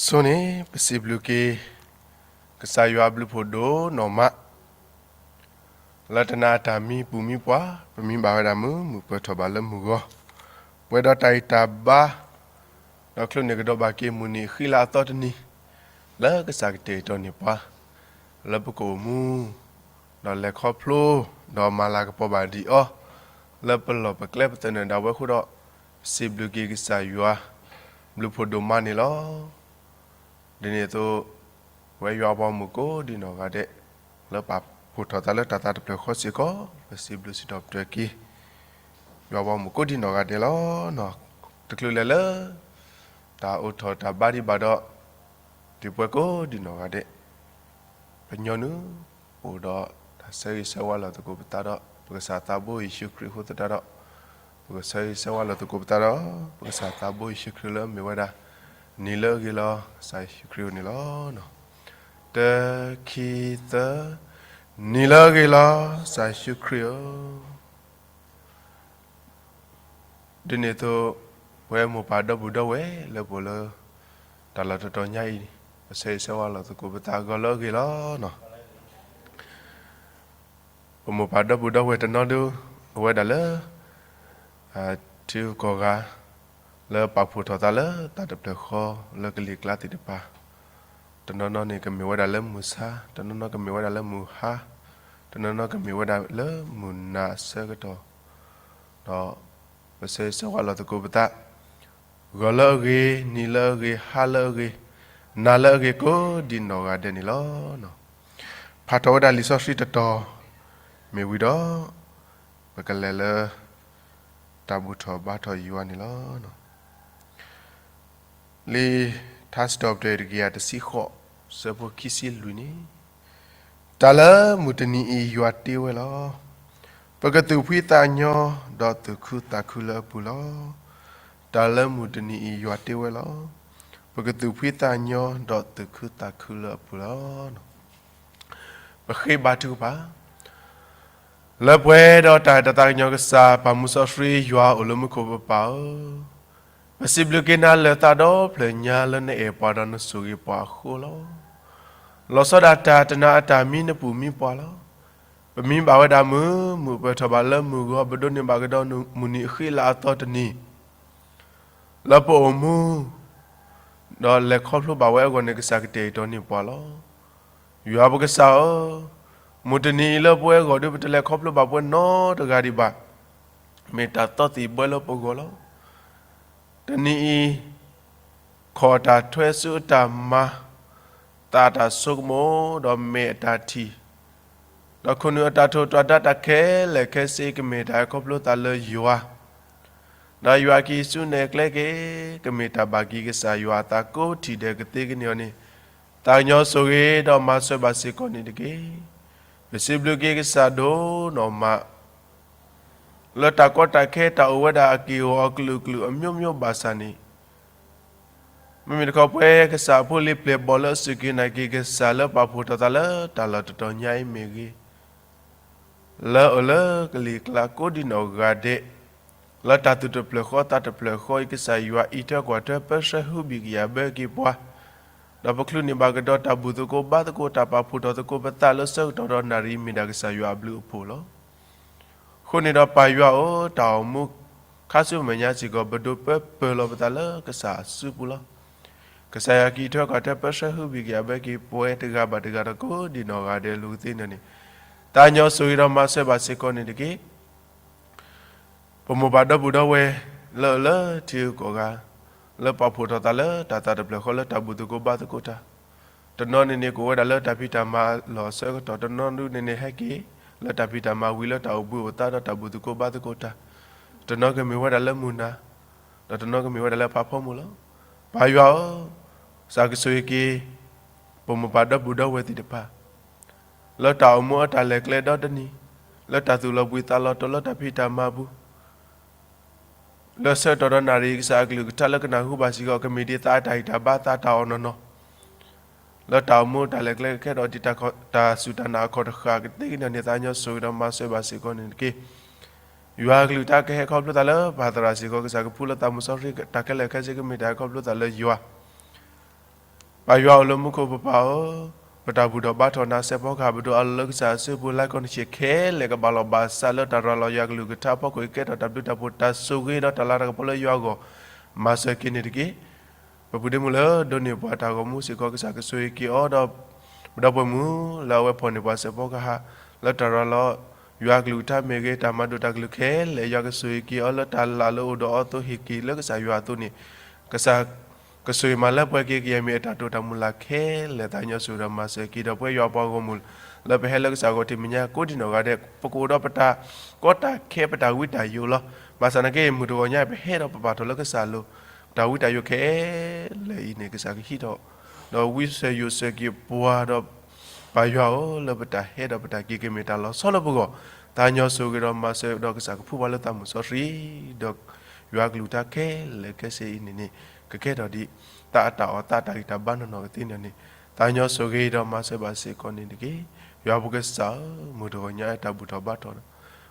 ဆိန့ၣ် ပစံးဘျုးက့ၤ ကစၢ်ယွၤဘျုးဖှိၣ်ဒိၣ်နီၢ်မး လၢတနၤအတၢ်မံပူၤမံပှၢ် ပမံဘၣ်ဝဲဒၣ်မုာ် မုာ်ပၢၢ်ထီၣ်ဘၣ်လၢမုၢ်ဂီၤ, ပှဲၤဒီးတၢ်ဂံၢ်တၢ်ဘါ, ဒီးချိၣ်န့ၢ်ကဒီးဘၣ်က့ၤမုၢ်နံၤအဃံလၤအသီတနံၤ, လၢကစၢ်ကတဲာ်ကတီၤန့ၢ်ပှၤ လၢပကအိၣ်မူ ဒီးလဲၤခီဖျိ ဒီးမၤလၤကပီၤဘၣ်ဒံးအီၤ လၢပလီၢ်ပကျဲပသနၢၣ်ဒၣ်ဝဲအဃိဒီး စံးဘျုးက့ၤကစၢ်ယွၤ ဘျုးဖှိၣ်ဒိၣ်မးန့ၣ်လီၤ. ဒ်န့ၣ်အသိး ပဝဲယွၤအပှၤဂီၢ်မုၢ်ကိးဒံနီၢ်ဂၤဒဲး လၢပာ်ဖှိၣ်ထီၣ်သးလၢတၢ်သးတဖျၢၣ်ဃီစ့ၢ်ကီး ပစံးဘျုးစံးထီၣ်ပတြၢၤက့ၤ ယွၤအပှၤဂီၢ်မုၢ်ကိးဒံနီၢ်ဂၤဒဲးလီၤ. တချုးလဲၤလၢ တၢ်အိၣ်ထီၣ်တၢ်ဘါဒံးဘၣ်ဒီး ဒ်ပဝဲကိးဒံနီၢ်ဂၤဒဲး ပညီနုၢ် ပအိၣ်ဒီးတၢ်ဆၢဂ့ၤဆၢဝါလီၤသကိးပသးဒီး ပကစၢ်သးဘိယ့ၣ်ၡူးခရံာ်အဃိသတးဒီး ပကဆၢဂ့ၤဆၢဝါလီၤသကိးပသးဒီး ပကစၢ်သးဘိယ့ၣ်ၡူးခရံာ်လၢအမ့ၢ်ဝဲဒၣ် နံၤလၢအဂ့ၤလီၤ ကစၢ်ယ့ၣ်ၡူးခရံာ်ဧၢန့ၣ်လီၤ. တၢ ခံ သၢ, နံၤလၢအဂ့ၤလီၤ ကစၢ်ယ့ၣ်ၡူးခရံာ်ဧၢ. ဒ်န့ၣ်အသိး ပဝဲမိၢ်ပၢ်ဒီပုၢ်ဒီဝဲၢ်လၢပအိၣ်လၢ တၢ်လီၢ်တတီၤညါအံၤ ပဆၢဂ့ၤဆၢဝါလီၤသကိးပသးဂီၤလၢအဂ့ၤလီၤ. ပမိၢ်ပၢ်ဒီပုၢ်ဒီဝဲၢ်တနီၤဒု အဝဲဒၣ်လၢ ထံဂုၤကီၢ်ဂၤ လၢပာ်ဖှိၣ်ထီၣ်သးလၢတၢ်တဖျၢၣ်ဃီလၢကလံၤကျါသ့ၣ်တဖၣ်, တနီၤနီၤန့ၣ်ကမ့ၢ်ဝဲဒၣ်လၢမုၢ်ဆါ, တနီၤနီၤကမ့ၢ်ဝဲဒၣ်လၢမုၢ်ဟါ, တနီၤနီၤကမ့ၢ်ဝဲဒၣ်လၢမုၢ်နၤအဆၢကတီၢ်, ဒီးပဆၢဂ့ၤဆၢဝါလီၤသကိးပသး ဂီၤလၢအဂ့ၤ, နံၤလၢအဂ့ၤ, ဟါလၢအဂ့ၤ, နၤလၢအဂ့ၤကိးဒံနီၢ်ဂၤဒဲးန့ၣ်လီၤ. ဖးထီၣ်ဝဲဒၣ်လံာ်စီဆှံတတီၤ မ့ၢ်ဝံၤဒီး ပကလဲၤလၢ တၢ်ဘူၣ်ထီၣ်ဘါထီၣ်ယွၤန့ၣ်လီၤ. လံာ်ထါစံးထီၣ်ပတြၢၤတကယၤတဆံဃိး ဆၢဖိခံဆံလွံၢ်န့ၣ်, တၢ်လၢမုၢ်တနံၤအံၤယွၤတ့ဝဲလီၤ. ပကသူၣ်ဖှံသးညီ ဒီးသူၣ်ခုသးခုလၢအပူၤလီၤ. တၢ်လၢမုၢ်တနံၤအံၤယွၤတ့ဝဲလီၤ. ပကသူၣ်ဖှံသးညီ ဒီးသူၣ်ခုသးခုလၢအပူၤလီၤ. ပဃ့ဘါထုကဖၣ် လၢပှဲၤဒီးတၢ်အဲၣ်တၢ်သးကညီၤကစၢ် ပၢ်မူစီဆှံယွၤအိၣ်လၢမူခိၣ်ပပၢ်ဧၢ, ပစံးဘျုးက့ၤနၤလၢသးဒီဖျၢၣ်ညါလၢနအဲၣ်ပှၤဒီးနဆိၣ်ဂ့ၤပှၤအဃိလီၤ. လီၤဆီဒၣ်တၢ်တနၤအတၢ်မံနပူၤမံပှၢ်လီၤ. ပမံဘၣ်ဝဲဒၣ်မုာ်, မုာ်ပၢၢ်ထီၣ်ဘၣ်လၢမုၢ်ဂီၤ, ပဒိးန့ၢ်ဘၣ်ကဒီးမုၢ်နံၤအဃံလၤအသီတနံၤ လၢပအိၣ်မူ ဒီးလဲၤခီဖျိဘၣ်ဝဲအဂီၢ်န့ၣ် ကစၢ်ကတဲာ်ကတီၤန့ၢ်ပှၤလီၤ. ယွၤပကစၢ်ဧၢ, မုၢ်တနံၤအံၤလၢပဝဲအဂီၢ်ဒီး ပတလဲၤခီဖျိဘၣ်ပဝဲနီတဂၤဒံးဘၣ်, မ့ၢ်တၢ်သီသံၣ်ဘှဲလၢပဂီၢ်လီၤ. တနံၤအံၤ ခီၣ်အတၢ်ထွဲဆူအတၢ်မၤ, သးအတၢ်ဆိကမိၣ် ဒီးမဲာ်အတၢ်ထံၣ် ဒီးခိၣ်နူာ်အတၢ်ထိၣ် တြၢ်ဒါတၢ်ခဲလၢာ်ခဲဆ့ ကမ့ၢ်တၢ်ဟဲခီဖျိသးလၢယွၤ, ဒီးယွၤက့ၤဆူနဲၣ်ကျဲက့ၤ ကမ့ၢ်တၢ်ဘၣ်က့ၤကစၢ်ယွၤအသးကိးထံၣ်ဒဲးကသ့ကန့ၢ်အီၤန့ၣ်, သးကညီၤဆိၣ်ဂ့ၤဒီးမၤစၢၤဘၣ်စ့ၢ်ကီးန့ၣ်တက့ၢ်. ပစံးဘျုးက့ၤကစၢ်ဒိၣ်နီၢ်မး လၢတၢ်ကီတၢ်ခဲတၢ်အိၣ်ဝဲဒၣ်အက့ၢ်အဂီၤအကလုာ်ကလုာ်အမျိုးမျိုးဘၣ်ဆၣ်န့ၣ်, မ့မ့ၢ်တခီပဝဲကစၢ်အဖိလံၤပျဲၢ်ဘီၣ်လၢအစူၢ်က့ၤနာ်က့ၤကစၢ်လၢပာ်ဖှိၣ်ထီၣ်သးလၢတၢ်လီၢ်တတီၤညါအံၤမ့ၢ်ဂ့ၤ, လၢအအိၣ်လၢကလံၤကျါကိးဒံနီၢ်ဂၤဒဲး, လၢတၢ်သူၣ်တဖျၢၣ်ဃီသးတဖျၢၣ်ဃီအံၤ ကစၢ်ယွၤအံးထွဲကွၢ်ထွဲပၢဆှၢဟုဘံၣ်ကယာ်ဘၢက့ၤပှၤ, ဒီးပချုးန့ၢ်ဘၣ်ကဒီးတၢ်ဘူၣ်သကိးဘါသကိး တၢ်ပာ်ဖှိၣ်ထီၣ်သကိးပသးလၢဆၢကတီၢ်ဒီးနၣ်ရံၣ်မ့ၢ်ဒၣ်ကစၢ်ယွၤအဘျုးအဖှိၣ်လီၤ. အဃိန့ၣ်ဒီးပၢ်ယွၤဧၢ, တၢ်အိၣ်မူခါဆူမဲာ်ညါစ့ၢ်ကီး ပဒိးပၢပၢလီၤပသးလၢကစၢ်အစုပူၤလီၤ. ကစၢ်ယွၤကအံးထွဲကွၢ်ထွဲပၢဆှၢဟုဘံၣ်ကယာ်ဘၢက့ၤပဝဲတဂၤဘၣ်တဂၤဒီးကိးဒံနီၢ်ဂၤဒဲးအလိၤကသ့န့ၣ်န့ၣ်, သးကညီၤဆိၣ်ဂ့ၤဒီးမၤစၢၤဘၣ်စ့ၢ်ကီးန့ၣ်တက့ၢ်. ပမိၢ်ပၢ်ဒီပုၢ်ဒီဝဲၢ် လၢအအိၣ်လၢထံဂုၤကီၢ်ဂၤ, လၢပာ်ဖှိၣ်ထီၣ်သးလၢတၢ်သးတဖျၢၣ်ဃီလၢတၢ်ဘူၣ်သကိးဘါသကိးတၢ်, တနီၤန့ၣ်န့ၣ်ကအိၣ်ဝဲဒၣ်လၢတၢ်ဖံးတၢ်မၤအလီၢ်အဆၢကတီၢ်, တနီၤဒုန့ၣ်န့ၣ်ဟဲက့ၤ လၢတၢ်ဖံးတၢ်မၤဝံၤလၢတၢ်အိၣ်ဘှံးအိၣ်သါဒီးတၢ်ဘူၣ်သကိးဘါသကိးတၢ်, တနီၤကမ့ၢ်ဝဲဒၣ်လၢမုၢ်နၤ, ဒီးတနီၤကမ့ၢ်ဝဲဒၣ်လၢဖးဖီမုၢ်လီၤ. ပၢ်ယွၤဧၢ, ကစၢ်ကဆိၣ်ဂ့ၤက့ၤ ပမိၢ်ပၢ်ဒီပုၢ်ဒီဝဲၢ်သ့ၣ်တဖၣ် လၢတၢ်အိၣ်မူအတၢ်လဲၤကျဲဒီတနံၤ, လၢတၢ်သူၣ်လီၤဘှံးသးလီၤတီၤလၢတၢ်ဖံးတၢ်မၤအပူၤ, လၢဆၢကတီၢ်ဒီးနၣ်ရံၣ် ကစၢ်အကလုၢ်ကထါလၢကနၢ်ဟူဘၣ်စ့ၢ်ကီး ကမ့ၢ်ဒ်သးအတၢ်ဂံၢ်တၢ်ဘါသးတၢ်အီၣ်နီၢ်နီၢ်, လၢတၢ်အိၣ်မူတၢ်လဲၤကျဲကခဲဒီး ဒ်တၢ်စူၢ်တၢ်နာ်အခီၣ်တဃၣ်ကသ့ကန့ၢ်န့ၣ် သးကညီၤဆိၣ်ဂ့ၤဒီးမၤစၢၤဘၣ်စ့ၢ်ကီးန့ၣ်တက့ၢ်. ယွၤအကလုၢ်ကထါကဟဲခီဖျိသးလၢပၢ်သရၣ်စ့ၢ်ကီး, ကစၢ်ကပူလၢသးမုၢ်စီဆှံ တၢ်ခဲလၢာ်ခဲဆ့ကမ့ၢ်တၢ်ဟဲခီဖျိသးလၢယွၤ ပၢ်ယွၤအိၣ်လၢမူခိၣ် ပပၢ်ဧၢ, ပတၢ်ဘူၣ်ထီၣ်ဘါထီၣ်နၤ စဲးဖီကဟၣ် ပဒိးအးလီၤလၢကစၢ်အစုပူၤ လၢကီၢ်နံၣ်ဆံးခဲလၢာ် ကဘၣ်လီၤဘၣ်စးလၢတၢ်ရၤလီၤယွၤကလုၢ်ကထါအဖီခိၣ်အံၤ ကဲထီၣ်တၢ်ဘျုးတၢ်ဖှိၣ်တၢ်ဆိၣ်ဂ့ၤဒီးတၢ်လၤတၢ်ကပီၤလၢယွၤအဂီၢ် မၤစၢၤက့ၤန့ၣ်တက့ၢ်. ပပုၢ်ဒ့မုၣ်လၢဒိးန့ၢ်ပှၤတၢ်ဂီၤမူစ့ၢ်ကီး ကစၢ်ကဆိၣ်ဂ့ၤက့ၤအီၤဒီး ပဒီပုၢ်ဝဲၢ်မုၣ်လၢအဝဲဖီၣ်န့ၢ်ပှၤစဲးဖီကဟၣ် လၢတၢ်ရၤလီၤယွၤကလုၢ်ကထါမ့ၢ်ဂ့ၤ တၢ်မၤဒိၣ်တၢ်ကလုၢ်ခဲလၢာ် ယွၤကဆိၣ်ဂ့ၤက့ၤအီၤလၢတၢ်လၢ်လၢအိၣ်ဒီးအီၤအသိး ဟ့ၣ်က့ၤလၢကစၢ်ယွၤအသိးန့ၣ် ကစၢ် ကဆိၣ်ဂ့ၤမၤလၢပှဲၤက့ၤ ကယဲၢ်မ့ၢ်အတၢ်တိာ်တၢ်မုၢ်လၢ်ခဲလၢာ် သးကညီၤဆိၣ်ဂ့ၤဒီးမၤစၢၤက့ၤဒီး ပဝဲယွၤပှၤဂီၢ်မုၢ် လၢပဟဲလၢကစၢ်ဂီၤထံးမဲာ်ညါကိးဒံနီၢ်ဂၤဒဲး ပကအိၣ်ဒီးပတၢ်ကီတၢ်ခဲ ပတၢ်ဝံတၢ်ယိာ်လီၤ. ဘၣ်ဆၣ်နာ်က့ မုၢ်တဂီၤညါ ပဟဲဒီးပပာ်ထီၣ်လၢကစၢ်လိၤ တၢ်ဝံတၢ်ယိာ်ခဲလၢာ်အံၤန့ၣ် ကစၢ်ကဟံးထီၣ် ဒီးဝံစၢၤယိာ်စၢၤက့ၤပှၤဒီး ပၢ်ယွၤဧၢ လၢပတၢ်ဟဲဒီးပတၢ်က့ၤကမ့ၢ်တၢ်လီၤဆီလၢပဂီၢ် သးကညီၤဆိၣ်ဂ့ၤဒီးမၤစၢၤဒီးကစၢ်ကဖှူပှၤလၢသးမုၢ်စီဆှံ ဒီးယွၤကလုၢ်ကထါခဲလၢာ်ခဲဆ့အံၤန့ၣ်န့ၣ် ကကဲထီၣ်ဒ် သးအတၢ်အီၣ်သးတၢ်ဂံၢ်တၢ်ဘါနီၢ်နီၢ်ကသ့န့ၣ်န့ၣ် သးကညီၤဆိၣ်ဂ့ၤဒီးမၤစၢၤဘၣ်စ့ၢ်ကီးန့ၣ်တက့ၢ်. ယွၤပကစၢ်ဧၢ, မုၢ်တဂီၤညါအတၢ်ဘူၣ်ထီၣ်ဘါထီၣ်ဒီး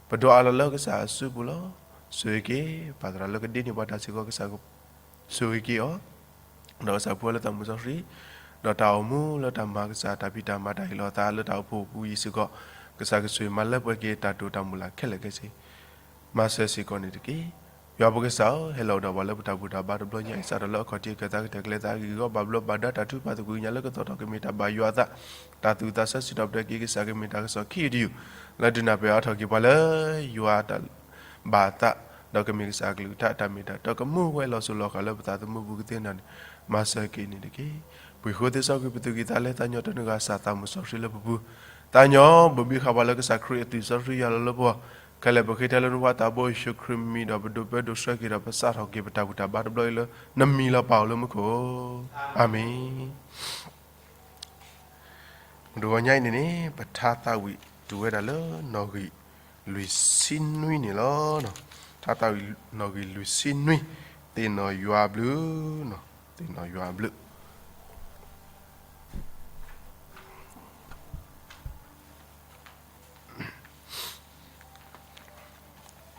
ပဒိးအးလီၤလၢကစၢ်အစုပူၤလီၤ. ဆိၣ်ဂ့ၤက့ၤ ပၢ်သရၣ်လၢကဒ့န့ၢ်ပှၤတၢ်စ့ၢ်ကီး ကစၢ်ဆိၣ်ဂ့ၤက့ၤအီၤ ဒီးကစၢ်ကဖှူလၢသးမုၢ်စီဆှံ ဒီးတၢ်အိၣ်မူလၢတၢ်မၤကစၢ်တၢ်ဖံးတၢ်မၤတၢ်ဟ့ၣ်လီၤအသးလၢတၢ်အိၣ်ဖှိၣ်ပူၤအံၤစ့ၢ်ကီး ကစၢ်ကဆိၣ်ဂ့ၤမၤလၢပှဲၤက့ၤတၢ်တိာ်တၢ်မုၢ်လၢ်ခဲလၢာ်ခဲဆ့ မၤစၢၤစ့ၢ်ကီးန့ၣ်တက့ၢ်. ယွၤပကစၢ်ဧၢ, ဟဲလီၤဒီးပှၤလၢပတၢ်ဘူၣ်တၢ်ဘါတဘျီညါအံၤ စးထီၣ်လၢအခီၣ်ထံးကတၢၢ် တၢ်ကတဲာ်ကျဲသးဂ့ၢ်ဂီၢ် ဘၣ်ဘျီးဘၣ်ဒါတၢ်ထုကဖၣ်သကွံာ်ကညးလၢကသီၣ်ထီၣ် ကမ့ၢ်တၢ်ဘၣ်ယွၤအသး တၢ်သူၣ်အုးသးဆၢ စံးထီၣ်ပတြၢၤက့ၤကစၢ် ကမ့ၢ်တၢ်ကစီၣ်ခံယုၢ်တယုၢ် လၢဒုးနၢ်ပၢၢ်အါထီၣ်က့ၤပှၤလၢယွၤအတၢ်ဘၣ်အသး ဒီးကမ့ၢ်ကစၢ်အကလုၢ်ကထါအတၢ်မ့ၢ်တၢ်တီ ကမူဝဲလီၤစိၤလီၤဃာ်လၢပသးသမူပူၤကသ့နီၢ်န့ၣ် မၤစၢၤက့ၤန့ၣ်တက့ၢ်. ပှ့ၤဃိသ့စီကွံာ်ပသူၣ်ကံၢ်သးလဲ သးကညီၤတၢ်နုာ်ဂၤ ကစၢ်သးမုၢ်စီဆှံလၢပပူၤ သးကညီၤဘိၣ်ဘံဃာ်ပှၤလၢကစၢ်ခရံာ်အသွံၣ်စီဆှံယွၤလီၤလၢပဂီၢ် ခဲလၢာ်ပဃ့ထဲလၢနဖိသးဘိယ့ၣ်ၡူးခရံာ်မံၤ ဒီးပဒိးပၢဒိးဆှၢက့ၤဒီးပစးထီၣ်က့ၤပတၢ်ဘူၣ်တၢ်ဘါတဘျီအံၤလၢ နမံၤလီၤပာ်အီၤလၢမူခိၣ် အၤမ့ၣ်. မုၢ်တဂီၤညါအံၤန့ၣ်န့ၣ် ပထါသးဝံၣ်တုၤဝဲဒၣ်လၢနီၣ်ဂံၢ်လွံၢ်ဆံနွံန့ၣ်လီၤ. ထါသးဝံၣ်နီၣ်ဂံၢ်လွံၢ်ဆံနွံ သ့ၣ်နီၣ်ယွၤအဘျ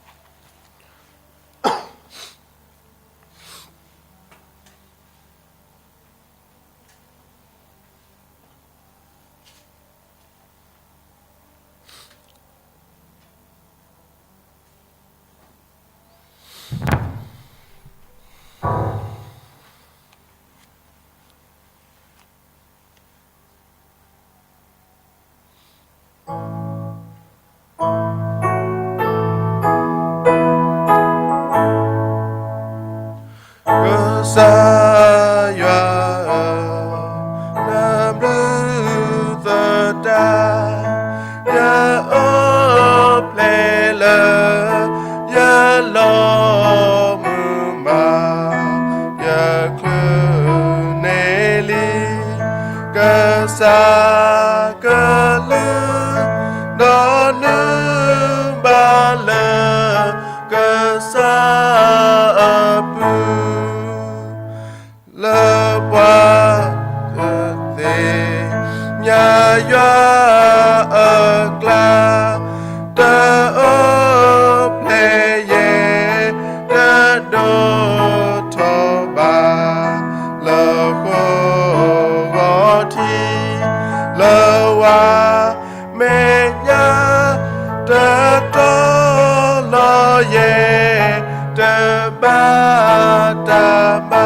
ုး, သ့ၣ်နီၣ်ယွၤအဘျုး. ကစၢ်ယွၤဧၢ, နဘျုးသတး, ယအိၣ်ဖျဲၣ်လၢ ယလီၤမုၢ်မး, ယချုးန့ၢ်လံ ကစၢ်ကလုၢ်, ဒီးနုာ်ဘၣ်လၢ ကစၢ်အပူၤ လၢပှၤသ့ၣ်ညါယွၤအကျါ, တအိၣ်ဖျဲၣ်ယဲၢ် တဒိၣ်ထီၣ်ဘၣ် လၢဃိာ်ဂီၤထံး လၢဝါ မဲာ်ညါ တတီလီၤယဲၢ် တဘၣ်တၢ်မၤ,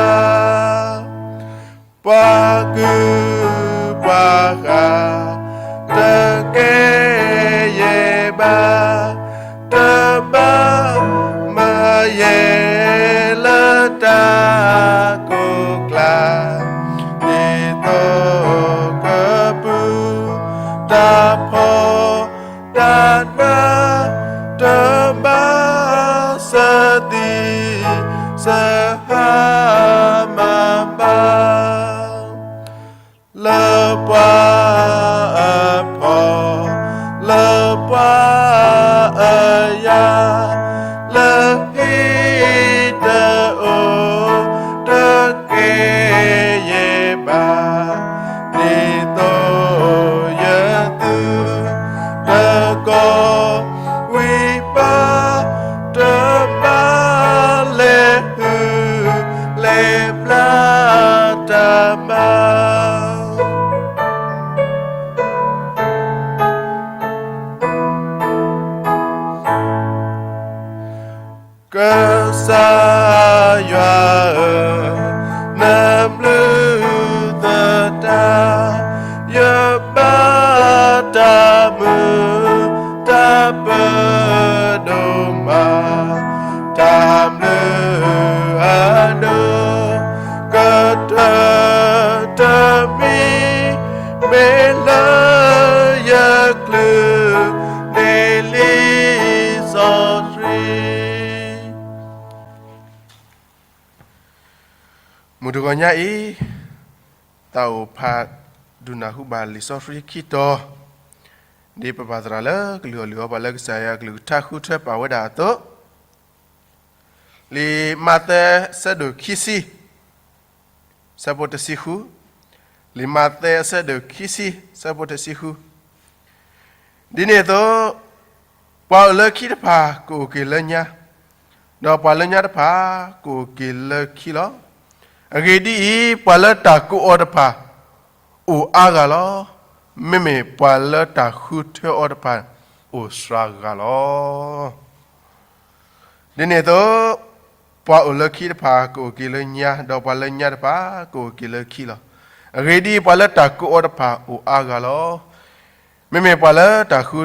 ပှၤကုၢ်ပှၤဂၤ တကဲယဲၢ်ဘၣ်, တဘၣ်မၤယဲၢ်လၢတၢ်ကိၢ်ကျါ, ဒ်သိးကပုၢ်တၢ်ဖှီၣ် တၢ်နး တဘၣ်စၢၤသံ စၢၤဟါမၢ်ဘၣ်, လၢပှၤအဖီၣ် လၢပှၤအယာ် လၢဟံၣ်တအိၣ် တကဲယဲၢ်ဘၣ်, ဒ်သိးယသူ တကီဝံၤဘၣ်, တဘၣ်လဲၤဟုၣ် လဲၤဘျါတၢ်မၤ ပဒိၣ်မး, တၢ်ဘျုးအဒိၣ်, ကတၢၢ်တမံၤ, မ့ၢ်လၢယကျုၤန့ၣ်လံ စီဆှံ. မုၢ်တဂီၤညါအံၤ, သးအိၣ်ဖးဒိၣ်နၢ်ဟူဘၣ်လံာ်စီဆှံခံတီၤ, ဒ်ပပာ်သရၣ်လၢကလုၢ်အီၣ်လုၢ်အီပှၤလၢကစၢ်ယွၤအကလုၢ်ကထါဃုထၢပာ်ဝဲဒၣ်အသိး, လံာ်မးသဲအဆၢဒိၣ်ခံဆံ, အဆၢဖိတဆံဃု, လံာ်မးသဲအဆၢဒိၣ်ခံဆံ, အဆၢဖိတဆံဃု. ဒ်န့ၣ်အသိး, ပှၤအိၣ်လၢခံတဖၣ်ကအိၣ်က့ၤလၢညါ, ဒီးပှၤလၢညါတဖၣ်ကအိၣ်က့ၤလၢခံလီၤ. အဂ့ၢ်ဒ်အံၤ, ပှၤလၢတၢ်ကိးအီၤတဖၣ်အိၣ်အါဂၤလီၤ. မ့မ့ၢ်ပှၤလၢတၢ်ဃုထၢအီၤတဖၣ် အိၣ်စှၤဂၤလီၤ. ဒ်န့ၣ်အသိး, ပှၤအိၣ်လၢခံတဖၣ်ကအိၣ်က့ၤလၢညါ, ဒီးပှၤလၢညါတဖၣ်ကအိၣ်က့ၤလၢခံလီၤ. အဂ့ၢ်ဒ်အံၤ, ပှၤလၢတၢ်ကိးအီၤတဖၣ်အိၣ်အါဂၤလီၤ. မ့မ့ၢ်ပှၤလၢတၢ်ဃု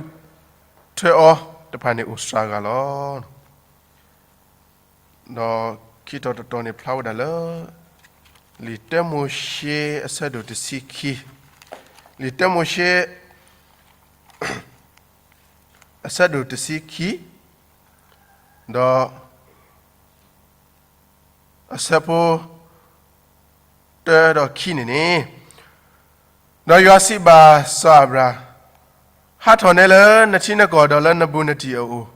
ထၢအီၤတဖၣ်န့ၣ်အိၣ်စှၤဂၤလီၤ. ဒီးခံတီၤတတီၤန့ၣ်ဖျါဝဲဒၣ်လၢ လံာ်တၢမိၤၡ့အဆၢဒိၣ်တဆံခံ, လံာ်တၢမိၤၡ့ အဆၢဒိၣ်တဆံခံ, ဒီး အဆၢဖိ တၢဒီးခံန့ၣ်န့ၣ်, ဒီးယွၤစံးဘၣ်စီၤအၤဘြၣ်, ဟးထီၣ်နဲလၢနထံနကီၢ်ဒီးလၢနဘူးနတံၢ်အအိၣ်,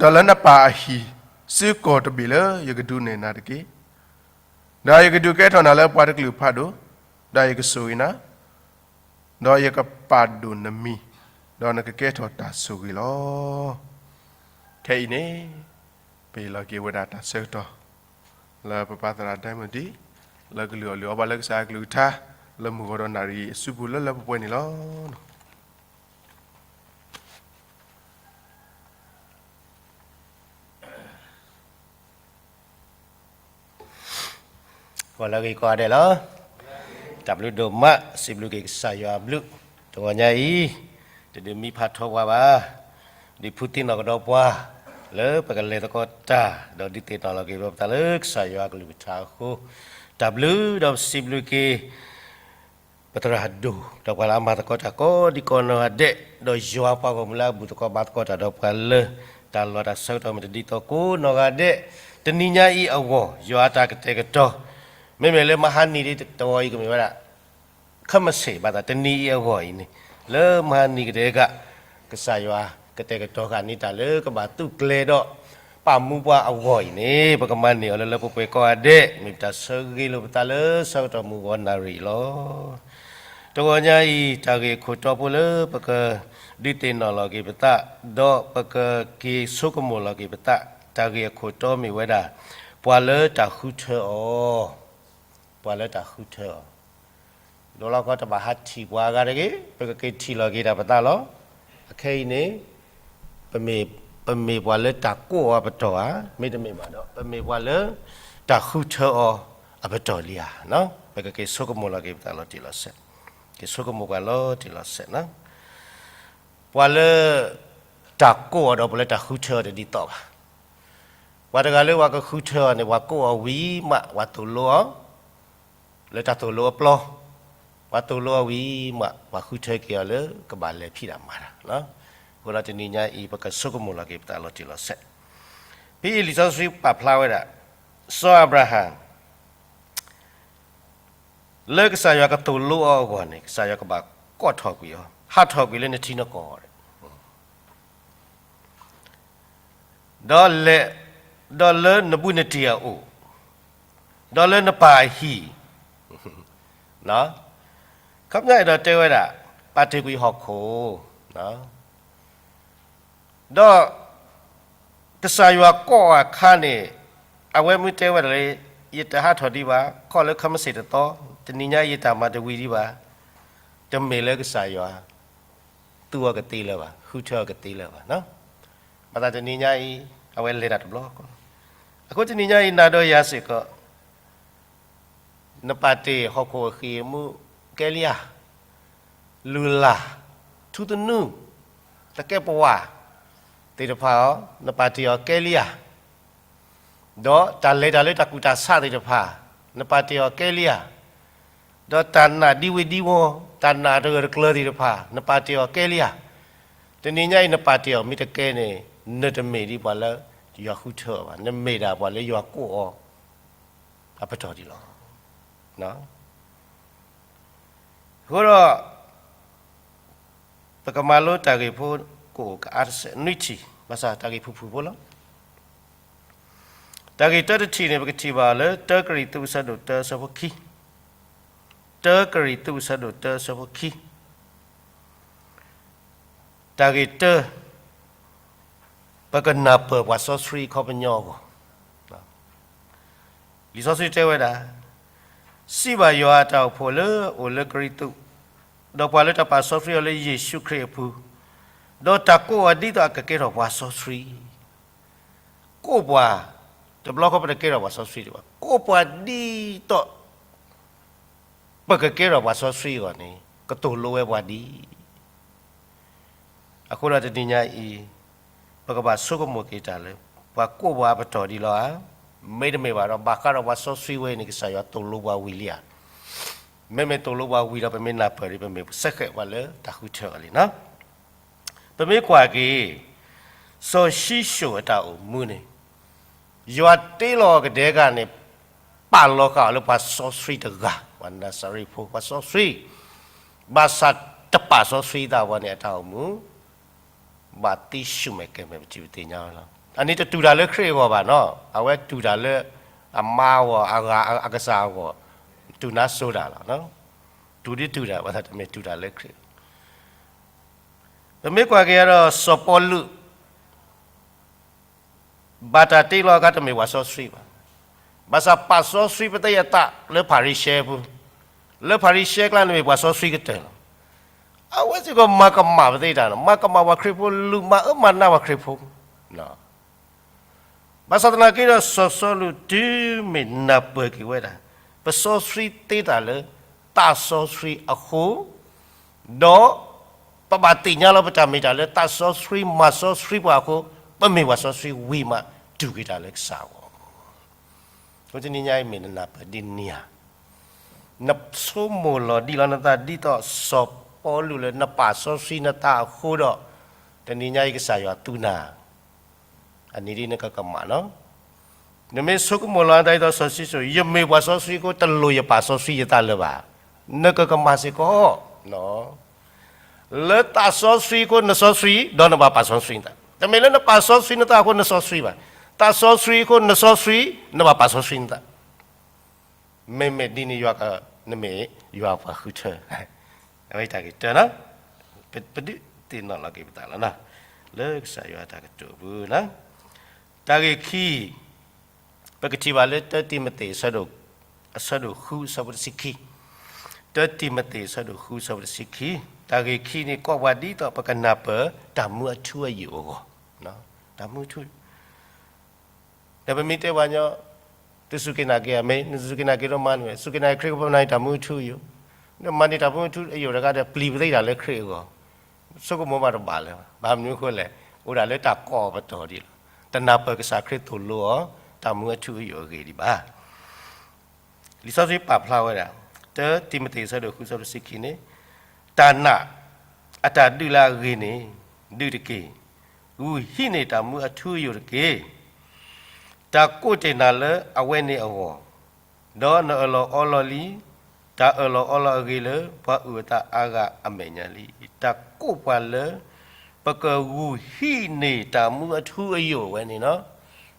ဒီးလၢနပၢ်အဟံၣ်, ဆူကီၢ်တဘ့ၣ်လၢယကဒုးနဲၣ်နၤတက့ၢ်. ဒီးယကဒုးကဲထီၣ်နၤလၢပှၤတကလုာ်ဖးဒိၣ်, ဒီးယကဆိၣ်ဂ့ၤနၤ, ဒီးယကပာ်ဒိၣ်နမံၤ, ဒီးနကကဲထီၣ်တၢ်ဆိၣ်ဂ့ၤလီၤ. ခဲအံၤန့ၣ်, ပဟ့ၣ်လီၤက့ၤဝဲဒၣ်တၢ်ဆၢကတီၢ် လၢပပာ်သရၣ်ဒဲမုၢ်ဒံး လၢကလုၢ်အီၣ်လုၢ်အီပှၤလၢကစၢ်အကလုၢ်ကထါ လၢမုၢ်ဂီၤဒီးနၣ်ရံၣ်အစုပူၤလၢလၢပှဲၤပှဲၤန့ၣ်လီၤ. ဂီၤလၢအဂ့ၤကိးဂၤဒဲးလီၤ. တၢ်ဘျုးဒိၣ်မး စံးဘျုးက့ၤကစၢ်ယွၤအဘျုး တဂီၤညါအံၤ တဒုးမံဖးထီပှၤဘၣ် ဒုးဖုသ့ၣ်နီၣ်ကဒီးပှၤ လၢပကလဲၤသကိးတၢ် ဒီးဒုးသ့ၣ်နီၣ်လီၤက့ၤပသးလၢကစၢ်ယွၤအကလုၢ်ကထါအဃိ တၢ်ဘျုးဒီးစံးဘျုးက့ၤ ပသရၣ်ဒိၣ် ဒီးပှၤလၢအမၤသကိးတၢ်ကိးဒံကိးနီၢ်ဂၤဒဲး ဒီးယွၤပှၤဂီၢ်မုၢ်လၢအဘူၣ်သကိးဘါသကိးတၢ်ဒီးပှၤလၢ တၢ်လီၢ်တၢ်ဆၢကတီၢ်မ့ၢ်တဒ်သိးကိးနီၢ်ဂၤဒဲး တနံၤညါအံၤအဂီၢ် ယွၤအတၢ်ကတဲာ်ကတီၤ မ့မ့ၢ်လၢမဟါနံၤတဂီၤအံၤကမ့ၢ်ဝဲဒၣ် ခဲမုၢ်ဆ့ၣ် ဘၣ်သးတနံၤအံၤအဂီၢ်အံၤန့ၣ် လၢမဟါနံၤကတၢၢ်က ကစၢ်ယွၤကတဲာ်ကတီၤဃာ်န့ၢ်တၢ်လၢကဘၣ်သူၣ်ကျဲၤဒီး ပာ်မူပှၤအဂီၢ်အံၤန့ၣ် ပကမၤန့ၢ်အီၤလၢလၢပှဲၤပှဲၤကိးဂၤဒဲး မ့ၢ်ပတၢ်ဆၢဂ့ၤလိာ်ပသးလၢဆၢကတီၢ်မုၢ်ဂီၤနၣ်ရံၣ်လီၤ. တဂီၤညါအံၤ တၢ်ဂ့ၢ်အခိၣ်တီဖိလၢပကဒုးသ့ၣ်နီၣ်လီၤက့ၤပသး ဒီးပကက့ၤဆိကမိၣ်လီၤက့ၤပသး တၢ်ဂ့ၢ်အခိၣ်တီမ့ၢ်ဝဲဒၣ် ပှၤလၢတၢ်ဃုထၢအီၤ ပှၤလၢတၢ်ဃုထၢအီၤ ဒိလီၤကီတဘၣ်ဟးထံၣ်ပှၤအဂၤတဂ့ၤ ပကက့ၤထံၣ်လီၤက့ၤတၢ်ပသးလီၤ. အခဲအံၤန့ၣ် ပမ့ၢ် ပမ့ၢ်ပှၤလၢတၢ်ကိးအီၤအပတီၢ်ဧါ, မ့တမ့ၢ်ဘၣ်ဒီး ပမ့ၢ်ပှၤလၢတၢ်ဃုထၢအီၤအပတီၢ်လံဧါ. ပကက့ၤဆိကမိၣ်လီၤက့ၤပသးလီၤတံၢ်လီၤဆဲး, က့ၤဆိကမိၣ်ပှၤလီၤတံၢ်လီၤဆဲးနီၤ. ပှၤလၢတၢ်ကိးအီၤဒီးပှၤလၢတၢ်ဃုထၢအီၤတဒ်သိးဘၣ်. ပှၤတဂၤလၢပှၤကဃုထၢအီၤန့ၣ် ပှၤကိးအီၤဝံၤမး ပှၤသိၣ်လိအီၤ လၢတၢ်သိၣ်လိအပျီ, ပှၤသိၣ်လိအီၤဝံၤမး ပှၤဃုထၢက့ၤအီၤလၢကဘၣ်လဲၤဖံးတၢ်မၤတၢ်. အဃိဒီးတနံၤညါအံၤ ပကဆိကမိၣ်လီၤက့ၤပသးလီၤတံၢ်လီၤဆဲး. ဖဲအံၤလံာ်စီဆှံပာ်ဖျါဝဲဒၣ် စီၤအၤဘြၤဟၣ် လၢကစၢ်ယွၤကသိၣ်လိအီၤအဂီၢ်န့ၣ် ကစၢ်ယွၤကဘၣ်ကိးထီၣ်ကွံာ်အီၤ, ဟးထီၣ်ကွံာ်လၢနထံနကီၢ် ဒီးလဲၤ, ဒီးလၢနဘူးနတံၢ်အအိၣ်, ဒီးလၢနပၢ်အဟံၣ်, ခီပညီအဲၣ်ဒိးတဲဝဲဒၣ် ပာ်တ့ၢ်ကွံာ်ဟီၣ်ခိၣ်, ဒီးကစၢ်ယွၤကိးအခါန့ၣ် အဝဲမ့ၢ်တဲဝဲဒၣ်လၢ ယတဟးထီၣ်ဒံးဘၣ်, ခီၣ်လၢခီမ့ၢ်စ့ၢ်တသီ, တနံၤညါယတၢ်မၤတဝံၤဒံးဘၣ်, တမ့ၢ်လၢကစၢ်ယွၤ သူအီၤကသ့လၢၤဘၣ်, ဃုထၢအီၤကသ့လၢၤဘၣ်. ဘၣ်ဆၣ်တနံၤညါအံၤ အဝဲလဲၤတၢ်တဘျီဃီ, အဃိတနံၤညါအံၤ နၤဒီးယၤစ့ၢ်ကီး နပာ်တ့ၢ်ဟီၣ်ခိၣ်အဃံၢ်အမူး ကဲလံဧါ, လုၢ်လၢ်, ထူသနူ, သကဲးပဝး သ့ၣ်တဖၣ်အီၤ နပာ်တ့ၢ်အီၤကဲလံဧါ. ဒီးတၢ်လဲၤတၢ်လၢတၢ်ကူၣ်တၢ်ဆးသ့ၣ်တဖၣ် နပာ်တ့ၢ်အီၤကဲလံဧါ. ဒီးတၢ်နာ်ဒံဝ့ၢ်ဒံဝီၤ တၢ်နာ်တဂၢၢ်တကျၢၤသ့ၣ်တဖၣ် နပာ်တ့ၢ်အီၤကဲလံဧါ. တနံၤညါအံၤ နပာ်တ့ၢ်အီၤမ့ၢ်တကဲန့ၣ် နတမ့ၢ်ဒ်ပှၤလၢယွၤဃုထၢအီၤဘၣ်, နမ့ၢ်ဒၣ်ပှၤလၢယွၤကိးအီၤအပတီၢ်ဒံးလီၤ. အဃိဒီး ပကမၤလိတၢ်ဂ့ၢ်ဖိ ကအိၣ်ကအါတစဲးနွံထံၣ် ဘၣ်ဆၣ်တၢ်ဂ့ၢ်ဖုၣ်ဖုၣ်ဖိလီၤ. တၢ်ဂ့ၢ်တၢတထံၣ်န့ၣ် ပကထံၣ်ဘၣ်လၢ တၢကရံၣ်သူး အဆၢဒိၣ်တၢ အဆၢဖိခံ, တၢကရံၣ်သူး အဆၢဒိၣ်တၢ အဆၢဖိခံ တၢ်ဂ့ၢ်တၢ, ပကနၢ်ပၢၢ်ပှၤစီဆှံအခီပညီအဂီၢ်. လံာ်စီဆှံတဲဝဲဒၣ်, စံးဘၣ်ယွၤအတၢ်အိၣ်ဖှိၣ်လၢအအိၣ်လၢကရံၣ်သူး, ဒီးပှၤလၢတၢ်ပာ်စီဆှံအီၤလၢယ့ၣ်ၡူးခရံာ်အပူၤ, ဒီးတၢ်ကိးအီၤဒ်သိးအကကဲထီၣ်ပှၤစီဆှံ, ကိးပှၤ, တဘျီဃီပတကဲထီၣ်ပှၤစီဆှံဒံးဘၣ်, ကိးပှၤဒ်သိး ပကကဲထီၣ်ပှၤစီဆှံအဂီၢ်န့ၣ် ကသိၣ်လိဝဲပှၤဒ်အံၤ. အဃိဒီးတနံၤညါအံၤ ပကဘၣ်ဆိကမိၣ်က့ၤတၢ်လၢ ပှၤကိးပှၤအပတီၢ်ဒ်လီၤဧါ. မ့တမ့ၢ်ဘၣ်ဒီး ဘၣ်ဃးဒီးပှၤစီဆှံဝဲန့ၣ် ကစၢ်ယွၤသိၣ်လိပှၤဝံၤလံဧါ. မ့မ့ၢ်သိၣ်လိပှၤဝံၤဒီး ပမ့ၢ်နၢ်ပၢၢ်ဒီး ပမ့ၢ်စဲဃဲးပှၤလၢတၢ်ဃုထၢအီၤလံနီၤ. ပမ့ၢ်ကွၢ်က့ၤ စီၤၡံၣ်စိၣ်အတၢ်အိၣ်မူန့ၣ် ယွၤတ့လီၤကဒဲကန့ၣ် ပာ်လီၤဃာ်အီၤလၢပှၤစီဆှံတဂၤ, ပှၤနၤစၤရ့းဖိ ပှၤစီဆှံ, ဘၣ်ဆၣ်တပာ်စီဆှံသးဝဲန့ၣ် အတၢ်အိၣ်မူ ဘၣ်သံဆူၣ်မဲာ်ကဲၤမဲာ် ပထံၣ်ပသ့ၣ်ညါလီၤ. အန့ၣ်တတူၢ်တၢ်လၢခရံာ်အဂီၢ်ဘၣ်နီၤ, အဝဲတူၢ်တၢ်လၢအမါအဂီၢ်, အဂၤအကစၢ်အဂီၢ်, တူၢ်နါစိၤတၢ်လီၤ. တူၢ်ဒ်တူၢ်တၢ် ဘၣ်ဆၣ်တမ့ၢ်တူၢ်တၢ်လၢခရံာ်. ပမ့ၢ်ကွၢ်က့ၤဒီး စီၤပီလူး ဘၣ်တၢ်တ့လီၤအခါတမ့ၢ်ပှၤစီဆှံဘၣ်. ဘၣ်ဆၣ်ပာ်စီဆှံပသးအသးလၢဖၤရံၤၡဲအပူၤ, လၢဖၤရံၤၡဲအကျါန့ၣ်မ့ၢ်ပှၤစီဆှံကတၢၢ်လီၤ. အဝဲစ့ၢ်ကီးမၤကမၣ်ပသးအသး, မၤကမၣ်ပှၤခရံာ်ဖိ, လူၤမၤအၢမၤနးပှၤခရံာ်ဖိ. ဘၣ်ဆၣ်သနာ်က့ဒီး စီၤစီလူးတုၤမ့ၢ်နၢ်ပၢၢ်က့ၤဝဲဒၣ် ပစီဆှံသးအသးလၢသးစီဆှံအဃိ, ဒီးပဘၣ်သ့ၣ်ညါလီၤပတၢ်မ့ၢ်တၢ်လၢ သးစီဆှံမၤစီဆှံပှၤအဃိ, ပမ့ၢ်ပှၤစီဆှံဝံၤမး တူၢ်က့ၤတၢ်လၢကစၢ်အဂီၢ်. အဃိတနံၤညါအံၤ မ့ၢ်နနၢ်ပၢၢ်ဒ်န့ၣ်ဧါ. နဆိကမိၣ်လီၤဒ်လီၤနသးဒ်သိးစီၤပီလူးလၢ နပာ်စီဆှံနသးအဃိဒီး တနံၤညါအံၤကစၢ်ယွၤသူနၤ အန့ၣ်ဒ်နကကမၣ်လီၤ. နမ့ၢ်ဆိကမိၣ်လီၤနသးဒ်သိးစီၤၡံၣ်စိၣ်, ယမ့ၢ်ပှၤစီဆှံအဃိ တလိၣ်ယပာ်စီဆှံယသးလၢၤဘၣ်, နကကမၣ်စ့ၢ်ကီး. လၢသးစီဆှံအဃိနစီဆှံ, ဒီးနဘၣ်ပာ်စီဆှံနသး. တမ့ၢ်လၢနပာ်စီဆှံနသးအဃိနစီဆှံဘၣ်. သးစီဆှံအဃိနစီဆှံ, နဘၣ်ပာ်စီဆှံနသး. မ့မ့ၢ်ဒ်န့ၣ်ယွၤက, နမ့ၢ်ယွၤပှၤဃုထၢ, အဝဲတၢ်ဂ့ၢ်တၢ, ပဒုးသ့ၣ်နီၣ်လီၤက့ၤပသးလီၤ, လၢကစၢ်ယွၤအတၢ်ကတိၤအပူၤ, တၢ်ဂ့ၢ်ခံ, ပကထံၣ်ဘၣ်လၢ တၢတံၤမသ့း အဆၢဒိၣ်ဃု အဆၢဖိတဆံခံ, တၢတံၤမသ့း အဆၢဒိၣ်ဃု အဆၢဖိတဆံခံ, တၢ်ဂ့ၢ်ခံန့ၣ် ကိးပှၤဒ်သိးပကနၢ်ပၢၢ် တၢ်မူအထူအယိာ်အဂီၢ်, တၢ်မူအထူ ဒီးပမ့ၢ်တဲပှၤကညီ, တစူၢ်က့ၤနာ်က့ၤဧါ, မ့ၢ်နစူၢ်က့ၤနာ်က့ၤဒီးမၤန့ၢ်ဝဲ, စူၢ်က့ၤနာ်က့ၤခရံာ်ဖိ ပမၤန့ၢ်တၢ်မူအထူအယိာ်, ဒီးမၤန့ၢ်တၢ်မူအထူအယိာ်တဂၤဒီး ပျံၤပသ့တၢ်လၢခရံာ်အဂီၢ်, ဆိကမိၣ်မးတဘၣ်လၢၤဘၣ်. ဘၣ်မနုၤအဃိလဲၣ်, အိၣ်ဒၣ်လၢတၢ်ကိးအပတီၢ်ဒံးလီၤ. တနၢ်ပၢၢ်ကစၢ်ခရံာ်သိၣ်လိအီၤ တၢ်မူအထူအယိာ်အဂ့ၢ်ဒံးဘၣ်. လံာ်စီဆှံပာ်ဖျါဝဲဒၣ်, တၢတံၤမသ့း အဆၢဒိၣ်ဃု အဆၢဖိတဆံခံန့ၣ်, တၢ်နာ်အတၢ်ဒုးလၢအဂ့ၤန့ၣ် ဒုးတက့ၢ်. ဂုာ်ဟံးန့ၢ်တၢ်မူအထူအယိာ်တက့ၢ်. တၢ်ကိးတ့ၢ်နၤလၢအဝဲန့ၣ်အဂီၢ်, ဒီးနအၢၣ်လီၤအီလီၤလံ တၢ်အၢၣ်လီၤအီလီၤအဂ့ၤလၢပှၤအုၣ်အသးအါဂၤအမဲာ်ညါလံ. တၢ်ကိးပှၤလၢ ပကဂုာ်ဟံးန့ၢ်တၢ်မူအထူအယိာ်ဝဲန့ၣ်လီၤ.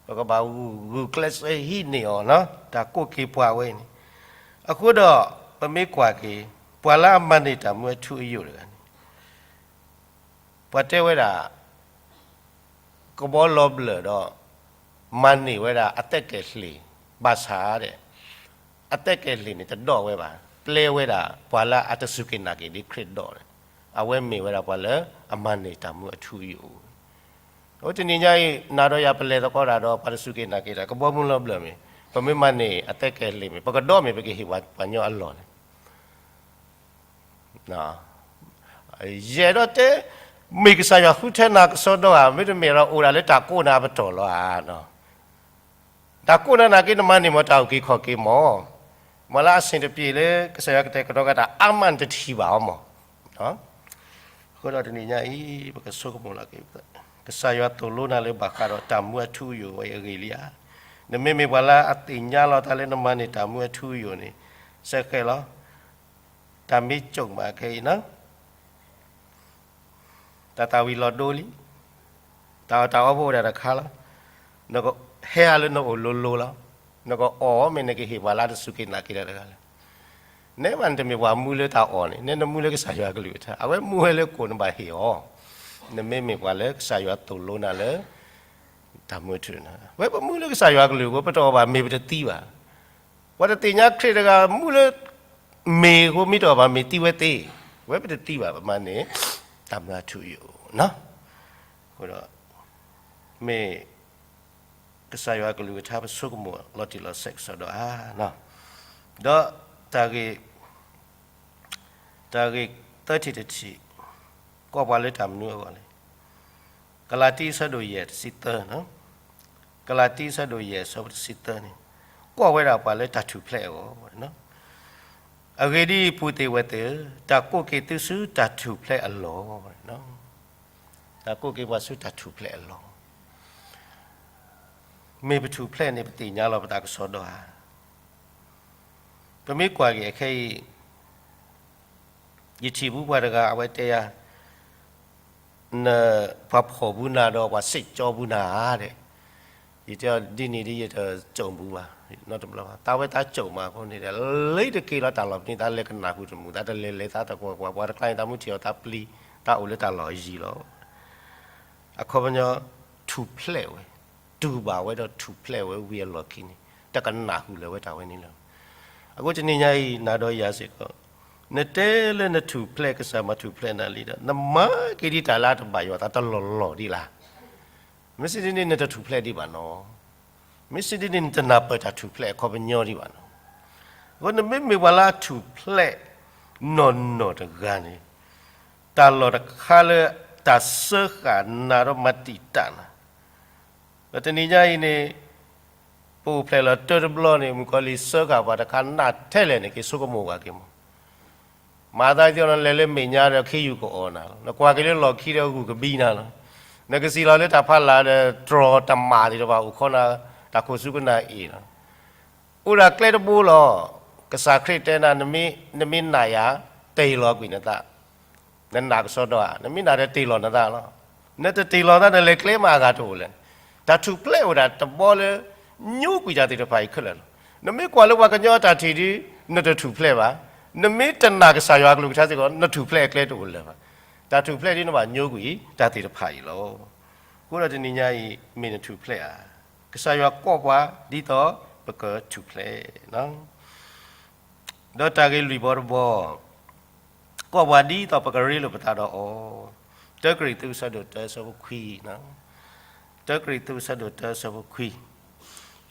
ပကဘၣ်ဂုာ်ကျဲးစၢးဟံးန့ၢ်အီၤ, တၢ်ကိးက့ၤပှၤဝဲန့ၣ်. အဃိဒီး ပမ့ၢ်ကွၢ်က့ၤ ပှၤလၢအမၤန့ၢ်တၢ်မူအထူအယိာ်တဂၤန့ၣ် ပှၤတဲဝဲဒၣ် ကဘီလီၤဘျၢၣ်ဒီး မၤန့ၢ်ဝဲဒၣ်အသက်ကယ်လှေ, ဘၣ်ဆၣ် အသက်ကယ်လှေန့ၣ် တဒိးဝဲဘၣ်. ပျဲဝဲဒၣ် ပှၤလၢအတစူၢ်က့ၤနာ်က့ၤဒ်ခရံာ်ဒိးန့ၣ်, အဝဲမ့ၢ်ဝဲဒၣ်ပှၤလၢအမၤန့ၢ်တၢ်မူအထူအယိာ်. အဃိတနံၤညါအံၤ နၤဒီးယၤပလဲၤသကိးတၢ်ဒီး ပှၤတစူၢ်က့ၤနာ်က့ၤတၢ် ကဘီမုၢ်လီၤဘျၢၣ်မ့ၢ် ပမ့ၢ်မၤန့ၢ်အသက်ကယ်လှေမ့ၢ် ပကဒိးမ့ၢ် ပကဟ့ၣ်ပှၤကညီအလီၢ်လဲၣ်. ယအဲၣ်ဒိးတဲ, မ့ၢ်ကစၢ်ယွၤဃုထၢနၤကစီဒီဧါ, မ့တမ့ၢ်ဒီးအိၣ်ဒၣ်လၢတၢ်ကိးနၤအပတီၢ်လီၤဧါ. တၢ်ကိးနၤနာ်က့ နမၤန့ၢ်မ့ၢ်တၢ်အုၣ်က့ၤခီၣ်က့ၤမ့ၢ်, မ့ၢ်လၢအဆ့ၣ်တပျ့ၤလၢကစၢ်ယွၤကတဲာ်ကတီၤက့ၤတၢ်အါမး နတထံၣ်ဘၣ်အီၤမ့ၢ်. အဃိဒီးတနံၤညါအံၤ ပကဆိကမိၣ်လီၤက့ၤ ကစၢ်ယွၤသိၣ်လိနၤလၢဘၣ်ဃးဒီးတၢ်မူအထူအယိာ်ဝဲအဂ့ၢ်လံဧါ. နမ့မ့ၢ်ပှၤလၢအသ့ၣ်ညါလီၤတၢ်လၢနမၤန့ၢ်တၢ်မူအထူအယိာ်န့ၣ်, စဲဃဲလီၤ, တၢ်မ့ၢ်ကၠိၣ်မးခဲအံၤ တၢ်သၣ်ဝံၤလီၤဒိလံ, တၢ်အီၣ်တၢ်အီဖိအိၣ်ဒၣ်တခါလီၤ. နကဟဲဟးလၢနအိၣ်လိၤလိၤလီၤ. နကအီၣ်မ့ၢ်နကဟ့ၣ်ပှၤလၢတစူၢ်က့ၤနာ်က့ၤတၢ်တဂၤလဲၣ်. နဲမးနတမ့ၢ်ပှၤမူလၢတၢ်အီၣ်န့ၣ်, နဲနမူလၢကစၢ်ယွၤကလုၢ်ကထါ, အဝဲမူဝဲလၢကိၣ်နဘၣ်ဟ့ၣ်အီၤ. နမ့မ့ၢ်ပှၤလၢကစၢ်ယွၤသိၣ်လိနၤလၢ တၢ်မူအထူန့ၣ်, ဝဲပမူလၢကစၢ်ယွၤကလုၢ်အဃိ ပတအီၣ်ဘၣ်မ့ၤပတသံဘၣ်. ပှၤတသ့ၣ်ညါခရံာ်တဂၤမူလၢ မ့ၤအဃိ မ့ၢ်တအီၣ်ဘၣ်မ့ၤသံဝဲသ့, ဝဲပတသံဘၣ် ပမၤန့ၢ် တၢ်မူအထူအယိာ်. အဃိဒီး မ့ၢ်ကစၢ်ယွၤကလုၢ်ကထါပဆိကမိၣ်လီၤတံၢ်လီၤဆဲးကစီဒီဧါ. ဒီးတၢ်ဂ့ၢ် တၢ်ဂ့ၢ်သၢထံၣ်တထံၣ်, ကွၢ်ပှၤလၢတၢ်မနုၤအဂီၢ်လဲၣ်. ကလၤတံအဆၢဒိၣ်ယဲၢ်တဆံသၢ, ကလၤတံအဆၢဒိၣ်ယဲၢ်အဆၢဖိတဆံသၢန့ၣ်, ကွၢ်ဝဲဒၣ်ပှၤလၢတၢ်ထူၣ်ဖျဲးအဂီၢ်. အဂ့ၢ်ဒ်အံၤ, ပုၢ်သ့ၣ်ဝဲၢ်သ့ၣ်ဧၢ, တၢ်ကိးက့ၤသုဆူတၢ်ထူၣ်ဖျဲးအလီၢ်. တၢ်ကိးက့ၤပှၤဆူတၢ်ထူၣ်ဖျဲးအလီၢ်. မ့ၢ်ပထူၣ်ဖျဲးန့ၣ် ပသ့ၣ်ညါလီၤပသးကစီဒီဧါ. ပမ့ၢ်ကွၢ်က့ၤအခဲအံၤ ယထံၣ်ဘူးပှၤတဂၤ အဝဲတဲယၤ, နပှၤဖှီၣ်ဘူးနၤဒီးပှၤစံၣ်ကၠီဘူးနၤဧါဒဲး. ယတဲအီၤဒ်န့ၣ်ဒ်ယတကၠိၣ်ဘူးဘၣ်, နီတဘျီဘၣ်. သးဝဲသးကၠိၣ်မးအဃိန့ၣ်ဒီး လၢတက့ၤလီၤတၢ်လီၢ်ပနံၤ သးလဲၤကနၣ်ဃုာ်တမုာ် သးတလဲၤလဲၤသးတကွၢ်ကွၢ် ပှၤတကျါန့ၣ် သးမူထံၣ်အီၤသးပျံၤ သးအိၣ်လၢတၢ်လီၢ်အယံၤလီၤ. အခီပညီ ထူၣ်ဖျဲးဝဲ, တူၢ်ဘၣ်ဝဲဒီးထူၣ်ဖျဲးဝဲဝံၤအလီၢ်ခံန့ၣ် တကနၣ်ဃုာ်လၢၤဝဲတၢ်ဝဲန့ၣ်လီၤ. အဃိတနံၤညါအံၤ နၤဒီးယၤစ့ၢ်ကီး, နတဲလၢနထူၣ်ဖျဲး ကစၢ်မၤထူၣ်ဖျဲးနၤလံဒီး နမၤက့ၤဒ်တၢ်လၢအတဘၣ်ယွၤသးတလီၢ်လီၢ်ဒံးလၢ်. မ့ၢ်စံးဒ်န့ၣ် နတထူၣ်ဖျဲးဒံးဘၣ်နီၤ. မ့ၢ်စံးဒ်န့ၣ် နတနၢ်ပၢၢ်တၢ်ထူၣ်ဖျဲးအခီပညီဒံးဘၣ်နီၤ. အဃိနမ့မ့ၢ်ပှၤလၢအထူၣ်ဖျဲးနီၢ်နီၢ်တဂၤန့ၣ်, တၢ်လီၢ်တခါလၢတၢ်စၢဃာ်နၤဒီးမၤတံာ်တာ်နၤ ဒီးတနံၤညါအံၤန့ၣ် ပအိၣ်ဖျဲၣ်လီၤတၢတဘျီန့ၣ် မုၣ်ကီၤလံၢ်စၢဃာ်ပှၤတခါနးထဲလဲၣ်န့ၣ် က့ၤဆိကမိၣ်ဘၣ်က့ၤမး. မၤသးဒ်သိးနလဲၤလၢမဲာ်ညါဒီးခ့ယုၢ်ကအီၣ်နၤလီၤ. နကွၢ်က့ၤလၢလီၢ်ခံဒီးဂုၢ်ကဘံနၤလီၤ. နကစံၣ်လီၤလၢတၢ်ဖးလၢ်ဒီး တြီၤတမးသ့ၣ်တဖၣ်အိၣ်ခီနၤ တၢ်ခိၣ်စူကနၣ်အ့ၣ်လီၤ. အိၣ်ဒၣ်ကျဲတဘိလီၤ. ကစၢ်ခရံာ်တဲနၤ နမ့ၢ်နာ်ယၤ တ့ၢ်လီၤကွံာ်နသး နနာ်ကစီဒီဧါ, နမ့ၢ်နာ်ဒီးတ့ၢ်လီၤနသးလီၤ. နတတ့ၢ်လီၤနသး နလဲၤကျဲမးအဂၤတအိၣ်လဲၣ်. တၢ်ထူၣ်ဖျဲးအိၣ်ဒၣ်တဘီလၢ ညိကွံာ်တၢ်သ့ၣ်တဖၣ်အံၤခဲလၢာ်လီၤ. နမ့ၢ်ကွၢ်လၢပှၤကညီအတၢ်ထံၣ်ဒီး နတထူၣ်ဖျဲးဘၣ်. နမ့ၢ်တနာ်ကစၢ်ယွၤအကလုၢ်ကထါစ့ၢ်ကီး နထူၣ်ဖျဲးအကျဲတအိၣ်လၢၤဘၣ်. တၢ်ထူၣ်ဖျဲးဒ်နဘၣ်ညိကွံာ်တၢ်သ့ၣ်တဖၣ်အံၤလီၤ. အဃိဒီးတနံၤညါအံၤ မ့ၢ်နထူၣ်ဖျဲးဧါ. ကစၢ်ယွၤကိးပှၤဒ်သိးပကထူၣ်ဖျဲး ဒီးတၢ်ဂ့ၢ်လွံၢ်ဘီတဘီ, ကိးပှၤဒ်သိးပကရ့လိာ်ပသးဒီးအီၤ, တၢကရံၣ်သူး အဆၢဒိၣ်တၢ အဆၢဖိခွံ, တၢကရံၣ်သူး အဆၢဒိၣ်တၢ အဆၢဖိခွံ,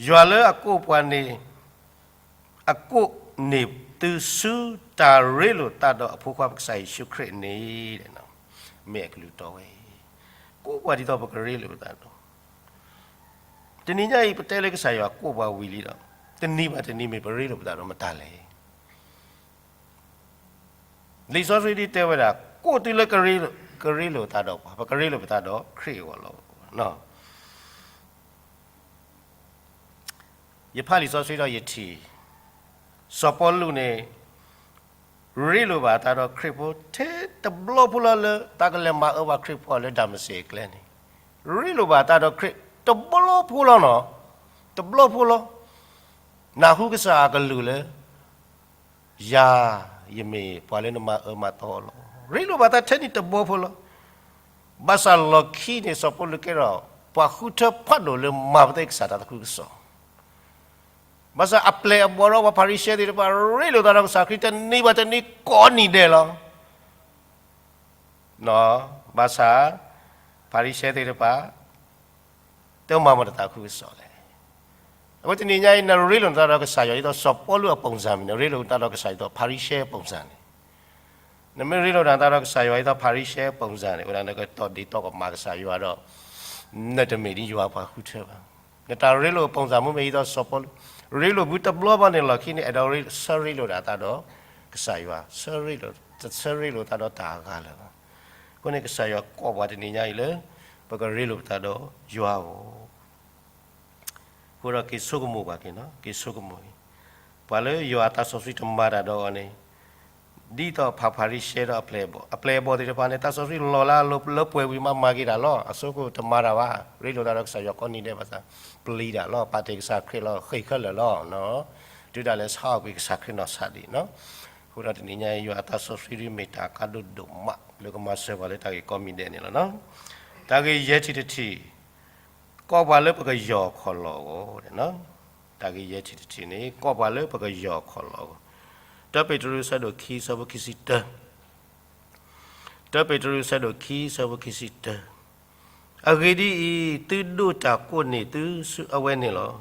ယွၤလၢအကိးပှၤန့ၣ် အကိးန့ၢ်သုဆူတၢ်ရ့လိာ်သးဒီးအဖိခွါပကစၢ်ယ့ၣ်ၡူးခရံာ်န့ၣ် မ့ၢ်အကလုၢ်တီဝဲ, ကိးပှၤဒ်သိးပကရ့လိာ်ပသးဒီး တနံၤညါအံၤ ပတဲလၢကစၢ်ယွၤကိးပှၤဝံၤလံဒီး တနံၤဘၣ်တနံၤမ့ၢ်ပရ့လိာ်ပသးဒီးမတၤလဲၣ်. လံာ်စီဆှံဒ်တဲဝဲဒၣ် ကိးသုလၢ ကရ့လိာ်သးဒီးပှၤ, ပကရ့လိာ်ပသးဒီးခရံာ်အဂီၢ်လီၤ. ယဖးလံာ်စီဆှံဒီးယထံၣ် စီၤပီလူးန့ၣ် ရ့လိာ်ဘၣ်အသးဒီးခရံာ်ဖိ ထဲတဘျီဖိလီၤလၢ တၢ်ကလဲၤမၤအၢဘၣ်ခရံာ်ဖိလၢဒၤမးစ့းအကျဲန့ၣ်, ရ့လိာ်ဘၣ်အသးဒီးခရံာ်တဘျီဖိလီၤနီၤ, တဘျီဖိလီၤ. နၢ်ဟူကစၢ်အကလုၢ်လၢ ယၤ ယမ့ၢ်ပှၤလၢနမၤအၢမၤသီလီၤ. ရ့လိာ်ဘၣ်သးထဲန့ၣ်တဘျီဖိလီၤ. ဘၣ်ဆၣ်လီၢ်ခံန့ၣ် စီၤပီလူးကဲထီၣ် ပှၤဃုထၢဖးဒိၣ်လၢမၤပသးကစၢ်တၢ်သးခုကစီၣ် ဘၣ်ဆၣ်အပျဲၢ်အဘီၣ်ဒီးပှၤဖၤရံၤၡဲသ့ၣ်တဖၣ် ရ့လိာ်သးဒီးကစၢ်ခရံာ်တနံၤဘၣ်တနံၤကိးနံၤဒဲးလီၤ. ဘၣ်ဆၣ် ဖၤရံၤၡဲသ့ၣ်တဖၣ် တမၤမတၤသးခုကစီၣ်လဲၣ်. အဃိတနံၤညါအံၤ နရ့လိာ်နသးဒီးကစၢ်ယွၤဒ်သိးစီၤပီလူးအပုံစံမ့ၢ် နရ့လိာ်နသးဒီးကစၢ်ယွၤဒ်သိးဖၤရံၤၡဲအပုံစံန့ၣ် နမ့ၢ်ရ့လိာ်နသးဒီးကစၢ်ယွၤဒ်သိးဖၤရံၤၡဲ ပုံစံ န့ၣ် ဝဲဒၣ်နကတီၢ်ဒ့ၣ်တီၢ်ကမၣ်ကစၢ်ယွၤဒီး နတမ့ၢ်ဒ်ယွၤပှၤဃုထၢဘၣ်. နတၢ်ရ့လိာ် ပုံစံ မ့ၢ်မ့ၢ်ဒ်သိးစီၤပီလူး ရ့လိာ်ဘုတဘျီဘၣ်န့ၣ်လီၢ်ခံန့ၣ် အဲၣ်ဒိးဆၢရ့လိာ်ဒၣ်သးဒီးကစၢ်ယွၤ, ဆၢရ့လိာ်, တဆၢရ့လိာ်သးဒီးတၢ်အဂၤလၢၤဘၣ်. အဃိန့ၣ် ကစၢ်ယွၤကိးပှၤတနံၤညါအံၤလၢ ပကရ့လိာ်ပသးဒီးယွၤအဂီၢ် အဃိဒီးက့ၤဆိကမိၣ်ပှၤက့ၤနီၤ, က့ၤဆိကမိၣ်က့ၤ, ပှၤလၢယွၤအသးစီဆှံတမၤတၢ်ဒီးအီၤန့ၣ်, ဒ်သိးဖၤဖၤရံၤၡဲဒီးအပျဲၢ်အဘီၣ်, အပျဲၢ်အဘီၣ်သ့ၣ်တဖၣ်န့ၣ် သးစီဆှံလီၤလၢအလိၤလၢပှဲၤဝံၤမးမၤက့ၤတၢ်လီၤ. အဆိကတမၤတၢ်ဘၣ်, ရ့လိာ်သးဒီးကစၢ်ယွၤကိးနံၤဒဲးဘၣ်ဆၣ် ပျံၤတၢ်လီၤ, ပာ်တ့ၢ်ကစၢ်ခရံာ်လီၤ, ဃ့ၢ်ခဲလၢာ်လီၤ. တုၤဒၣ်လဲာ်ဆါအီၣ်ကွံာ်ကစၢ်ခရံာ်နီၢ်ဆါဒံးနီၤ. အဃိဒီးတနံၤညါအံၤ ယွၤအသးစီဆှံဒ်မ့ၢ်တၢ်ကါဒိၣ်ဒိၣ်မး လၢကမၤစၢၤပှၤလၢတၢ်ဂ့ၢ်ကိးမံၤဒဲးန့ၣ်လီၤနီၤ. တၢ်ဂ့ၢ်ယဲၢ်ထံၣ်တထံၣ် ကိးပှၤလၢပကယီၢ်ခီၣ်လီၢ်အဂီၢ်, တၢ်ဂ့ၢ်ယဲၢ်ထံၣ်တထံၣ်န့ၣ် ကိးပှၤလၢပကယီၢ်ခီၣ်လီၢ်အဂီၢ်, တၢပ့းတရူး အဆၢဒိၣ်ခံ အဆၢဖိခံဆံတၢ, တၢပ့းတရူး အဆၢဒိၣ်ခံ အဆၢဖိခံဆံတၢ, အဂ့ၢ်ဒ်အံၤ, သုဒိးတၢ်ကိးန့ၢ်သုဆူအဝဲန့ၣ်လီၤ.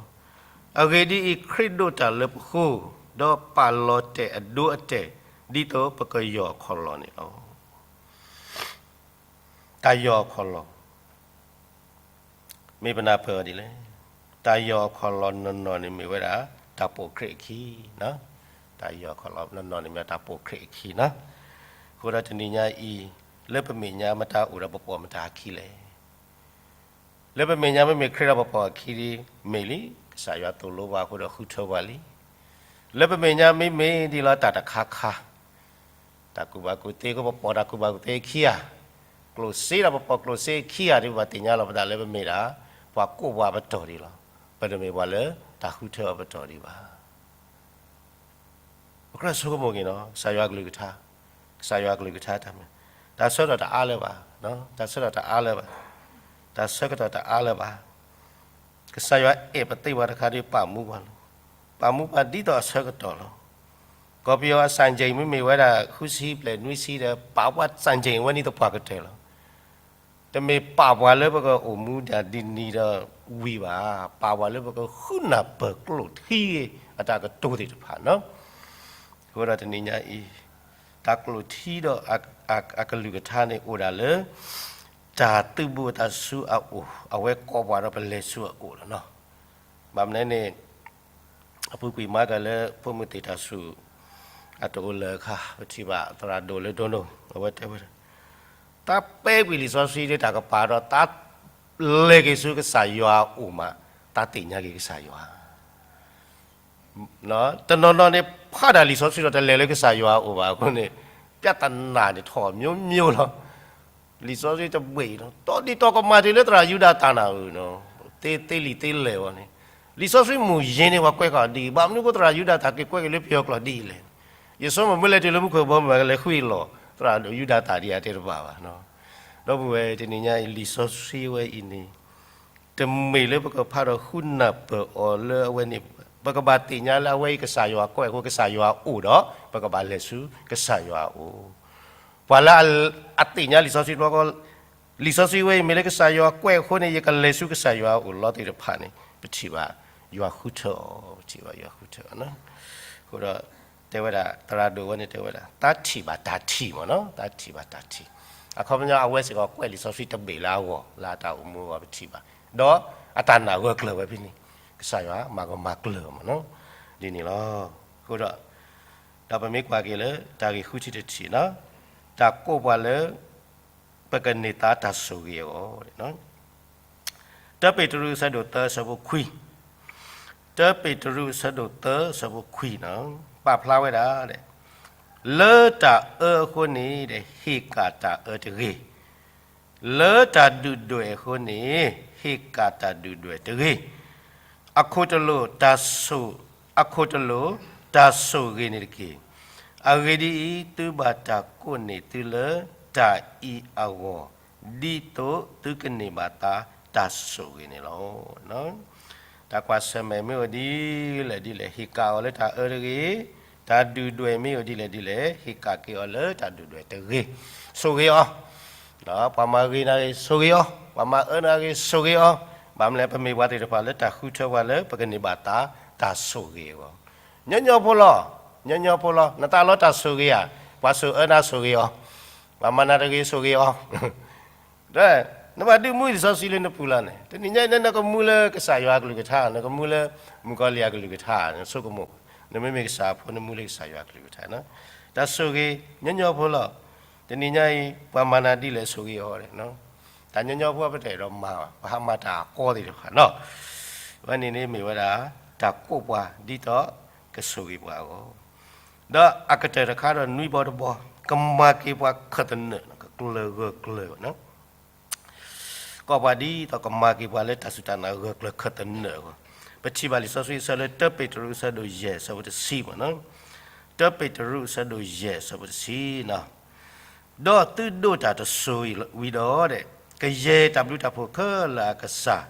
အဂ့ၢ်ဒ်အံၤ, ခရံာ်ဒိးတၢ်လၢပဃိ, ဒီးပာ်လီၤတဲာ်အဒိအတဲာ်, ဒ်သိးပကယီၢ်ခီၣ်လီၢ်န့ၣ်လီၤ. တၢ်ယီၢ်ခီၣ်လီၢ် မ့ၢ်ပနၢ်ပၢၢ်အီၤဒ်လဲၣ်. တၢ်ယီၢ်ခီၣ်လီၢ်နီၢ်နီၢ်န့ၣ်မ့ၢ်ဝဲဒၣ် တၢ်ပိာ်ခရံာ်အခံ, တၢ်ယီၢ်ခီၣ်လီၢ်နီၢ်နီၢ်န့ၣ်မ့ၢ်တၢ်ပိာ်ခရံာ်အခံနီၤ. အဃိဒီးတနံၤညါအံၤ လၢပမဲာ်ညါမတၤအိၣ်ဒီးပပိာ်မတၤအခံလဲၣ်. လၢပမဲာ်ညါမ့မ့ၢ်ခရံာ်ဒီးပပိာ်အခံဒ်မ့ၢ်လံ, ကစၢ်ယွၤသိၣ်လိပှၤအဃိဒီးဃုထၢပှၤလံ. လၢပမဲာ်ညါမ့မ့ၢ်ဒ်လီၤတၢ်တခါခါ တၢ်ကူၣ်ဘၣ်ကူၣ်သ့အဃိ ပပိာ်တၢ်ကူၣ်ဘၣ်ကူၣ်သ့အခံဧါ, ကျိၣ်စ့ဒီးပပိာ်ကျိၣ်စ့အခံဧါ, ဒ်ပဘၣ်သ့ၣ်ညါလီၤပသးလၢပမ့ၢ်ဒၣ် ပှၤကိးပှၤအပတီၢ်ဒံးလီၤ. ပတမ့ၢ်ပှၤလၢတၢ်ဃုထၢအပတီၢ်ဒံးဘၣ်. ပကြၢးဆိကမိၣ်က့ၤနီၤ, ကစၢ်ယွၤအကလုၢ်ကထါ, ကစၢ်ယွၤအကလုၢ်ကထါတၢ်မ့ၢ်, တၢ်ဆၢကတီၢ်တအါလၢၤဘၣ်, တၢ်ဆၢကတီၢ်တအါလၢၤဘၣ်, တၢ်ဆၢကတီၢ်တအါလၢၤဘၣ်. ကစၢ်ယွၤအဲၣ်ပသ့ပှၤတခါဒီးပာ်မူပှၤလီၤ. ပာ်မူပှၤဒ်သိးအဆၢကတီၢ်လီၤ. ကီၢ်ပယီၤအစံၣ်ကၠံၣ်မ့မ့ၢ်ဝဲဒၣ် ဃုဆံဘျဲၣ်နွံဆံဒီး ပာ်ပှၤစံၣ်ကၠံၣ်ဝဲန့ၣ်သပှၢ်ကတၢၢ်လီၤ. တမ့ၢ်ပာ်ပှၤလၢပကအိၣ်မူဒၣ်ဒ်န့ၣ်ဒီးဝံၤဘၣ်, ပာ်ပှၤလၢပကဃုနၢ်ပၢၢ်ကျိၣ်ထံအတၢ်ကတိၤသ့ၣ်တဖၣ်နီၤ. အဃိဒီးတနံၤညါအံၤ တၢ်ကျိၣ်ထံဒီးအကလုၢ်ကထါန့ၣ်အိၣ်ဒၣ်လၢ တၢ်သုးဘူးအသးဆူအအိၣ်, အဝဲကိးပှၤဒီးပလဲၤဆူအအိၣ်လီၤနီၤ. ဘၣ်မနုၤန့ၣ် အပူၤကွံာ်မၤကလၢဖိမုၣ်သ့ၣ်တၢ်ဆူၣ် အတအိၣ်လၢၤအခါ ပထံၣ်ဘၣ်သရၣ်ဒိၣ်လၢဒိၣ်ဒိၣ် အဝဲတဲဝဲဒၣ် တၢ်ပဲာ်ကွံာ်လံာ်စီဆှံဒီးတၢ်ကပၤဒီး တၢ်လဲၤက့ၤဆူကစၢ်ယွၤအအိၣ်မး တၢ်သ့ၣ်ညါက့ၤကစၢ်ယွၤ တနီၤနီၤန့ၣ် ဖးဒၣ်လံာ်စီဆှံဒီးတလဲၤလၢကစၢ်ယွၤအအိၣ်ဘၣ်အဃိန့ၣ် ပြဿနာန့ၣ်ထီၣ်မျိုးမျိုးလီၤ. လံာ်စီဆှံတဘ့ၣ်နီၤ တီဒံးတီကမၣ်တ့ၢ်လၢသရၣ်ယူဒၤသၣ်နၤဧၢနီၤ သ့သ့လံာ်သ့လဲၢ်ဝဲန့ၣ် လံာ်စီဆှံမုၢ်ယ့ၤန့ၣ် ပှၤကွဲးဃာ်ဒ်အံၤ ဘၣ်မနုၤဃိသရၣ်ယူဒၤသၣ်က့ၤကွဲးက့ၤလၢပယီၤကျိာ်ဒ်အံၤလဲၣ်. ယဆိကမိၣ်မ့ၢ်လဲၤတုၤလၢမူခိၣ်ဘီမုၢ်ဘၣ်ကလဲၤဃုအံၤလီၤ သရၣ်ယူဒၤသၣ်ဒ်အံၤတဲတဘၣ်ဘၣ်. ဒီပုၢ်ဝဲၢ်တနံၤညါအံၤ လံာ်စီဆှံဝဲအံၤန့ၣ် တမ့ၢ်လၢပကဖးဒီးဃုနၢ်ပၢၢ်အီၤလၢအဝဲန့ၣ် ပကဘၣ်သ့ၣ်ညါလၢအဝဲအံၤကစၢ်ယွၤကွဲးအဃိ ကစၢ်ယွၤအိၣ်ဒီး ပကဘၣ်လဲၤဆူကစၢ်ယွၤအအိၣ် ပှၤလၢအသ့ၣ်ညါလံာ်စီဆှံတဘျီဃီ လံာ်စီဆှံဝဲအံၤမ့ၢ်လၢကစၢ်ယွၤကွဲးအဃိန့ၣ် ယကလဲၤဆူကစၢ်ယွၤအအိၣ်လီၤသ့ၣ်တဖၣ်န့ၣ် ပထံၣ်ဘၣ်ယွၤဃုထၢအီၤ ပထံၣ်ဘၣ်ယွၤဃုထၢအီၤ အဃိဒီး တဲဝဲဒၣ် သရၣ်ဒိၣ်ဝဲန့ၣ်တဲဝဲဒၣ် တၢ်ထံၣ်ဘၣ်တၢ်ထံၣ်မ့ၢ်နီၤ တၢ်ထံၣ်ဘၣ်တၢ်ထံၣ် အခီပညီအဝဲစ့ၢ်ကီးကွဲးလံာ်စီဆှံတဘ့ၣ်လၢအဂီၢ် လၢအတၢ်အိၣ်မူအဂီၢ်ပထံၣ်ဘၣ် ဒီးအတၢ်နာ်ဂၢၢ်ကျၢၤဝဲဖဲန့ၣ် ကစၢ်ယွၤမၤကမၤကျၢၤမ့ၢ်နီၤ ဒ်န့ၣ်လီၤ. အဃိဒီး ဒီးပမ့ၢ်ကွၢ်က့ၤလၢတၢ်ဂ့ၢ်ဃုထံၣ်တထံၣ်နီၤ တၢ်ကိးပှၤလၢ ပကန့ၢ်သါတၢ်ဆိၣ်ဂ့ၤအဂီၢ် တၢပ့းတရူးအဆၢဒိၣ်သၢအဆၢဖိခွံ, တၢပ့းတရူးအဆၢဒိၣ်သၢအဆၢဖိခွံနီၤ ပာ်ဖျါဝဲဒၣ် လၢတၢ်အၢအဃိန့ၣ် ဟ့ၣ်ကၣ်တၢ်အၢတဂ့ၤ, လၢတၢ်ဒုၣ်ဒွဲၣ်အဃိန့ၣ် ဟ့ၣ်ကၣ်တၢ်ဒုၣ်ဒွဲၣ်တဂ့ၤ, အခိၣ်တလိာ်တၢ်ဆိၣ်, အခိၣ်တလိာ်တၢ်ဆိၣ်ဂ့ၤန့ၣ်တက့ၢ်. အဂ့ၢ်ဒ်အံၤ, သုဘၣ်တၢ်ကိးန့ၢ်သုလၢတၢ်အံၤအဂီၢ်, ဒ်သိးသုကန့ၢ်ဘၣ်သါတၢ်ဆိၣ်ဂ့ၤန့ၣ်လီၤ. တၢ်ကွၢ်ဆၢၣ်မဲာ်မ့ၢ်အိၣ်ဒ်လဲၣ်ဒ်လဲၣ်, ဟ့ၣ်ကၣ်အီၤလၢတၢ်အၢတဂ့ၤ, တၢ်ဒုၣ်ဒွဲၣ်မ့ၢ်အိၣ်ဒ်လဲၣ်ဒ်လဲၣ်, ဟ့ၣ်ကၣ်က့ၤအီၤလၢတၢ်ဒုၣ်ဒွဲၣ်တဂ့ၤ, ဆိၣ်ဂ့ၤအီၤ ပှၤမၤဂ့ၤနၤဂ့ၤ ဆိၣ်ဂ့ၤအီၤ, ပှၤမၤအၢနၤဂ့ၤ ဆိၣ်ဂ့ၤအီၤ, ဘၣ်မနုၤလဲၣ် ပမ့ၢ်ပှၤသ့ၣ်တဖၣ်လၢတၢ်ဃုထၢပှၤလၢပကန့ၢ်ဘၣ်သါတၢ်ဆိၣ်ဂ့ၤအဂီၢ်, ညီညီဖိလီၤ, ညီညီဖိလီၤ, နသးလီတၢ်ဆိၣ်ဂ့ၤဧါ, ပှၤဆိၣ်အၢနၤဆိၣ်ဂ့ၤအီၤ, ပှၤမၤနၤတဂ့ၤဆိၣ်ဂ့ၤအီၤ, ဒီး နဘၣ်ဒုးမူလံာ်စီဆှံလၢနပူၤလီၤန့ၣ်, တနံၤညါအံၤ နကမူလၢကစၢ်ယွၤအကလုၢ်ကထါ, နကမူလၢမုၣ်ကီၤလံၢ်အကလုၢ်ကထါ, နဆိကမိၣ်, နမ့မ့ၢ်ကစၢ်အဖိ နမူလၢကစၢ်ယွၤအကလုၢ်ကထါ, တၢ်ဆိၣ်ဂ့ၤညီညီဖိလီၤ. တနံၤညါအံၤ ပှၤမၤနၤဒ်လဲၣ်ဆိၣ်ဂ့ၤအီၤ, တၢ်ညီညီဖိပတအဲၣ်ဒိးမၤဘၣ်, ပဟးမၤတၢ်အကီသ့ၣ်တဖၣ်နီၤ. အဝဲန့ၣ်န့ၣ်မ့ၢ်ဝဲဒၣ် တၢ်ကိးပှၤဒ်သိးကဆိၣ်ဂ့ၤပှၤအဂီၢ်, ဒီးအကတၢၢ်တခါဒီးနွံဘီတဘီ, ကမၤက့ၤပှၤခၢၣ်သနၢၣ်, ကကျၢၢ်ဂၢၢ်ကျၢၢ်ဘၣ် ကိးပှၤဒ်သိးကမၤက့ၤပှၤလၢတၢ်စူၢ်တၢ်နာ်ဂၢၢ်ကျၢၢ်ခၢၣ်သနၢၣ်အဂီၢ်, ပထံၣ်ဘၣ်လံာ်စီဆှံအဆၢလၢ တၢပ့းတရူးအဆၢဒိၣ်ယဲၢ်အဆၢဖိတဆံမ့ၢ်နီၤ, တၢပ့းတရူးအဆၢဒိၣ်ယဲၢ်အဆၢဖိတဆံနီၤ, ဒီးသုဒိးတၢ်တစိၤဝံၤဒီး, ကယဲၢ်တၢ်ဘျုးတၢ်ဖှိၣ်ခဲလၢာ်အကစၢ်,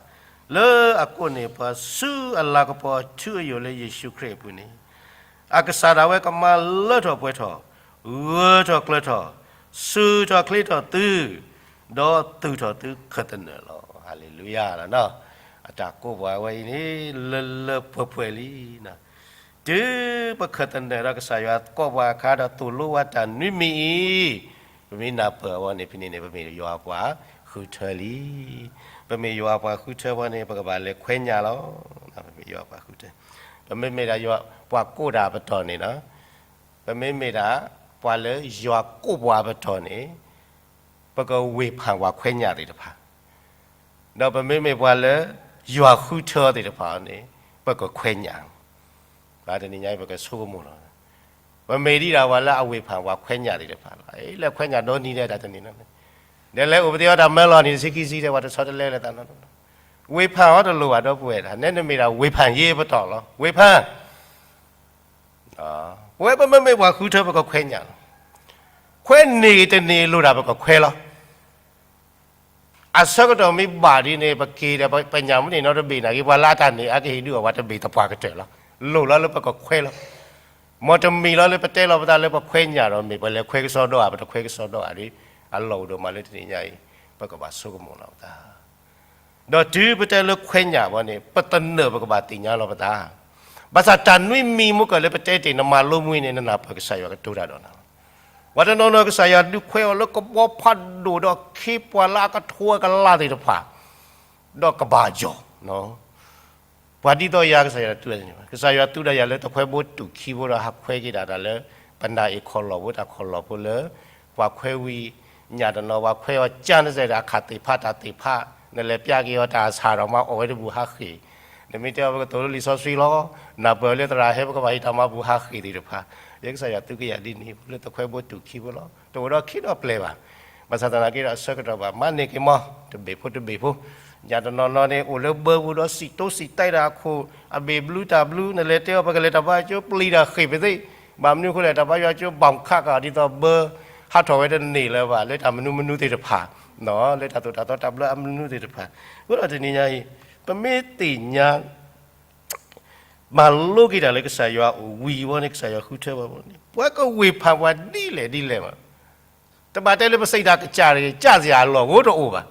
လၢအကိးန့ၢ်ပှၤဆူအလၤကပီၤအထူအယိာ်လၢယ့ၣ်ၡူးခရံာ်အပူၤန့ၣ်, အကစၢ်ဒၣ်ဝဲကမၤလၢထီၣ်ပှဲၤထီၣ်, ဂၢၢ်ထီၣ်ကျၢၤထီၣ်, စူၢ်ထီၣ်ချ့ထီၣ်သု, ဒီးသူၣ်ထီၣ်သုခၢၣ်သနၢၣ်လီၤ. ဟၤလ့လူယၤလီၤ. အတၢ်ကိးပှၤဝဲအံၤန့ၣ် လၢလၢပှဲၤပှဲၤလံ. တုၤပခၢၣ်သနၢၣ်ဒီးကစၢ်ယွၤကိးပှၤအခါဒီးသိၣ်လိဝဲတၢ်နွံမံၤအံၤ, ပမ့ၢ်နၢ်ပၢၢ်အီၤန့ၣ် ဖဲန့ၣ်န့ၣ် ပမ့ၢ်ယွၤပှၤဃုထၢလံ. ပမ့ၢ်ယွၤပှၤဃုထၢပှၤန့ၣ် ပကဘၣ်လဲၤခွဲးညၣ်လီၤ. ပမ့ၢ်ယွၤပှၤဃုထၢ, ပမ့မ့ၢ်ဒၣ်ယွၤပှၤကိးတၢ်အပတီၢ်န့ၣ်လီၤ. ပမ့မ့ၢ်ဒၣ်ပှၤလၢယွၤကိးပှၤအပတီၢ်န့ၣ်, ပကဝ့ၢ်ဖၣ်ပှၤခွဲးညၣ်သ့ၣ်တဖၣ်, ဒီးပမ့မ့ၢ်ပှၤလၢယွၤဃုထၢသ့ၣ်တဖၣ်န့ၣ်, ပကခွဲးညၣ်, တနံၤညါအံၤပကဆိကမိၣ်လီၤ. ပမ့ၢ်ဒ်ဒၣ်ပှၤလၢအဝ့ၢ်ဖၣ်ပှၤခွဲးညၣ်သ့ၣ်တဖၣ်လီၤ. လဲၤခွဲးညၣ်ဒီနံၤဒဲးတၢ်တနံၤလီၤ. ဒီးလဲၤအိၣ်ပသ့အီၣ်တၢ်မၢလီၤနံၤ တဆံခံဆံဒီး ပှၤတဆီတလဲလၢၤသးနီၤ. ဝ့ၢ်ဖၣ်အီၤတလိၣ်ဘၣ်ဒီပုၢ်ဝဲၢ်ဒၣ်, နဲနမ့ၢ်ဒၣ်ဝ့ၢ်ဖၣ်ယ့ပတီၢ်လီၤ. ဝ့ၢ်ဖၣ် ပဝဲပမ့မ့ၢ်ပှၤဃုထၢပကခွဲးညၣ်လီၤ. ခွဲးန့ၢ်တန့ၢ်လိၣ်ဒၣ်ပကခွဲးလီၤ. အဆၢကတီၢ်မ့ၢ်ဘၣ်ဒ်န့ၣ် ပက့ၤဒီးပညၣ်မ့ၢ်န့ၢ်နီတဘ့ၣ်နာ်က့ ပှၤလၢအတၢ်န့ၢ်အါကဟ့ၣ်ဒုးအီၤ ပှၤတဘ့ၣ်သပှၢ်ကတၢၢ်လီၤ. လိၣ်လီၤလၢပကခွဲးလီၤ. မ်တမံၤလီၤလၢပတဲလီၤပသးလၢပခွဲးညၣ်ဒီး မ့ၢ်ပလဲၤခွဲးကစီဒီဧါ ပတခွဲးကစီဒီဧါဒီး အလီၢ်အိၣ်ဒိၣ်မးလၢတနံၤညါအံၤ ပကဘၣ်ဆိကမိၣ်လီၤပသး ဒီးတုၤပတဲလၢခွဲးညၣ်ဘီန့ၣ် ပသနၢၣ်ပကဘၣ်သ့ၣ်ညါလီၤပသး. ဘၣ်ဆၣ်တၢ်နွံမံၤမ့ၢ်ကၢၢ်လၢပတဲတ့ၢ် နမၤလိမူအံၤန့ၣ် နနၢ်ပၢၢ်ကစၢ်ယွၤကတိၤတၢ်ဒီးနၤလီၤ. ပှၤတနီၤနီၤကစၢ်ယွၤဒုးခွဲးအီၤလၢကဘီဖးဒိၣ်ဒီးခ့ပှၤလၢအကထိအကလးသ့ၣ်တဖၣ် ဒီးကဘၣ်ယီၤ ပှၤဒ်သိးယၤကစၢ်ယွၤသူဒၣ်ယၤန့ၣ် ကစၢ်ယွၤသူဒၣ်ယၤလၢတခွဲဘိတူၢ်ခံဘိဒီးဟးခွဲက့ၤဒၣ်တၢ်လၢ ပနၢ်အ့ၣ်ခီၣ်လီၢ်ဖိတၢ်ခီၣ်လီၢ်ဖိလၢ ပှၤခွဲဝံၤညၣ်တနီၤ ပှၤခွဲအီၤကၢ်န့ၣ်စဲဒီး အခၣ်သ့ၣ်ဖးတၢ်သ့ၣ်ဖး နလဲၤပျၢ်က့ၤအီၤတၢ်ဆၣ်ဒီးမၤအီၣ်ဝဲတဘူၣ်ဟးဃ့ၢ် နမ့ၢ်တဲအီၤပကသိၣ်လိလံာ်စီဆှံလီၤ. နၢ်ပၢၢ်လၢသရၣ်ဟဲပကဘၣ်ဟ့ၣ်တၢ်မၤဘူၣ်ဟးဃ့ၢ်သ့ၣ်တဖၣ် ယကစၢ်ယွၤသူကယၤဒ်န့ၣ် လၢတခွဲဘိတူၢ်ခံဘိလီၤ. တအိၣ်ဒီးခံဒီးပျဲၢ်ဘၣ်. ဘၣ်ဆၣ်သနာ်က့ဒီးအဆၢကတီၢ်ဘၣ် မၤန့ၢ်က့ၤမီၤ တဘ့ၣ်ဖိတဘ့ၣ်ဖိ ညၣ်တနီၤနီၤန့ၣ် အိၣ်လၢဘၢပူၤဒီးစံၣ်တိစံၣ်တဲတၢ်အခိၣ် အဘ့ၣ်ဘျုးတၢ်ဘျုး နလဲၤတဲအီၤ ပကလဲၤတၢ်ဘါယွၤကၠိပျံၤတၢ်ဃ့ၢ်ပသ့ၣ် ဘၣ်မနုၤအဃိလဲၣ် တၢ်ဘါယွၤကၠိဘၣ်ခးကဒီးဒ်သိးဘၢ ဟးထီၣ်ဝဲတန့ၢ်လၢၤဘၣ် လၢတၢ်မနုၤမနုၤသ့ၣ်တဖၣ် လၢတၢ်သိၣ်တၢ်သီတၢ်ဘျၢအမနုၤသ့ၣ်တဖၣ် အဃိဒီးတနံၤညါအံၤ ပမ့ၢ်သ့ၣ်ညါ မၤလိက့ၤတၢ်လၢကစၢ်ယွၤအအိၣ်ဝံၤအဝဲန့ၣ် ကစၢ်ယွၤဃုထၢဘၣ်ဝဲန့ၣ် ပှၤကဝ့ၢ်ဖၣ်ပှၤဒ်လဲၣ်ဒ်လဲၣ်ဘၣ်. တဘၣ်တဲလၢပစံးတၢ်ကစၢ်တဂ့ၤ ကစၢ်စ့ၢ်အလီၢ်ဂိတအိၣ်ဘၣ်.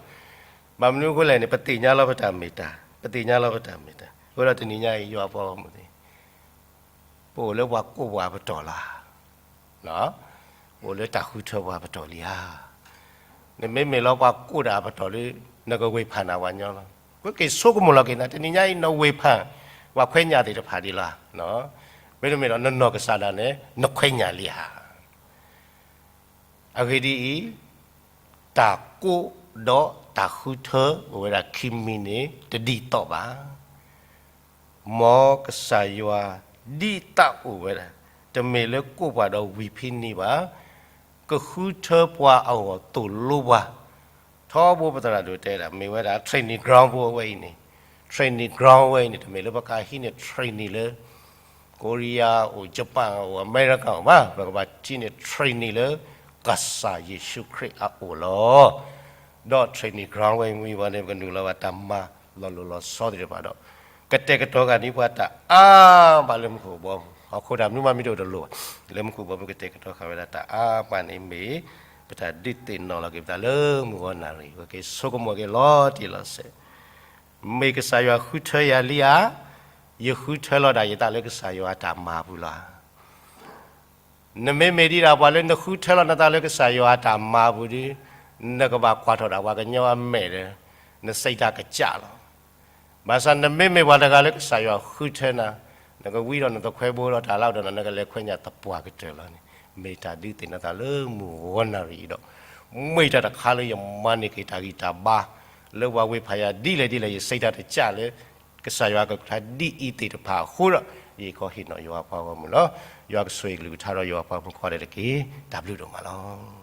ဘၣ်မနုၤအဃိလဲၣ်န့ၣ် ပသ့ၣ်ညါလီၤပတၢ်မ့ၢ်တၢ် ပသ့ၣ်ညါလီၤပတၢ်မ့ၢ်တၢ် အဃိဒီးတနံၤညါအံၤ ယွၤပှၤဂီၢ်မုၢ်သ့ၣ် ပအိၣ်လၢပှၤကိးပှၤအပတီၢ်လီၤ. ပအိၣ်လၢတၢ်ဃုထၢပှၤအပတီၢ်လံဧါ. နမ့မ့ၢ်လီၤပှၤကိးတၢ်အပတီၢ်လံ နကဝ့ၢ်ဖၣ်နၤပှၤညီလီၤ. ပက့ၤဆိကမိၣ်လီၤက့ၤနၤ တနံၤညါအံၤ နဝ့ၢ်ဖၣ်ပှၤခွဲးညၣ်သ့ၣ်တဖၣ်ဒ်လီၤ. မ့တမ့ၢ်ဒီးနနီၢ်ကစၢ်ဒၣ်နဲ နခွဲးညၣ်လံဧါ. အဂ့ၢ်ဒ်အံၤ, တၢ်ကိးဒီးတၢ်ဃုထၢအိၣ်ဝဲဒၣ်ခံမံၤန့ၣ် တဒ်သိးဘၣ်. မ်ကစၢ်ယွၤဒ်တၢ်အိၣ်ဝဲဒၣ် တမ့ၢ်လၢကိးပှၤဒီးဝံၤဖဲန့ၣ်ဘၣ်, ကဃုထၢပှၤအဂီၢ်သိၣ်လိပှၤ ထီဘိပသရၣ်ဒိၣ်တဲဒၣ် မ့ၢ်ဝဲဒၣ် training ground ဖိအဝဲအံၤန့ၣ်, training ground ဝဲအံၤန့ၣ် တမ့ၢ်လၢပကဟံးန့ၢ် training လၢ Korea အိၣ် Japan အိၣ် America အိၣ်ဘၣ်, ပကဘၣ်ဟံးန့ၢ် training လၢ ကစၢ်ယ့ၣ်ၡူးခရံာ်အအိၣ်လီၤ. ဒီး training ground ဝဲအံၤဝံၤဝဲန့ၣ် ပကနုာ်လီၤဘၣ်တၢ်မၤလီၤလိၢ်လီၤဆီသ့ၣ်တဖၣ်ဒီး ကတဲာ်ကတီၤဃာ်န့ၢ်ပှၤတၢ်အါမးလၢမူခိၣ်ဘီမုၢ်, ဟီၣ်ခိၣ်တၢ်မနုၤမးမ့ၢ်တအိၣ်တလိၣ်ဘၣ်, လၢမူခိၣ်ဘီမုၢ်ကတဲာ်ကတီၤဃာ်ဝဲဒၣ်တၢ်အါမးန့ၣ်မ့ၢ် ပတၢ်ဒုးသ့ၣ်နီၣ်လီၤက့ၤပသးလၢမုၢ်ဂီၤနၣ်ရံၣ်, ပက့ၤဆိကမိၣ်က့ၤလီၤတံၢ်လီၤဆဲး, မ့ၢ်ကစၢ်ယွၤဃုထၢယၤလံဧါ, ယဃုထၢလီၤဒၣ်ယသးလၢကစၢ်ယွၤအတၢ်မၤပူၤလီၤဧါ. နမ့မ့ၢ်ဒ်ဒၣ်ပှၤလၢနဃုထၢလီၤနသးလၢကစၢ်ယွၤအတၢ်မၤပူၤဒီး, နကဘၣ်ကွၢ်ထီၣ်ဒၣ်ပှၤကညီအမဲာ်ဒီး, နစံးတၢ်ကစၢ်လီၤ. ဘၣ်ဆၣ်နမ့မ့ၢ်ပှၤတဂၤလၢကစၢ်ယွၤဃုထၢနၤ, နကဝံဒီးနသခွဲဘိဒီးတၢ်လၢအီၤဒီး နကလဲၤခွဲးညၣ်သပှၢ်ကတၢၢ်လီၤန့ၣ်, မ့ၢ်တၢ်ဒုးသ့ၣ်နီၣ်သးလၢမုၢ်ဂီၤနၣ်ရံၣ်အံၤဒီး, မ့ၢ်တၢ်တခါလၢယမၤန့ၢ်က့ၤတၢ်ဂံၢ်တၢ်ဘါ, လၢပှၤဝ့ၢ်ဖးယၤဒ်လဲၣ်ဒ်လဲၣ် ယစံးတၢ်တကစၢ်လၢ ကစၢ်ယွၤကလုၢ်ကထါဒ်အံၤသ့ၣ်တဖၣ်အဃိဒီး, ယကဟ့ၣ်နီၤယွၤအပှၤဂီၢ်မုၢ်လီၤ. ယွၤကဆိၣ်ဂ့ၤကလုၢ်ကထါဒီးယွၤပှၤမုၣ်ခွါဒဲးတက့ၢ်. တၢ်ဘျုးဒိၣ်မးလီၤ.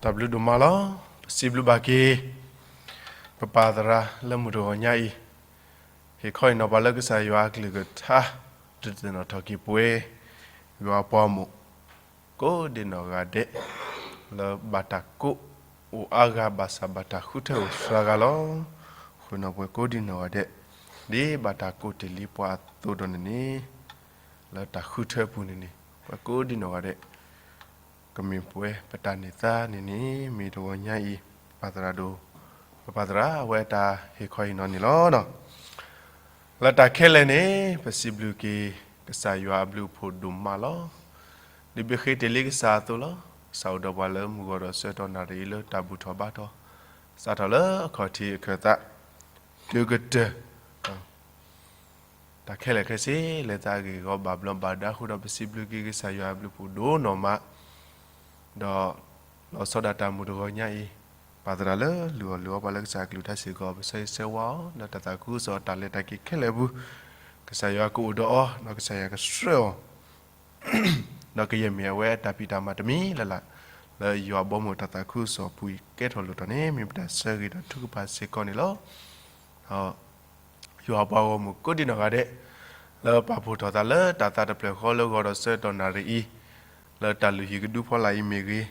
တၢ်ဘျုးဒိၣ်မးလီၤ. ပစံးဘျုးဘၣ်က့ၤ ပပၢ်သရၣ်လၢမုၢ်တဂီၤညါအံၤ, ဟ့ၣ်ခီဟ့ၣ်နီၤပှၤလၢကစၢ်ယွၤအကလုၢ်ကထါ, ဒုးသ့ၣ်နီၣ်ထီၣ်က့ၤပှဲၤ, ယွၤအပှၤဂီၢ်မုၢ် ကိးဒံနီၢ်ဂၤဒဲး, လၢဘၣ်တၢ်ကိးအိၣ်အါဂၤဘၣ်ဆၣ်ဘၣ်တၢ်ဃုထၢအိၣ်စှၤဂၤလီၤ. ဃုာ်နီၣ်ပှဲၤကိးဒံနီၢ်ဂၤဒဲး, ဒ်ဘၣ်တၢ်ကိးတ့ၢ်လံပှၤအသိးဒီးန့ၣ်န့ၣ်, လၢတၢ်ဃုထၢပူၤန့ၣ်န့ၣ်, ပှဲၤကိးဒံနီၢ်ဂၤဒဲး, ကမ့ၢ်ပှဲၤပတၢ်န့ၢ်သါန့ၣ်န့ၣ် မ့ၢ်တဂီၤညါအံၤ, ပၢ်သရၣ်ဒိၣ်, ပပၢ်သရၣ်အဝဲအတၢ်ဟ့ၣ်ခီဟ့ၣ်နီၤန့ၣ်လီၤ. လၢတၢ်ခဲလၢာ်န့ၣ် ပစံးဘျုးက့ၤ ကစၢ်ယွၤအဘျုးအဖှိၣ်ဒိၣ်မးလီၤ. ဒ်ဘၣ်ဃ့တ့ၢ်လံကစၢ်အသိးလီၤ. ကစၢ်အိၣ်ဒီးပှၤလၢမုၢ်ဂီၤဒီးဆၢကတီၢ်နၣ်ရံၣ်အံၤလၢတၢ်ဘူၣ်ထီၣ်ဘါထီၣ်, စးထီၣ်လၢအခီၣ်ထံးအခၢၣ်သး, တုၤကတၢၢ် တၢ်ခဲလၢာ်ခဲဆ့ လၢသးအဂ့ၢ်အဂီၢ်ဘၣ်ဘျီးဘၣ်ဒါအဃိဒီး ပစံးဘျုးက့ၤကစၢ်ယွၤအဘျုးအဖှိၣ်ဒိၣ်နီၢ်မး, ဒီးလီၤဆီဒၣ်တၢ်မုၢ်တဂီၤညါအံၤ, ပၢ်သရၣ်လၢလုၢ်အီၣ်လုၢ်အီပှၤလၢကစၢ်အကလုၢ်ကထါစ့ၢ်ကီး ပဆၢဂ့ၤဆၢဝါအီၤ လၢတၢ်သးခုကစီၣ်တၢ်လဲၤတၢ်က့ၤခဲလၢာ်အပူၤ, ကစၢ်ယွၤကအိၣ်ဒီးအီၤ ဒီးကစၢ်ယွၤကဆှၢအီၤ ဒီးကယဲၢ်မ့ၢ်အဝဲအတၢ်ဖံးတၢ်မၤတမံၤလၢ်လၢ်, လၢယွၤဘီမုၢ်တၢ်သးခုကစီၣ်အပူၤအံၤကဲထီၣ်လိၣ်ထီၣ်န့ၣ် မ့ၢ်ပတၢ်ဆၢဂ့ၤဒီးထုကဖၣ်စ့ၢ်ကီးန့ၣ်လီၤ. ယွၤပှၤဂီၢ်မုၢ်ကိးဒံနီၢ်ဂၤဒဲး, လၢပာ်ဖှိၣ်ထီၣ်သးလၢတၢ်သးတဖျၢၣ်ဃီလၢဂီၤဒီးဆၢကတီၢ်နၣ်ရံၣ်အံၤ, လၢတၢ်လုၢ်ဟံၣ်ကဒုဖီလာ်အံၤမ့ၢ်ဂ့ၤ,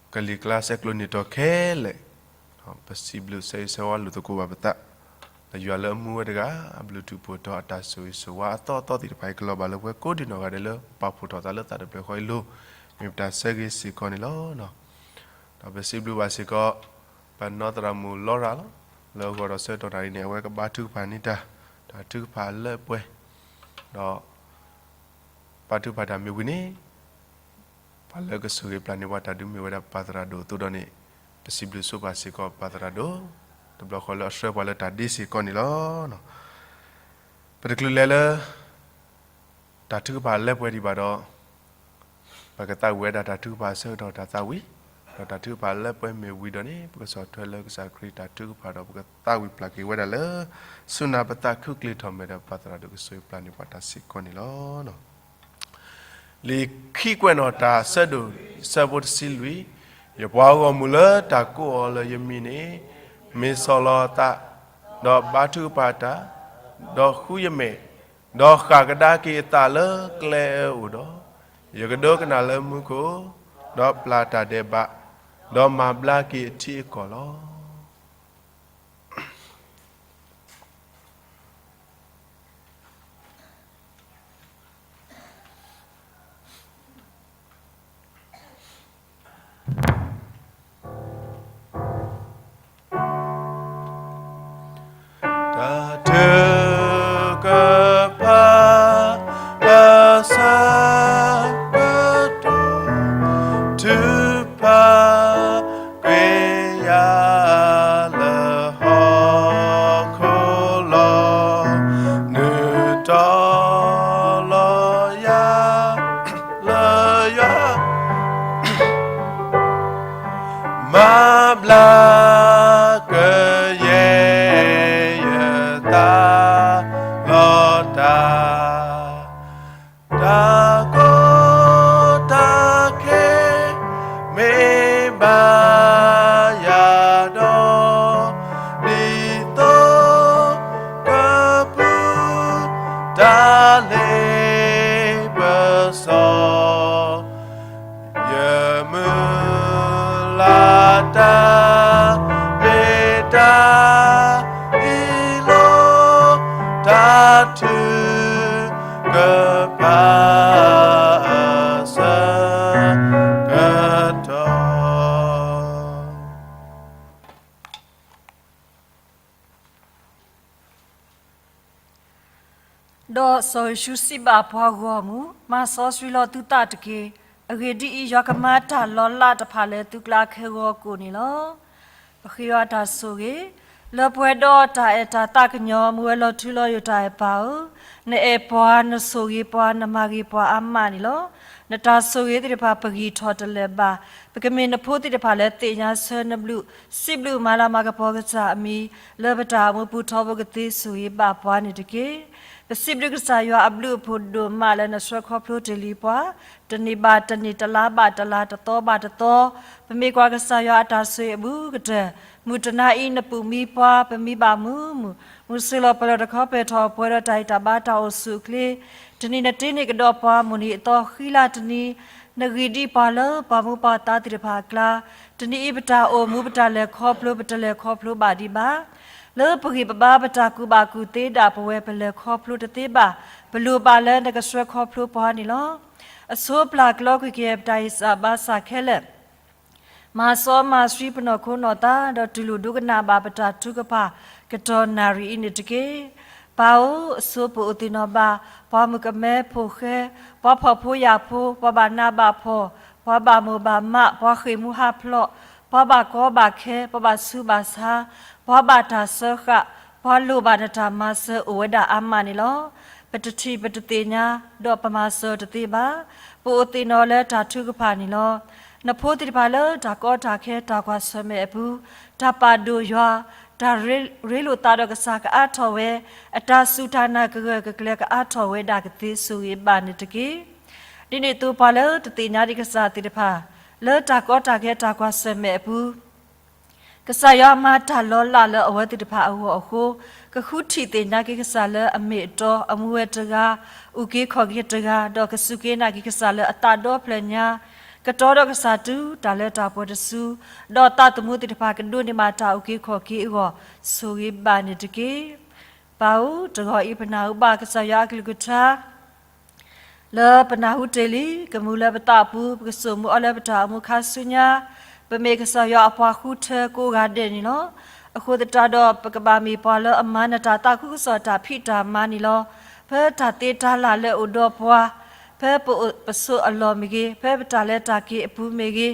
ဒီးလၢ ကလံၤကျါဆဲးကျိးနံၣ်တီၢ်ခဲလၢာ်, ပစံးဘျုးဆၢဂ့ၤဆၢဝါလိာ်သကိးဘၣ်ပသး, လၢယွၤလၢအမူဝဲတဂၤ အဘျုးတူၢ်ဖှိၣ်ထီၣ်အတၢ်ဆိၣ်ဂ့ၤဆိၣ်ဝါအသီအသီသ့ၣ်တဖၣ်အံၤ ကလီၤဘၣ်လၢပဝဲကိးဒံနီၢ်ဂၤဒဲးလၢပာ်ဖှိၣ်ထီၣ်သးလၢသးတဖျၢၣ်ဃီအံၤလိၤ, မ့ၢ်ပတၢ်ဆၢဂ့ၤစ့ၢ်ကီးန့ၣ်လီၤ. ဒီးပစံးဘျုးဘၣ်စ့ၢ်ကီး ပနီၢ်သရၣ်မုၣ်လီရၤလီၤ, လၢဂီၤဒီးဆၢကတီၢ်နၣ်ရံၣ်န့ၣ် အဝဲကဘါထုကဖၣ်န့ၢ်တၢ်, တၢ်ထုကဖၣ်အလၢအပှဲၤ, ဒီး ဘါထုကဖၣ်တၢ်မ့ၢ်ဝံၤန့ၣ် ပှၤလၢကဆိၣ်ဂ့ၤပျၢ်န့ၢ်ပှၤတၢ်ဒုးမ့ၢ်ဝဲဒၣ်ပၢ်သရၣ်ဒိၣ်အသိးဒီးန့ၣ်, ပစံးဘျုးဆိပာ်စ့ၢ်ကီးပၢ်သရၣ်ဒိၣ်, တဘျီဃီလၢအဆှၢပှၤလၢတၢ်ဒ့စ့ၢ်ကီးန့ၣ်လီၤ. ပတချုးလဲၤလၢ တၢ်ထုကဖၣ်အလၢပှဲၤဒံးဘၣ်ဒီး, ပကသးဝံၣ်ဝဲဒၣ်တၢ်ထုကဖၣ်အဆၢကတီၢ်တၢ်သးဝံၣ်, ဒီးတၢ်ထုကဖၣ်အလၢပှဲၤမ့ၢ်ဝံၤဒီးန့ၣ် ပကဆီၣ်ထွဲလၢကစၢ်ခရံာ်တၢ်ထုကဖၣ်ဒီး ပကသးဝံၣ်ပျၢ်က့ၤဝဲဒၣ်လၢ ဆူနၢ်ပသးခုကျ့ထီၣ်မဲာ်ဒီး ပၢ်သရၣ်ဒိၣ်ကဆိၣ်ဂ့ၤပျၢ်န့ၢ်ပှၤတၢ်စ့ၢ်ကီးန့ၣ်လီၤ. လံာ်ခံကွဲးနီၣ်တၢ် ဆၢဒိၣ် ဆၢဖိတဆံလွံၢ်, ယပှၤဂီၢ်မုၢ်လၢတၢ်ကိးအီၤလၢယမံၤန့ၣ်, မ့ၢ်ဆီၣ်လီၤအသး, ဒီးဘါထုကဖၣ်တၢ်, ဒီးဃုယမဲာ်, ဒီးဃၣ်ကဒါက့ၤအသးလၢကျဲအၢအအိၣ်ဒီး, ယကဒိကနၣ်လၢမူခိၣ်, ဒီးပျၢ်တၢ်ဒဲးဘး, ဒီးမၤဘျါက့ၤအထံအကီၢ်လီၤ. တၢ်ထုကဖၣ် လၢဆၢကတီၢ် ထုကဖၣ်ကွံာ်ယၤလၢဟီၣ်ခိၣ်လီၤ. နုာ်တီလီၤယၤ လၢယွၤ မၤဘျါကယဲၢ်ယသး ဒီးစီၤယိၤၡူစံးဘၣ်ပှၤဂီၢ်မုၢ်, မၤစီဆှံလီၤသုသးတက့ၢ်. အဂ့ၢ်ဒ်အံၤ, ယွၤကမၤတၢ်လီၤလးတဖၣ်လၢသုကျါခဲဂီၤကိာ်န့ၣ်လီၤ. ပဃ့ယွၤအတၢ်ဆိၣ်ဂ့ၤ, လၢပှဲၤဒီးတၢ်အဲၣ်တၢ်သးကညီၤ, မုၢ်ဝဲလီၤထူလီၤယိာ်တၢ်အဲၣ်ပၢ်ဧၢ, နအဲၣ်ပှၤ, နဆိၣ်ဂ့ၤပှၤ, နမၤဂ့ၤပှၤအါမးန့ၣ်လီၤ. နတၢ်ဆိၣ်ဂ့ၤသ့ၣ်တဖၣ်ပဂံၢ်ထီၣ်တလၢာ်ဘၣ်. ပကမ့ၢ်နဖိသ့ၣ်တဖၣ်လၢသ့ၣ်ညါဆၢနဘျုး, စံးဘျုးမၤလၤမၤကပီၤကစၢ်အမံၤ, လၢပတၢ်အိၣ်မူပူၤထီဘိကသ့ဆိၣ်ဂ့ၤဘၣ်ပှၤန့ၣ်တက့ၢ်. ပစံးဘျုးကစၢ်ယွၤအဘျုးအဖှိၣ်ဒိၣ်မးလၢနဆှၢခီဖျိတ့ၢ်လံပှၤ, တနံၣ်ဘၣ်တနံၣ်, တလါဘၣ်တလါ, တသီဘၣ်တသီ, ပမ့ၢ်ကွၢ်ကစၢ်ယွၤအတၢ်ဆိၣ်ဂ့ၤအဘူးကတၢၢ်, မုၢ်တနၤအံၤနပူၢ်မံပှၤ, ပမံဘၣ်မုာ်မုာ်, မုၢ်ဆ့ၣ်လီၤပလီၢ်တခီပှဲၤထီၣ်ပှဲၤဒီးတၢ်ဟ့ၣ်တၢ်ဘါတၢ်အိၣ်ဆူၣ်အိၣ်ချ့, တနံၤနတ့န့ၢ်ကဒီးပှၤ, မုၢ်နံၤအသီဃံလၤတနံၤ, နဂံၢ်ဒံးပှၤလၢပှၤမူပှၤသးသ့ၣ်တဖၣ်အကျါ, တနံၤအံၤပတၢ်အိၣ်မူပတၢ်လဲၤခီဖျိ ပတလဲၤခီဖျိဘၣ်ဒံးဘၣ်. လၢပဂံၢ်ပဘါပတၢ်ကူၣ်ဘၣ်ကူၣ်သ့ဒၣ်ပဝဲ ပလဲၤခီဖျိတသ့ဘၣ်, ပလိၣ်ဘၣ်လၢနကဆှၢခီဖျိပှၤန့ၣ်လီၤ. အဆိပျၢ်ကျီကွံာ်ကယဲၢ်ပတၢ်ဟ့ၣ်စၢ်ဘါစၢ်ခဲလၢာ်, မၤစီမၤဆှံပနီၢ်ခိနီၢ်သး, ဒီးတူၢ်လိာ်ဒိကနၣ်ဘၣ်ပတၢ်ထုကဖၣ် ကတီၢ်နၣ်ရံၣ်အံၤန့ၣ်တက့ၢ်. ပၢ်ဧၢ, အဆိပအိၣ်သ့ၣ်နီၣ်ဘၣ် ပှၤမုၣ်ကမဲဖိဃဲ, ပှၤဖှီၣ်ဖိယာ်ဖိ, ပှၤဘၣ်နးဘၣ်ဖှီၣ်, ပှၤဘၣ်မိၢ်ဘၣ်မး, ပှၤဃ့ၢ်မူဟးဖျိး, ပှၤဘၣ်ကီဘၣ်ခဲ, ပှၤဘၣ်ဆူးဘၣ်ဆါ, ပှၤဘၣ်တၢ်စၢဃာ်, ပှၤလိၣ်ဘၣ်နတၢ်မၤစၢၤအိၣ်ဝဲဒၣ်အါမးန့ၣ်လီၤ. ပတထံၣ်ပတသ့ၣ်ညါ, ဒီးပမၤစၢၤတသ့ဘၣ်. ပအိၣ်သ့ၣ်နီၣ်လၢတၢ်ထုကဖၣ်န့ၣ်လီၤ. နဖိသ့ၣ်တဖၣ်လၢတၢ်ကီတၢ်ခဲတၢ်ကွၢ်ဆၢၣ်မဲာ်အပူၤ, တၢ်ပာ်ဒိၣ်ယွၤ, တၢ်ရ့လိာ်သးဒီးကစၢ်ကအါထီၣ်ဝဲ, အတၢ်စူၢ်တၢ်နာ်ကဂၢၢ်ကကျၢၤကအါထီၣ်ဝဲဒၣ်ကသ့ဆိၣ်ဂ့ၤဘၣ်န့ၣ်တက့ၢ်. ဒ်န့ၣ်အသိးပှၤလၢတသ့ၣ်ညါဒံးကစၢ်သ့ၣ်တဖၣ်, လၢတၢ်ကီတၢ်ခဲတၢ်ကွၢ်ဆၢၣ်မဲာ်အပူၤ ကစၢ်ယွၤမၤတၢ်လီၤလးလၢအဝဲသ့ၣ်တဖၣ်အဂီၢ်အဃိ, ကဃုထံၣ်သ့ၣ်ညါက့ၤကစၢ်လၢအမ့ၢ်အတီ, အမူဝဲတဂၤ, အုၣ်က့ၤခီၣ်က့ၤတဂၤ, ဒီးကစူၢ်က့ၤနာ်က့ၤကစၢ်လၢအသးဒီဖျၢၣ်ညါ, ကတီၤဒီးကစၢ်တုၤတၢ်လၢတၢ်ပှဲၤတစု, ဒီးသးသမူသ့ၣ်တဖၣ်ကဒိးန့ၢ်ဘၣ်တၢ်အုၣ်က့ၤခီၣ်က့ၤအဂီၢ်, ဆိၣ်ဂ့ၤဘၣ်န့ၣ်တက့ၢ်. ပၢ်ဧၢ, တဂီၤအံၤပနၢ်ဟူဘၣ်ကစၢ်ယွၤအကလုၢ်ကထါ လၢပနၢ်ဟူတ့ၢ်လံ, ကမူလၢပသးပူၤ, ပကစိာ်မုာ်အီၤလၢပတၢ်အိၣ်မူခါဆူညါ, ပမ့ၢ်ကစၢ်ယွၤအပှၤဃုထၢကိးဂၤဒဲးန့ၣ်လီၤ. အဃိသတးဒီး ပကဘၣ်မ့ၢ်ပှၤလၢအမၤနတၢ်သးခုကစီၣ်တၢ်ဖံးတၢ်မၤန့ၣ်လီၤ. ဖဲတၢ်သ့တၢ်လၢ်လၢအိၣ်ဒီးပှၤ, ဖဲပအိၣ်ပဆိးအလီၢ်မ့ၢ်ဂ့ၤ, ဖဲပတၢ်လဲၤတၢ်က့ၤအပူၤမ့ၢ်ဂ့ၤ,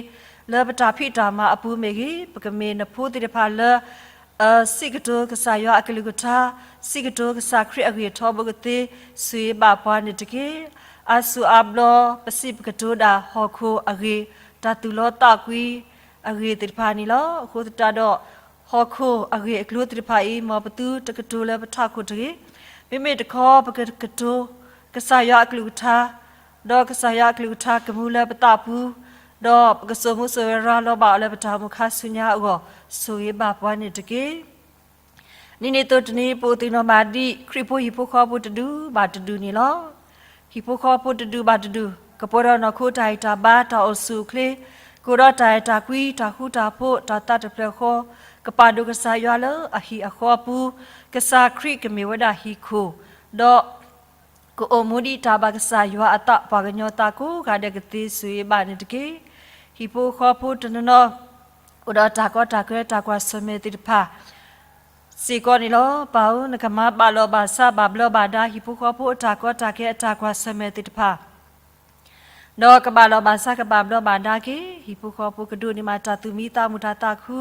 လၢပတၢ်ဖံးတၢ်မၤအပူၤမ့ၢ်ဂ့ၤ, ပကမ့ၢ်နဖိသ့ၣ်တဖၣ်လၢ စံးကတိၤကစၢ်ယွၤအကလုၢ်ကထါ, စံးကတိၤကစၢ်ခရံာ်အဂ့ၢ်ထီဘိကသ့, ဆိၣ်ဂ့ၤဘၣ်ပှၤန့ၣ်တက့ၢ်. အါစုအါဘျီ ပစံးပကတိၤဒၣ်ဟီၣ်ခိၣ်အဂ့ၢ်, တၢ်သူၣ်လီသးကွံအဂ့ၢ်သ့ၣ်တဖၣ်န့ၣ်လီၤ. အဃိသတးဒီး ဟီၣ်ခိၣ်အဂ့ၢ်အကျိၤသ့ၣ်တဖၣ်အံၤ မ်ပသုတကတိၤလၢပထးခိၣ်တဂ့ၤ. မ့မ့ၢ်တခီ ပကကတိၤကစၢ်ယွၤအကလုၢ်ကထါ, ဒီးကစၢ်ယွၤအကလုၢ်ကထါကမူလၢပသးပူၤ, ဒီးပကစိာ်မူစိာ်ဝဲရၤလီၤဘၣ်အီၤလၢပတၢ်အိၣ်မူခါဆူညါအဂီၢ်, ဆိၣ်ဂ့ၤဘၣ်ပှၤန့ၣ်တက့ၢ်. နံၤန့ၣ်အသိးတနံၤ ပအိၣ်သ့ၣ်နီၣ်ဘၣ်ဒ်ခရံာ်ဖိဟံၣ်ဖိဃီဖိတဒူၣ်ဘၣ်တဒူၣ်န့ၣ်လီၤ. ဟံၣ်ဖိဃီဖိတဒူၣ်ဘၣ်တဒူၣ် ကပှဲၤဒီးနီၢ်ခိတၢ်ဟ့ၣ်တၢ်ဘါတၢ်အိၣ်ဆူၣ်အိၣ်ချ့, ကအိၣ်ဒီးတၢ်အဲၣ်တၢ်ကွံတၢ်ဃူတၢ်ဖိးတၢ်သးတဖျၢၣ်ဃီ, ကပာ်ဒိၣ်ကစၢ်ယွၤလၢအဟံၣ်အဃီအပူၤ, ကစၢ်ခရံာ်ကမ့ၢ်ဝဲဒၣ်ဟံၣ်ခိၣ်, ဒီး ကအိၣ်မူဒ်တၢ်ဘၣ်ကစၢ်ယွၤအသး ပှၤကညီသးကိးဂၤဒဲးကသ့ဆိၣ်ဂ့ၤဘၣ်န့ၣ်တက့ၢ်. ဟံၣ်ဖိဃီဖိတနီၤနီၤ အိၣ်ဒီးတၢ်ကီတၢ်ခဲတၢ်ကွၢ်ဆၢၣ်မဲာ်သ့ၣ်တဖၣ်စ့ၢ်ကီးန့ၣ်လီၤ. ပၢ်ဧၢ, နကမၤဘၣ်လီၢ်ဘၣ်စးဘၣ်ဘျီးဘၣ်ဒါ ဟံၣ်ဖိဃီဖိအတၢ်ကီတၢ်ခဲအတၢ်ကွၢ်ဆၢၣ်မဲာ်သ့ၣ်တဖၣ် ဒီးကဘၣ်လီၢ်ဘၣ်စးကဘၣ်ဘျီးဘၣ်ဒါက့ၤ ဟံၣ်ဖိဃီဖိကဒိးန့ၢ်ဘၣ်တၢ်သူၣ်မံသးမုာ်တၢ်သးခု,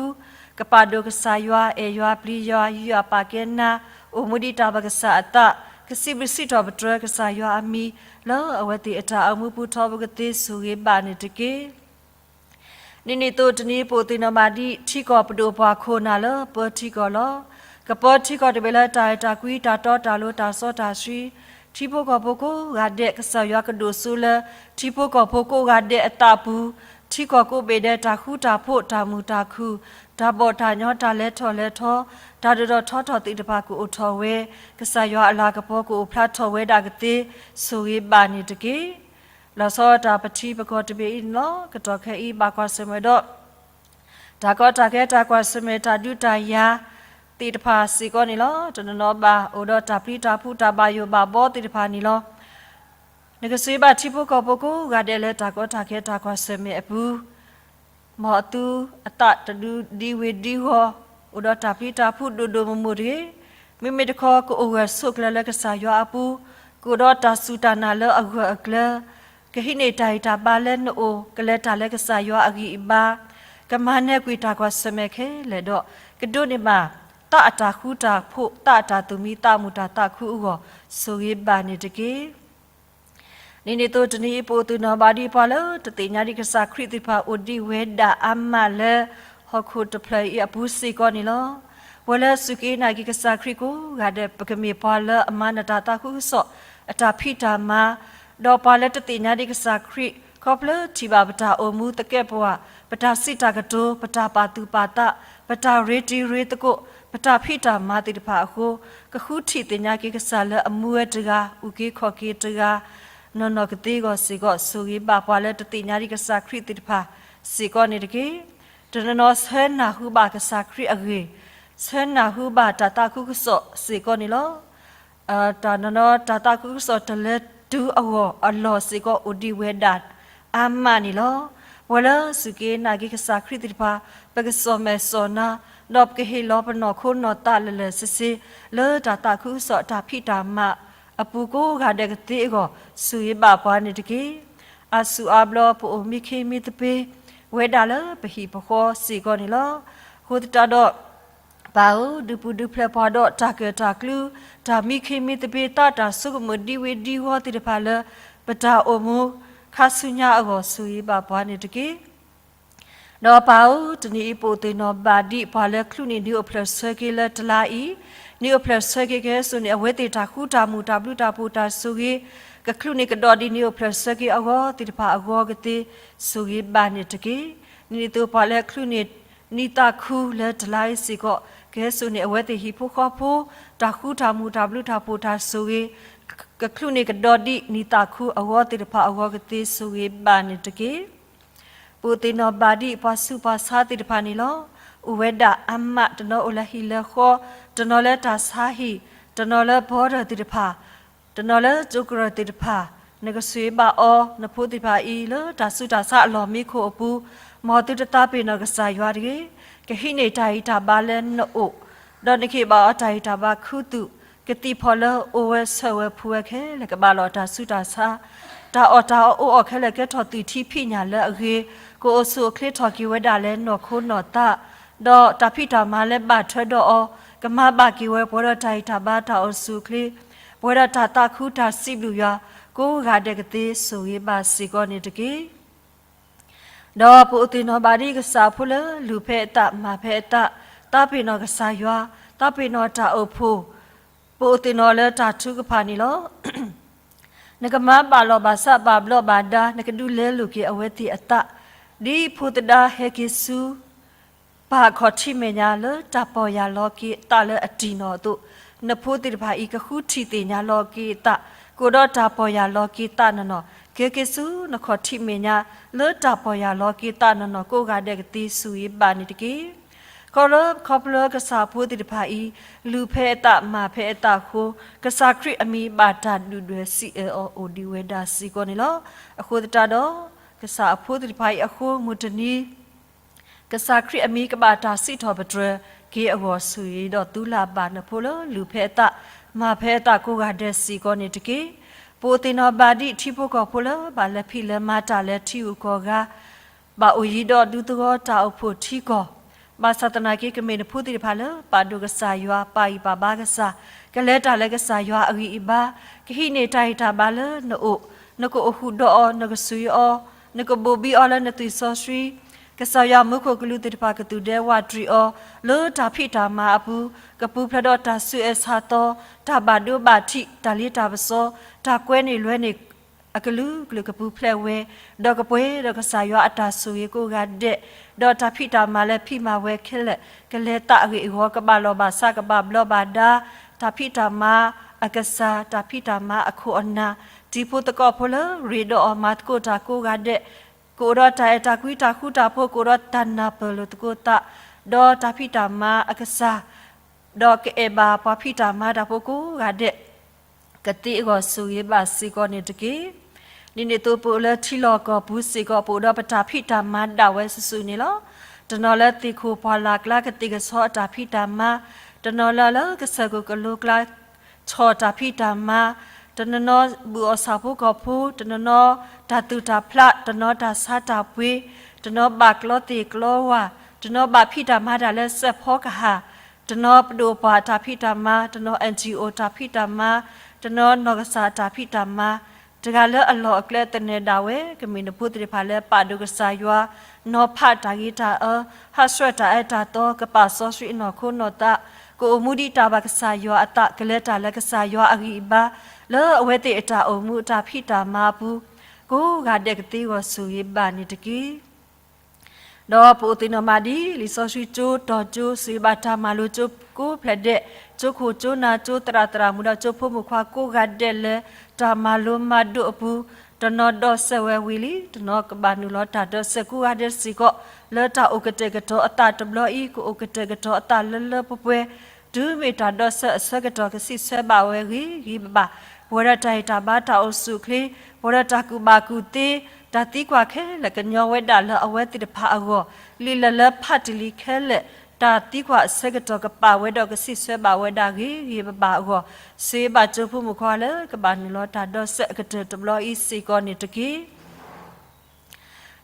ကပာ်ဒိၣ်ကစၢ်ယွၤ, အဲၣ်ယွၤပျံၤယွၤ, ယူးယီၣ်ပာ်ကဲနၤ, အိၣ်မူဒ်တၢ်ဘၣ်ကစၢ်အသး, ကစံးဘျုးစံးထီၣ်ပတြၢၤကစၢ်ယွၤအမံၤ လၢအဝဲသ့ၣ်အတၢ်အိၣ်မူပူၤထီဘိကသ့ဆိၣ်ဂ့ၤဘၣ်န့ၣ်တက့ၢ်. နံၤန့ၣ်အသိးတနံၤ ပအိၣ်သ့ၣ်နီၣ်ဘၣ်ဒ်ထံကီၢ်ပဒိၣ်ပှၢ်ခိၣ်နၢ်လၢပၢထံကီၢ်လီၤ. ကပၢထံကီၢ်တဘ့ၣ်လၢတၢ်အဲၣ်တၢ်ကွံ တၢ်တီတၢ်လိၤ တၢ်စီတၢ်ဆှံ, ထံဖိကီၢ်ဖိကိးဂၤဒဲး ကစၢ်ယွၤကဒိၣ်စိလၢ ထံဖိကီၢ်ဖိကိးဂၤဒဲးအသးပူၤ, ထံကီၢ်ကိးဘ့ၣ်ဒဲး တၢ်ဃူတၢ်ဖိး တၢ်မုာ်တၢ်ခုၣ်, တၢ်ဘီၣ်တၢ်ညီ တၢ်လဲၤထီၣ်လဲၤထီ, တၢ်ဒိၣ်ထီၣ်ထီထီၣ်သ့ၣ်တဖၣ်ကအိၣ်ထီၣ်ဝဲ, ကစၢ်ယွၤအလၤကပီၤကအိၣ်ဖျါထီၣ်ဝဲဒၣ်ကသ့ ဆိၣ်ဂ့ၤဘၣ်န့ၣ်တက့ၢ်. လီၤဆီတၢ်ပထံပကီၢ်တဘ့ၣ်အံၤန့ၣ်လီၤ. ကတီၢ်ခဲအံၤဘၣ်ကွၢ်ဆၢၣ်မဲာ်ဒီး တၢ်ကီတၢ်ခဲ တၢ်ကွၢ်ဆၢၣ်မဲာ် တၢ်ဒုးတၢ်ယၤသ့ၣ်တဖၣ်စ့ၢ်ကီးန့ၣ်လီၤ. တနီၤနီၤဘၣ်အိၣ်ဒီးတၢ်ပျံၤတၢ်ဖုး တၢ်ဘၣ်ယိၣ်ဘၣ်ဘီသ့ၣ်တဖၣ်န့ၣ်လီၤ. နကဆိၣ်ဂ့ၤဘၣ်ထံဖိကီၢ်ဖိကိးဂၤဒဲးလၢတၢ်ကီတၢ်ခဲ တၢ်ကွၢ်ဆၢၣ်မဲာ်အပူၤ မ်အသုအသးတဒုးဒံဝ့ၤဒံဂီၤ အိၣ်ဒီးတၢ်ပျံၤတၢ်ဖုးဒိၣ်ဒိၣ်မုၢ်မုၢ်တဂ့ၤ. မ့မ့ၢ်တခီ ကအိၣ်ဂၢၢ်ဆိးကျၢၤလၢကစၢ်ယွၤအပူၤ, ကအိၣ်ဒီးတၢ်စူၢ်တၢ်နာ်လၢအဂၢၢ်အကျၢၤ, ကဟံးန့ၢ်တၢ်ဂံၢ်တၢ်ဘါလၢနအိၣ်, ကလဲၤတၢ်လၢကစၢ်ယွၤအဂံၢ်အဘါ, ကမၤနၢၤကွံာ်တၢ်ကွၢ်ဆၢၣ်မဲာ်ခဲလၢာ်ဒီး ကဒိးန့ၢ်ဘၣ် သးအတၢ်ဃူတၢ်ဖိး, သးအတၢ်သူၣ်မံသးမုာ်, တၢ်သးခုအဂီၢ် ဆိၣ်ဂ့ၤဘၣ်န့ၣ်တက့ၢ်. ဒ်န့ၣ်အသိး တနံၤအံၤ ပအိၣ်သးနီၢ်ဘၣ်ဒံးပှၤလၢတသ့ၣ်ညါဒံးကစၢ်ခရံာ်သ့ၣ်တဖၣ် အိၣ်ဒံးဝဲဒၣ်အါမးလၢ ဟီၣ်ခိၣ်တဖျၢၣ်အံၤအပူၤစ့ၢ်ကီးန့ၣ်လီၤ. ပဝဲလၢစူၢ်က့ၤနာ်က့ၤကစၢ်ခရံာ်ကိးဂၤဒဲး ပကမ့ၢ်ပှၤလၢအမၤနၢၤတၢ်သးခုကစီၣ် အတၢ်ဖံးတၢ်မၤ, ဒီးပှၤလၢတသ့ၣ်ညါဒံးကစၢ်ခရံာ် ခီဖျိထံၣ်ဘၣ်ပတၢ်အိၣ်မူသကဲးပဝး, ပတၢ်စံးတၢ်ကတိၤ, ပတၢ်ပာ်သူၣ်ပာ်သး, ပတၢ်ရ့တံၤရ့သကိး, ပတၢ်ဖံးတၢ်မၤသ့ၣ်တဖၣ်အဃိ, ကဃုထံၣ်သ့ၣ်ညါက့ၤကစၢ်လၢအမူဝဲတဂၤ, အုၣ်က့ၤခီၣ်က့ၤတဂၤ, နီၢ်နီၢ်ကသ့အဂီၢ်စ့ၢ်ကီး ဆိၣ်ဂ့ၤဘၣ်ပှၤလၢတသ့ၣ်ညါဒံးကစၢ်ခရံာ်သ့ၣ်တဖၣ်စ့ၢ်ကီးန့ၣ်တက့ၢ်. တနီၤနီၤဆၢနၢ်ဟူဘၣ်ကစၢ်ခရံာ်အဂ့ၢ်, ဆၢနၢ်ဟူဘၣ်တၢ်သးခုကစီၣ်စ့ၢ်ကီးန့ၣ်လီၤ. တၢ်နီၤနီၤတၢ်သးခုကစီၣ်တလၢတုၤအဂီၢ်အလီၢ်စ့ၢ်ကီး အိၣ်ဒံးဝဲဒၣ်အါမးန့ၣ်လီၤ. ပဝဲလၢစူၢ်က့ၤနာ်က့ၤကစၢ်ခရံာ်သ့ၣ်တဖၣ် ပကစီၣ်မဲာ်စီၣ်နါ, ဒီးပကဟ့ၣ်လီၤပနီၢ်ခိနီၢ်သးလၢာ်လၢာ်ဆ့ဆ့ လၢတၢ်သးခုကစီၣ်အတၢ်ဖံးတၢ်မၤအပူၤကိးဂၤဒဲးကသ့အဂီၢ် ဆိၣ်ဂ့ၤဘၣ်ပှၤန့ၣ်တက့ၢ်. အါစုအါဘျီ ပအိၣ်မံခ့မံသပ့ၤဝဲဒၣ်လၢပဟံၣ်ပဃီစ့ၢ်ကီးန့ၣ်လီၤ. အဃိသတးဒီး ပၢ်ဧၢ, ဒုးပူၤဒုးဖျဲးပှၤဒီးတၢ်ကၢၣ်တၢ်ကျူ, တၢ်မံခ့မံသပ့ၤ, သးတၢ်ဆိကမိၣ်ဒံဝ့ဒံဝီသ့ၣ်တဖၣ်လၢ ပတၢ်အိၣ်မူခါဆူညါအဂီၢ် ဆိၣ်ဂ့ၤဘၣ်ပှၤန့ၣ်တက့ၢ်. ဒီးပၢ်ဧၢ, တနံၤအံၤ ပအိၣ်သ့ၣ်နီၣ်ဘၣ်ဒံးပှၤလၢချုးန့ၢ်နံၤအိၣ်ဖျဲၣ်ဆၢက့ၤလၢတလါအံၤ, နံၤအိၣ်ဖျဲၣ်ဆၢက့ၤကဟဲစိာ်န့ၢ်အဝဲသ့ၣ်တၢ်ဃူတၢ်မုာ် တၢ်ဘျုးတၢ်ဖှိၣ်တၢ်ဆိၣ်ဂ့ၤ, ကချုးန့ၢ်ကဒီးဒံးနံၤအိၣ်ဖျဲၣ်ဆၢက့ၤအဂီၢ်သ့ၣ်တဖၣ်အဂီၢ်ကသ့ ဆိၣ်ဂ့ၤဘၣ်န့ၣ်တက့ၢ်. ဒ်န့ၣ်အသိး ပှၤလၢချုးန့ၢ်နံၤသးခုလၢတလါအံၤစ့ၢ်ကီး ကဟဲစိာ်န့ၢ်အဝဲသ့ၣ်ဟံၣ်ဖိဃီဖိ တၢ်ဃူတၢ်မုာ် တၢ်ဘျုးတၢ်ဖှိၣ်တၢ်ဆိၣ်ဂ့ၤ, ကချုးန့ၢ်ကဒီးဒံးနံၤသးခုအဂီၢ်သ့ၣ်တဖၣ်အဂီၢ်ကသ့ ဆိၣ်ဂ့ၤဘၣ်န့ၣ်တက့ၢ်. ပအိၣ်သ့ၣ်နီၣ်ဘၣ်ဒံးပှၤဆူးပှၤဆါသ့ၣ်တဖၣ်န့ၣ်လီၤ. အိၣ်ဝဲဒၣ်အါမး, တနီၤအိၣ်လၢဟံၣ်လၢဃီ, တနီၤလၢတၢ်ဆါဟံၣ်, တနီၤလၢ border သ့ၣ်တဖၣ်, တနီၤလၢကၠိကရၢၢ်သ့ၣ်တဖၣ်, နကဆိၣ်ဂ့ၤဘၣ်အီၤ နဖိသ့ၣ်တဖၣ်အံၤ လၢတၢ်ဆူးတၢ်ဆါအလီၢ်မံခိၣ်အပူၤ, မ်သုတသးပ့ၤနီၣ်ကစၢ်ယွၤတဂ့ၤ, ကဟံးန့ၢ်တၢ်ဂံၢ်တၢ်ဘါလၢနအိၣ်, ဒီးနကဟ့ၣ်ဘၣ်အီၤတၢ်ဂံၢ်တၢ်ဘါခူသူၣ်, ကသံၣ်ဖီၣ်လၢအိၣ်ဝဲဆၢၣ်ဝဲဖုးဝဲခဲလၢာ် ကဘၣ်လီၤတၢ်ဆူးတၢ်ဆါ, တၢ်အီၣ်တၢ်အီအိၣ်အီၤခဲလၢာ် ကဲထီၣ်သုးထံဖံးညၣ်လၢအဂ့ၤ, ကအိၣ်ဆူၣ်အိၣ်ချ့ထီၣ်က့ၤဝဲဒၣ်လၢနီၢ်ခိနီၢ်သး, ဒီးတၢ်ဖံးတၢ်မၤလၢဘၣ်ထွဲဒီးအီၤ, ကမၤဘၣ်က့ၤဝဲပှဲၤဒီးတၢ်ဂံၢ်တၢ်ဘါ တၢ်အိၣ်ဆူၣ်အိၣ်ချ့, ပှဲၤဒီးတၢ်သးခုတၢ်စံးဘျုးယွၤ, ကိးဂၤဒဲးကသ့ ဆိၣ်ဂ့ၤဘၣ်စ့ၢ်ကီးန့ၣ်တက့ၢ်. ဒီးပအိၣ်သ့ၣ်နီၣ်ဘၣ်ဒံးကစၢ်အဖိလၢလူၤဖဲအသး မၤဖဲအသး, သးပ့ၤနီၣ်ကစၢ်ယွၤ, သးပ့ၤနီၣ်တၢ်အိၣ်ဖှိၣ်, ပအိၣ်သ့ၣ်နီၣ်လၢတၢ်ထုကဖၣ်န့ၣ်လီၤ. နကမၤဘၣ်လီၢ်ဘၣ်စးဘၣ်ဘျီးဘၣ်ဒါ, နကဒုးလဲလိာ်က့ၤအဝဲသ့ၣ်အသး, ဒ်ဖိသဒါဟဲက့ၤဆူ ပၢ်ခီၣ်ထံးမဲာ်ညါလၢတၢ်ပီၢ်ယၢ်လီၤက့ၤအသးလၢအတံၢ်နီၢ်အသိး, နဖိသ့ၣ်တဖၣ်အံၤ ကဃုထံၣ်သ့ၣ်ညါလီၤက့ၤအသး, ကအိၣ်ဒီးတၢ်ပီၢ်ယၢ်လီၤက့ၤသးနီၢ်နီၢ်, ကဲက့ၤဆူနခီၣ်ထံးမဲာ်ညါ လၢတၢ်ပီၢ်ယၢ်လီၤက့ၤသးနီၢ်နီၢ် ကိးဂၤဒဲးကသ့ ဆိၣ်ဂ့ၤဘၣ်န့ၣ်တက့ၢ်. ခီဖျိ ခီဖျိကစၢ်အဖိသ့ၣ်တဖၣ်အံၤ လူၤဖဲအသး မၤဖဲအသးအဃိ, ကစၢ်ခရံာ်အမံၤဘၣ်တၢ်ဒုၣ်ဒွဲၣ်စံးအၢအီၤအိၣ်ဒံးဝဲဒၣ်စ့ၢ်ကီးန့ၣ်လီၤ. အဃိသတးဒီး ကစၢ်အဖိသ့ၣ်တဖၣ်အံၤအဃိ မုၢ်တနံၤ ကစၢ်ခရံာ်အမံၤကဘၣ်တၢ်စံးထီၣ်ပတြၢၤက့ၤအဂီၢ် ဆိၣ်ဂ့ၤဒီးသုလၢ်ဘၣ်နဖိလၢလူၤဖဲအသး မၤဖဲအသးကိးဂၤဒဲးစ့ၢ်ကီးန့ၣ်တက့ၢ်. ပအိၣ်သ့ၣ်နီၣ်ဘၣ်ဒံးထံဖိကီၢ်ဖိလၢဘၣ်လဲၤဖံးလဲၤမၤတၢ်လၢထံဂုၤကီၢ်ဂၤ ဘၣ်အိၣ်ယံၤဒီးဒူသဝီတၢ်အိၣ်ဖှိၣ်ထံကီၢ်, ဘၣ်ဆၣ်သနာ်က့ ကမ့ၢ်နဖိသ့ၣ်တဖၣ်လၢပာ်ဒိၣ်ကစၢ်ယွၤ ပာ်ဂံၢ်ပာ်ဘါကစၢ်, ကလဲၤတၢ်လၢကစၢ်ယွၤအဂံၢ်အဘါ, ကဟံးန့ၢ်တၢ်ဂံၢ်တၢ်ဘါလၢနအိၣ်, နကအိၣ်ဃုာ်ဒီးအီၤ, နကဆူးအီၤ, နကဘိၣ်ဘံအီၤလၢနသွံၣ်စီဆှံ, ကစၢ်ယွၤမူခိၣ်ကလူးသ့ၣ်တဖၣ်ကသူၣ်ဒဲဝးတရံးအီၤ, လၢတၢ်ဖံးတၢ်မၤအပူၤ ကပူၤဖျဲးဒီးတၢ်ဆူးအဲၣ်ဆါသီ, တၢ်ဘၣ်ဒိဘၣ်ထံး, တၢ်လ့တၢ်ပစီ, တၢ်ကွဲန့ၢ်လွဲန့ၢ် အကလုာ်ကလုာ်ကပူၤဖျဲးဝဲ, ဒီးကပှဲၤဒီးကစၢ်ယွၤအတၢ်ဆိၣ်ဂ့ၤကိးဂၤဒဲး, ဒီးတၢ်ဖံးတၢ်မၤလၢဖံးမၤဝဲခဲလၢာ် ကလဲၤသးအဂ့ၢ်အဂီၢ် ကဘၣ်လီၢ်ဘၣ်စး ကဘၣ်ဘျီးဘၣ်ဒါ, တၢ်ဖံးတၢ်မၤအကစၢ်, တၢ်ဖံးတၢ်မၤအခိၣ်အနၢ်, တံၤဖိသကိးဖိလၢရ့ဒီးအီၤမၤသကိးတၢ်ကိးဂၤဒဲး, ကအိၣ်ဒီးတၢ်အဲၣ်တၢ်ကွံ တၢ်ဃူတၢ်ဖိး ကအိၣ်ဒီးတၢ်နၢ်ပၢၢ်လိာ်သကိးသး, ဒီးတၢ်ဖံးတၢ်မၤအကစၢ် ဒီးကအဲၣ်ဘၣ်ပှၤဖံးတၢ်မၤတၢ်ဖိကိးဂၤဒဲး ကသ့အဂီၢ်ဆိၣ်ဂ့ၤဘၣ်စ့ၢ်ကီးန့ၣ်တက့ၢ်. ဒ်န့ၣ်အသိး ပအိၣ်လၢထံလီၢ်ကီၢ်ပူၤစ့ၢ်ကီး ပအိၣ်ဒီးပတၢ်ဖံးတၢ်မၤဒၣ်ဝဲစုာ်စုာ်န့ၣ်လီၤ. တနီၤလၢသ့ၣ်ခိၣ်ပှၢ်လၢ်ကျါကသ့ၣ်ကဆီအတၢ်ဖံးတၢ်မၤ, တနီၤလၢလၢကစၢၢ်ခိၣ်ကလိကျါ ဆီၣ်တၢ်ဖံးတၢ်မၤ, တနီၤနီၤဘုၣ်အီၣ်ဆၣ်ဖိကီၢ်ဖိ, တနီၤနီၤတၢ်သူၣ်တၢ်ဖျး, တနီၤတၢ်ဆါတၢ်ပှ့ၤ, တနီၤဘၣ်ကျီသ့ၣ်ကျီဝၢ်, တနီၤဘၣ်ဖံးတၢ်မၤတၢ်လၢစဲးဖီကဟၣ်, တနီၤပဒိၣ်ပှၢ်တၢ်ဖံးတၢ်မၤ, တနီၤ NGO တၢ်ဖံးတၢ်မၤ, တနီၤနီၢ်ကစၢ်တၢ်ဖံးတၢ်မၤ, တဂၤလၢအလီၢ်အကျဲသနၢၣ်ဒၣ်ဝဲ ကမ့ၢ်နဖိသ့ၣ်တဖၣ်လၢပာ်ဒိၣ်ကစၢ်ယွၤ, နီၤဖးတၢ်ဂ့ၤတၢ်အၢ, ဟးဆှဲးတၢ်အၢတၢ်သီ, ကပာ်စီဆှံအနီၢ်ခိနီၢ်သး, ကအိၣ်မူဒ်တၢ်ဘၣ်ကစၢ်ယွၤအသး, ကလဲၤတၢ်လၢကစၢ်ယွၤအဂံၢ်အဘါ, လၢအဝဲသ့ၣ်အတၢ်အိၣ်မူအတၢ်ဖံးတၢ်မၤအပူၤ, ကိးဂၤဒဲးကသ့အဂီၢ် ဆိၣ်ဂ့ၤဘၣ်န့ၣ်တက့ၢ်. ဒီးပအိၣ်သ့ၣ်နီၣ်မးဒ်လံာ်စီဆှံကၠိတီၤကၠိ, စံးဘၣ်တၢ်မၤလိကၠိကိးဖျၢၣ်ဒဲး, ကၠိခိၣ်ကၠိနၢ်, ကၠိသရၣ်သရၣ်မုၣ်ဒီးကၠိဖိမုၣ်ခွါကိးဂၤဒဲးလၢ တၢ်မၤလိမၤဒိးအပူၤ, တနီၤဒီးစဲးဝဲဝံၤလံ, တနီၤကဘၣ်နုာ်လီၤတၢ်ဒီးစဲးကိးဂၤဒဲးစ့ၢ်ကီး, လၢတၢ်အိၣ်ကတဲာ်ကတီၤအသးတဘျီအံၤ, ကအိၣ်ကတဲာ်ကတီၤအသးလၢလၢပှဲၤပှဲၤ, တုၤမ့ၢ်တၢ်ဒီးစဲးအဆၢကတီၢ်ကဆံးဆၢဘၣ်ဝဲဂ့ၤဂ့ၤဘၣ်ဘၣ်, ပဝဲဒီးတၢ်ဟ့ၣ်တၢ်ဘါတၢ်အိၣ်ဆူၣ်အိၣ်ချ့, ပဝဲဒီးတၢ်ကူၣ်ဘၣ်ကူၣ်သ့, တၢ်သံကွၢ်ခဲလၢာ်ကညီဝဲဒၣ်လၢအဝဲသ့ၣ်တဖၣ်အဂီၢ်, လံာ်လဲၢ်လၢဖးတလံၤခဲလၢာ်, တၢ်သံကွၢ်အဆၢကတီၢ်ကပာ်ဝဲဒီးကဆံးဆၢဘၣ်ဝဲဒၣ်ဂ့ၤဂ့ၤဘၣ်ဘၣ်အဂီၢ်, စံးဘၣ်ကၠိဖိမုၣ်ခွါလၢကဘၣ်နုာ်လီၤတၢ်ဒီးစဲးအကတၢၢ်တဘျီအံၤစ့ၢ်ကီးန့ၣ်တက့ၢ်.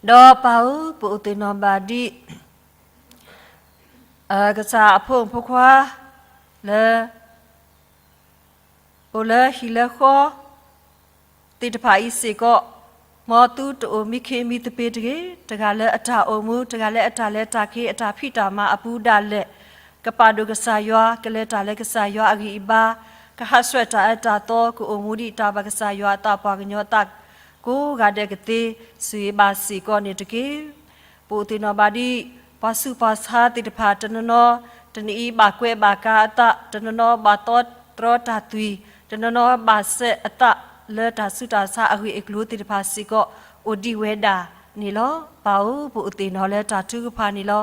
ဒီးပၢ်ဧၢ, ပအိၣ်သ့ၣ်နီၣ်ဘၣ်ဒ် ကစၢ်အဖိမုၣ်ဖိခွါ လၢ အိၣ်လၢဟံၣ်လၢဃီ သ့ၣ်တဖၣ်အံၤစ့ၢ်ကီး, မ်သုတအိၣ်မံခ့မံသပ့ၤတဂ့ၤ, တဂၤလၢအတၢ်အိၣ်မူ, တဂၤလၢအတၢ်လဲၤတၢ်က့ၤ, အတၢ်ဖံးတၢ်မၤအပူၤဒၣ်လဲာ်, ကပာ်ဒိၣ်ကစၢ်ယွၤ, ကလဲၤတၢ်လၢကစၢ်ယွၤအဂံၢ်အဘါ, ကဟးဆှဲးတၢ်အၢတၢ်သီ, ကအိၣ်မူဒ်တၢ်ဘၣ်ကစၢ်ယွၤအသးပှၤကညီအသး, ကိးဂၤဒဲးကသ့, စံးဘၣ်စ့ၢ်ကီးန့ၣ်တက့ၢ်. ပအိၣ်သ့ၣ်နီၣ်ဘၣ်ဒ် ပှၤဆူးပှၤဆါသ့ၣ်တဖၣ် တနီၤနီၤ တနံၤအံၤဘၣ်ကွဲးဘၣ်ကၤအသး, တနီၤနီၤဘၣ်သီတြီတၢ်သွံၣ်, တနီၤနီၤဘၣ်စဲးအသးလၢတၢ်ဆူးတၢ်ဆါအဂ့ၢ်အကျိၤသ့ၣ်တဖၣ်စ့ၢ်ကီး အိၣ်ဒံးဝဲဒၣ်န့ၣ်လီၤ. ပၢ်ဧၢ, ပအိၣ်သ့ၣ်နီၣ်လၢတၢ်ထုကဖၣ်န့ၣ်လီၤ.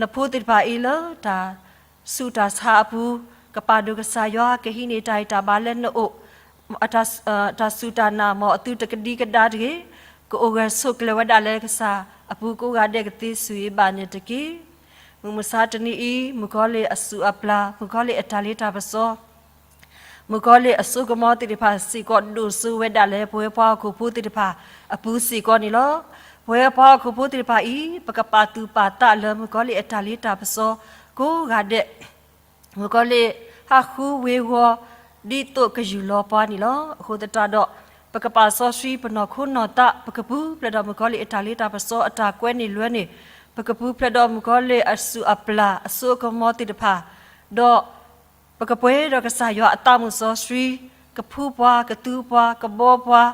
နဖိသ့ၣ်တဖၣ်အံၤလၢတၢ်ဆူးတၢ်ဆါအပူၤ, ကပာ်ဒိၣ်ကစၢ်ယွၤ, ကဟံးန့ၢ်တၢ်ဂံၢ်တၢ်ဘါလၢနအိၣ် တၢ်စူၢ်တၢ်နာ် မ်အသုတကဒံကဒါတဂ့ၤ, ကအိၣ်ဂၢၢ်ဆိးကျၢၤဝဲဒၣ်လၢကစၢ်အပူၤကိးဂၤဒဲးကသ့ စူၢ်ဂ့ၤဘၣ်န့ၣ်တက့ၢ်. မုၢ်မဆါတနံၤအံၤ မုၣ်ကီၤလံၢ်အစူၣ်အပျၢ်, မုၣ်ကီၤလံၢ်အတၢ်လ့တၢ်ပစီ, မုၣ်ကီၤလံၢ်အစိကမီၤသ့ၣ်တဖၣ်စ့ၢ်ကီး ဒိၣ်စိဝဲဒၣ်လၢပဝဲပှၤဟီၣ်ခိၣ်ဖိသ့ၣ်တဖၣ်အပူၤစ့ၢ်ကီးန့ၣ်လီၤ. ပဝဲပှၤဟီၣ်ခိၣ်ဖိသ့ၣ်တဖၣ်အံၤ ပကပာ်သူၣ်ပာ်သးလၢမုၣ်ကီၤလံၢ်အတၢ်လ့တၢ်ပစီ ကိးဂၤဒဲး မုၣ်ကီၤလံၢ်ဟးဃုဝ့ၤဝီၤ ဒ်သိးကယူၢ်လီၤပှၤန့ၣ်လီၤ. အဃိသတးဒီး ပကပာ်စီဆှံပနီၢ်ခိနီၢ်သး, ပကပူၤဖျဲးဒီးမုၣ်ကီၤလံၢ်အတၢ်လ့တၢ်ပစီ အတၢ်ကွဲန့ၢ်လွဲန့ၣ်, ပကပူၤဖျဲးဒီးမုၣ်ကီၤလံၢ်အစူၣ်အပျၢ်အစိကမီၤသ့ၣ်တဖၣ်, ဒီး ပကပှဲၤဒီးကစၢ်ယွၤအသးမုၢ်စီဆှံ, ကဖှူပှၤ, ကသူပှၤ, ကဘှီပှၤ,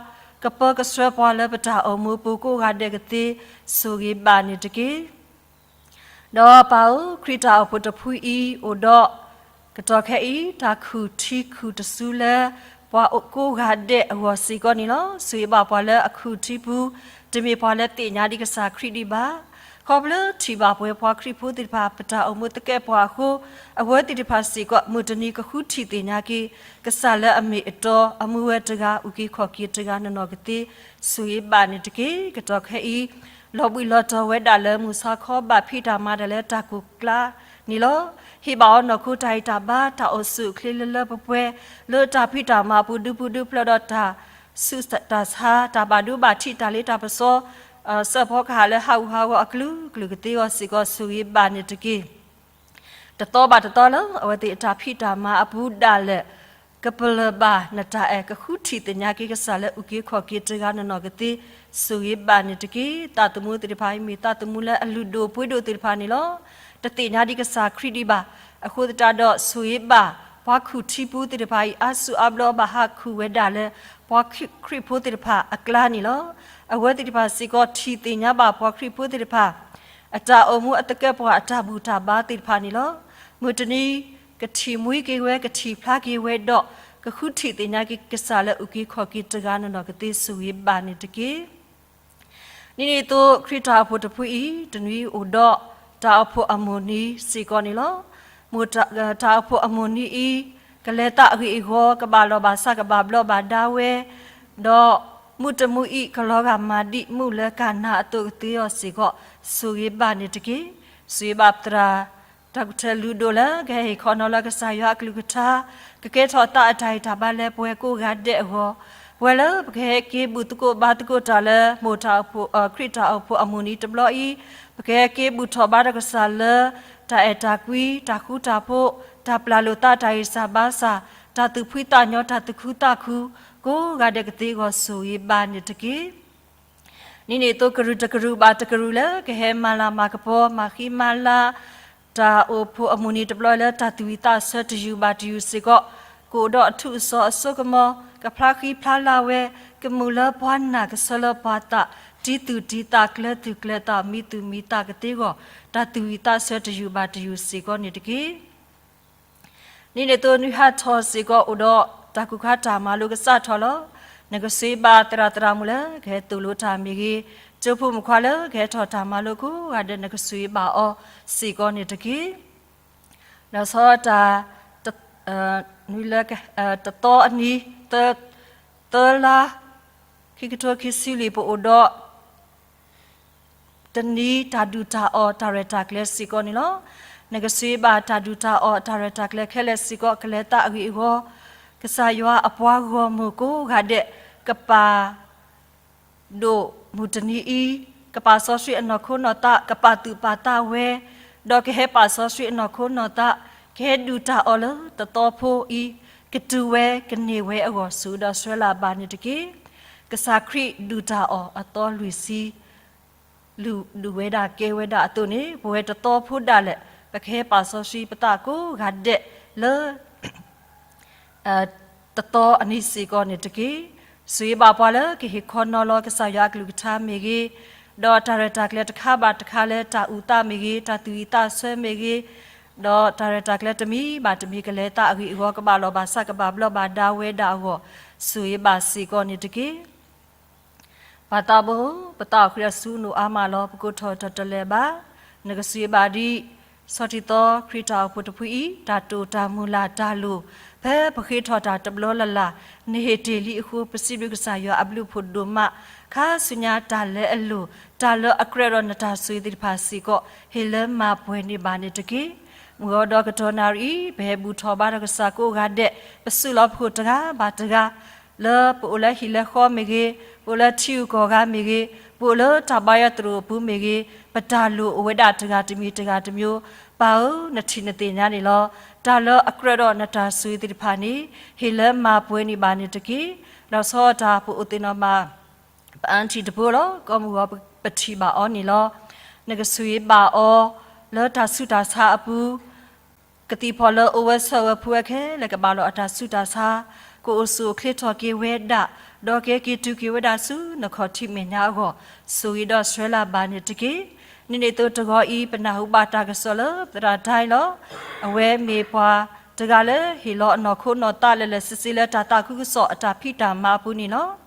ကပၢကဆှၢပှၤလၢပတၢ်အိၣ်မူပူၤကိးဂၤဒဲးကသ့ ဆိၣ်ဂ့ၤဘၣ်န့ၣ်တက့ၢ်. ဒီးပၢ်ဧၢ, ခရံာ်တၢ်အိၣ်ဖှိၣ်တဖုအံၤအိၣ်ဒီး ကတီၢ်ခဲအံၤ တၢ်ခူၣ်ထံခူၣ်တစူလၢ ပှၤကိးဂၤဒဲးအဂီၢ်စ့ၢ်ကီးန့ၣ်လီၤ. ဆိၣ်ဂ့ၤဘၣ်ပှၤလၢအခူၣ်ထံပူၤ, တမ့ၢ်ပှၤလၢသ့ၣ်ညါဒံးကစၢ်ခရံာ်ဒံးဘၣ်. ခီဖျိထံၣ်ဘၣ်ပဝဲပှၤခရံာ်ဖိသ့ၣ်တဖၣ် ပတၢ်အိၣ်မူသကဲးပဝးအဃိ, အဝဲသ့ၣ်တဖၣ်စ့ၢ်ကီး မုၢ်တနံၤကဃုထံၣ်သ့ၣ်ညါက့ၤ ကစၢ်လၢအမ့ၢ်အတီ, အမူဝဲတဂၤ, အုၣ်က့ၤခီၣ်က့ၤတဂၤနီၢ်နီၢ်ကသ့ ဆိၣ်ဂ့ၤဘၣ်န့ၣ်တက့ၢ်. ကတီၢ်ခဲအံၤ လီၤဘှံးလီၤတီၤဝဲဒၣ်လၢမုၢ်ဆါခီ ဘၣ်ဖံးတၢ်မၤတၢ်လၢတၢ်ကိၢ်ကျါန့ၣ်လီၤ. ဟ့ၣ်ဘၣ်အီၤနီၢ်ခိတၢ်ဟ့ၣ်တၢ်ဘါ တၢ်အိၣ်ဆူၣ်အိၣ်ချ့လၢလၢပှဲၤပှဲၤ လၢတၢ်ဖံးတၢ်မၤအပူၤ ဒုးပူၤဒုးဖျဲးဒီးတၢ်ဆူးတၢ်ဆါ တၢ်ဘၣ်ဒိဘၣ်ထံး တၢ်လ့တၢ်ပစီ စဲးဖီကဟၣ်လၢဟးဂူာ်ဟးဂီၤအကလုာ်ကလုာ်ကသ့အဂီၢ်စ့ၢ်ကီး ဆိၣ်ဂ့ၤဘၣ်န့ၣ်တက့ၢ်. တသီဘၣ်တသီလၢ အဝဲသ့ၣ်အတၢ်ဖံးတၢ်မၤအပူၤဒၣ်လဲာ် ကပလၢၢ်ဘၣ်နတၢ်အဲၣ် ကဃုထံၣ်သ့ၣ်ညါက့ၤကစၢ်လၢအုၣ်က့ၤခီၣ်က့ၤတဂၤနီၢ်နီၢ်ကသ့ ဆိၣ်ဂ့ၤဘၣ်န့ၣ်တက့ၢ်. သးသမူသ့ၣ်တဖၣ်အံၤ မ့ၢ်သးသမူလၢအလုၢ်ဒိၣ်ပှ့ၤဒိၣ်သ့ၣ်တဖၣ်န့ၣ်လီၤ. တသ့ၣ်ညါဒံးကစၢ်ခရံာ်ဒံးဘၣ်. အဃိသတးဒီး ဆိၣ်ဂ့ၤဘၣ် ပှၤခူၣ်ထံပူၤသ့ၣ်တဖၣ်အံၤ အါစုအါဘျီဘၣ်ဟးခူၣ်ဝဲဒၣ်လၢ ပှၤခရံာ်ဖိသ့ၣ်တဖၣ်အကျါန့ၣ်လီၤ. အဝဲသ့ၣ်တဖၣ်စ့ၢ်ကီး ထံၣ်သ့ၣ်ညါဘၣ်ပှၤခရံာ်ဖိသ့ၣ်တဖၣ် အတၢ်အိၣ်မူအသကဲးပဝး အတၢ်ဘူၣ်တၢ်ဘါသ့ၣ်တဖၣ်န့ၣ်လီၤ. မုၢ်တနံၤ ကထံၣ်မှံက့ၤဝဲ ကထံၣ်ဖျါက့ၤဝဲဒီး ကဃုထံၣ်သ့ၣ်ညါက့ၤကစၢ်လၢအုၣ်က့ၤခီၣ်က့ၤတဂၤနီၢ်နီၢ်ကသ့ ဆိၣ်ဂ့ၤဘၣ်န့ၣ်တက့ၢ်. ဒ်န့ၣ်အသိး ခရံာ်တၢ်အိၣ်ဖှိၣ်တဖုအံၤ တနွံအိၣ်ဒီးတၢ်အိၣ်ဖှိၣ်အမုၢ်နံၤစ့ၢ်ကီးန့ၣ်လီၤ. မုၢ်တၢ်အိၣ်ဖှိၣ်အမုၢ်နံၤအံၤ ကလဲၤသးအဂ့ၢ်အဂီၢ် ကဘၣ်လီၢ်ဘၣ်စး ကဘၣ်ဘျီးဘၣ်ဒါဝဲ ဒီးမုၢ်တမုၢ်အံၤ ကလီၤဂာ်မၤဒ်မုၢ်လၢကနၤအသိးကသ့အီၤစ့ၢ်ကီး ဆိၣ်ဂ့ၤဘၣ်န့ၣ်တက့ၢ်. ဆိၣ်ဂ့ၤဘၣ်သရၣ် တၢ်ကထၢၣ်လုၢ်ဒိၣ်လၢကဟဲဟ့ၣ်ခီနီၤလၢကစၢ်ယွၤအကလုၢ်ကထါ, ကကဲထီၣ်သးအတၢ်ဂံၢ်တၢ်ဘါလၢပဝဲကိးဂၤဒဲးအဂီၢ်, ပဝဲလၢပကဟဲက့ၤဘူၣ်သကိးဘါသကိးတၢ်လၢ မိၢ်တၢ်အိၣ်ဖှိၣ် ခရံာ်တၢ်အိၣ်ဖှိၣ်အမုၢ်နံၤတဘျီအံၤ, ပကဟဲက့ၤဘူၣ်ထီၣ်ဘါထီၣ်ကစၢ်လၢ တၢ်အဲၣ်တၢ်ကွံ တၢ်ဃူတၢ်ဖိး တၢ်ပျၢ်လိာ်သးတၢ်ဂံၢ်စၢ်ဘါစၢ်, တၢ်သူၣ်ဖှံသးညီ တၢ်သူၣ်ခုသးခု, ကိးဂၤဒဲးကသ့အဂီၢ် ဆိၣ်ဂ့ၤဘၣ်န့ၣ်တက့ၢ်. ဒ်န့ၣ်အသိး ကရူၢ်တကရူၢ်ဘၣ်တကရူၢ်လၢကဟဲမၤလၤမၤကပီၤ မၤဃံမၤလၤ တၢ်အိၣ်ဖှိၣ်အမုၢ်နံၤတဘျီလၢ တၢ်သူၣ်ဝံၣ်သးဆၢတယုၢ်ဘၣ်တယုၢ်စ့ၢ်ကီး, ကအိၣ်ဒီးအထူးအစီၤအစိကမီၤ, ကဖျါဃံဖျါလၤဝဲ, ကမုာ်လၢပှၤနာ် ကဆၢလၢပှၤသး, တံၤသူၣ်တံၤသး ကျၢၤသူၣ်ကျၢၤသး မံသူၣ်မံသးကသ့အဂီၢ်, တၢ်သူၣ်ဝံၣ်သးဆၢတယုၢ်ဘၣ်တယုၢ်စ့ၢ်ကီးန့ၣ်တက့ၢ်. ဒ်န့ၣ်အသိး နွံဟးထီၣ်စ့ၢ်ကီး အိၣ်ဒီးတၢ်ကူၣ်ခါတၢ်မၤလိကစးထီၣ်လီၤ. နကဆိၣ်ဂ့ၤဘၣ်သရၣ်သရၣ်မုၣ်လၢကဟဲသိၣ်လိတၢ်မ့ၢ်ဂ့ၤ, ကၠိဖိမုၣ်ခွါလၢကဟဲထီၣ်တၢ်မၤလိကိးဂၤဒဲး နကဆိၣ်ဂ့ၤဘၣ်အီၤစ့ၢ်ကီးန့ၣ်တက့ၢ်. ဒီးဆီတၢ် နွံလၢ တသီအနံၤ သၢလါ ခံကထိခံဆံလွံၢ် ပအိၣ်ဒီး တနံၤတၢ်ဒုၣ်တၢ်အီၣ်တၢ်ရဲၣ်တၢ်ကျဲၤစ့ၢ်ကီးန့ၣ်လီၤ. နကဆိၣ်ဂ့ၤဘၣ်တၢ်ဒုၣ်တၢ်အီၣ်တၢ်ရဲၣ်တၢ်ကျဲၤခဲလၢာ်စ့ၢ်ကီး ကလဲၤသးအဂ့ၢ်အဂီၢ်, ကစၢ်ယွၤအပှၤဂီၢ်မုၢ်ကိးဂၤဒဲး ကပာ် ဒိၣ်မုၢ်တနံၤအံၤ, ကပာ်စီဆှံအနီၢ်ခိနီၢ်သး, ကပာ်သူၣ်ပာ်သးဝဲ, ဒီးကဟဲပာ်စီဆှံအနီၢ်ခိနီၢ်သး, ကဟဲဒုၣ်တၢ်အီၣ်လၢသတီဖိအံၤ, ကတုၤဝဲကန့ၢ်ဝဲအဂီၢ် ဆိၣ်ဂ့ၤဒီးဆှၢလၢ်ဘၣ်န့ၣ်တက့ၢ်. ကစၢ်ခရံာ်ဒုၣ်တၢ်အီၣ်အသီလွံၢ်ဆံ လုၢ်ဒုၣ်ဝဲဒၣ်ကဲဝဲဒၣ်အသိးန့ၣ် ပဝဲတသီဖိဒၣ်လဲာ် ပကဟဲပာ်စီဆှံပသးကိးဂၤဒဲးလၢ တသီအနံၤစ့ၢ်ကီးန့ၣ်တက့ၢ်. ဆိၣ်ဂ့ၤဘၣ်ပှၤလၢကဟ့ၣ်ခီနီၤလီၤကစၢ်ယွၤအကလုၢ်ကထါမ့ၢ်ဂ့ၤ, ဒီးတၢ်ရဲၣ်တၢ်ကျဲၤတခါဘၣ်တခါလၢတၢ်အုၣ်သးမ့ၢ်ဂ့ၤ, တၢ်သူၣ်ဝံၣ်သးဆၢမ့ၢ်ဂ့ၤ, ဒီးတၢ်ရဲၣ်တၢ်ကျဲၤတမံၤဘၣ်တမံၤကလဲၤသးအဂ့ၢ်အဂီၢ် ကဘၣ်လီၢ်ဘၣ်စး ကဘၣ်ဘျီးဘၣ်ဒါဝဲဒၣ်အဂီၢ် ဆိၣ်ဂ့ၤဘၣ်စ့ၢ်ကီးန့ၣ်တက့ၢ်. ပၢ်သးဘိ, ပသးအိၣ်ဃံဒီးဆူနိၣ်အါမးလီၤ. ပကိးထီၣ်တၢ်တလဲၤဘၣ်. နကဆိၣ်ဂ့ၤဘၣ်ဒ် ဆီထံသီခရံာ်တၢ်အိၣ်ဖှိၣ်တဖုအံၤ တၢ်တိာ်တၢ်မုၢ်လၢ်တၢ်လိၣ် ဖဲပဃ့ထီၣ်တၢ်တဘျီလၢ်လၢ် နဟ့ၣ်တ့ၢ်လံအဃိ ပစံးဘျုးကစၢ်ယွၤအဘျုးအဖှိၣ်ဒိၣ်မး, ခါဆူညါတၢ်လၢအလိၣ် တၢ်လၢအကြၢးဒီးနတၢ်ဆိၣ်ဂ့ၤသ့ၣ်တဖၣ်စ့ၢ်ကီး ဟ့ၣ်လၢမၤပှဲၤန့ၢ်ဘၣ်န့ၣ်တက့ၢ်. မုၢ်ဂီၤဒီးကတီၢ်နၣ်ရံၣ်အံၤ ပဟဲဘူၣ်ထီၣ်ဘါထီၣ်ကစၢ်ကိးဂၤဒဲး ပစုၣ်လီၤပခိၣ်တဂၤဘၣ်တဂၤ လၢပအိၣ်လၢဟံၣ်လၢဃီမ့ၢ်ဂ့ၤ, ပအိၣ်လၢထံဂုၤကီၢ်ဂၤမ့ၢ်ဂ့ၤ, ပအိၣ်လၢတၢ်ဘါယွၤသရိာ်အပူၤမ့ၢ်ဂ့ၤ, ပတၢ်လိၣ်အိၣ်ဝဲဒၣ်တဂၤတမံၤတဂၤတမံၤ, ပၢ်ဧၢ, နထံၣ်နသ့ၣ်ညါန့ၣ်လီၤ. တၢ်လၢအကြၢးဒီးနတၢ်ဆိၣ်ဂ့ၤသ့ၣ်တဖၣ်န့ၣ် ဟ့ၣ်လၢမၤပှဲၤန့ၢ်ဘၣ်န့ၣ်တက့ၢ်. ဒီးဆီတၢ်ပအိၣ်သ့ၣ်နီၣ်မး ပအါထံၣ်တဖိလီၤ. ကီၢ်မုၢ်ဂီၤပထံၣ်ဘၣ်အီၤန့ၣ်လီၤ. နကဆိၣ်ဂ့ၤဘၣ်အီၤ လၢတၢ်ဆူးတၢ်ဆါအပူၤ ကသံၣ်ဖီၣ်လၢအအိၣ်ဝဲဆၢဝဲဖုဝဲခဲလၢာ် ကဘၣ်လီၤအတၢ်ဆူးတၢ်ဆါ, ကအိၣ်ဆူၣ်အိၣ်ချ့ထီၣ်က့ၤဝဲဒၣ်, ဒီးကက့ၤတုၤက့ၤဝဲဒၣ်ဆူနခီၣ်ထံးမဲာ်ညါအဂီၢ်, ဆိၣ်ဂ့ၤဒီးဆှၢလၢ်ဘၣ်န့ၣ်တက့ၢ်. ဒ်န့ၣ်အသိးတဂီၤအံၤ ပနၢ်ဟူဘၣ်တၢ်ကစီၣ်လၢသရၣ်တၢ်လီၤ. အဝဲမ့ၢ်ပှၤတဂၤလၢဟ့ၣ်လီၤအနီၢ်ခိနီၢ်သး လၢလၢဆ့ဆ့လၢတၢ်သးခုကစီၣ်အတၢ်ဖံးတၢ်မၤအပူၤန့ၣ်လီၤ.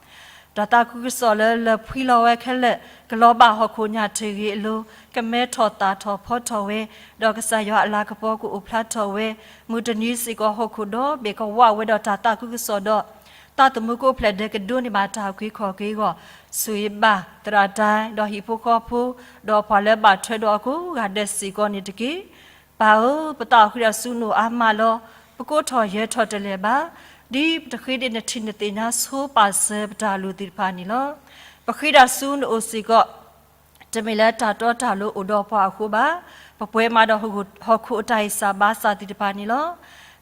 တၢ်သးခုကစီၣ်လၢလၢၢ်ဖှံလီၤဝဲခဲလၢာ် ကလီၤဘၣ်ဟီၣ်ခိၣ်ညၣ်ထၢၣ်ဂ့ၤအလိၤ ကမဲထီၣ်သၣ်ထီၣ်ဖီထီၣ်ဝဲ, ဒီးကစၢ်ယွၤအလၤကပီၤကအိၣ်ဖျါထီၣ်ဝဲ, မုၢ်တနံၤစ့ၢ်ကီးဟီၣ်ခိၣ်ဒီဘ့ၣ်ကဝးဝဲဒီးတၢ်သးခုကစီၣ်ဒီး သးသမူကိးဖျၢၣ်ဒဲးကဒိးန့ၢ်ဘၣ်တၢ်အုၣ်က့ၤခီၣ်က့ၤအဂီၢ်, ဆိၣ်ဂ့ၤဘၣ်သရၣ်တၢ် ဒီးဟံၣ်ဖိဃီဖိ ဒီးပှၤလၢဘၣ်ထွဲဒီးအကိးဂၤဒဲးစ့ၢ်ကီးန့ၣ်တက့ၢ်. ပၢ်ဧၢ, ပသးအိၣ်ဃံဒီးဆူနိၣ်အါမးလီၤ. ပကိးထီၣ်ယဲၤထီၣ်တလဲၤဘၣ်. ဒ်ပတဃ့ဒံးနထံၣ်နသ့ၣ်ညါဆိပာ်စၢၤပတၢ်လိၣ်သ့ၣ်တဖၣ်န့ၣ်လီၤ. ပဃံဒီးဆူနအိၣ်စ့ၢ်ကီး တမ့ၢ်လၢတၢ်တီတၢ်လိၤအိၣ်ဒီးပှၤအဃိဘၣ်. ပပှဲၤမးဒီးဟီၣ်ခိၣ်အတၢ်ဂံၢ်စၢ်ဘါစၢ်သ့ၣ်တဖၣ်န့ၣ်လီၤ.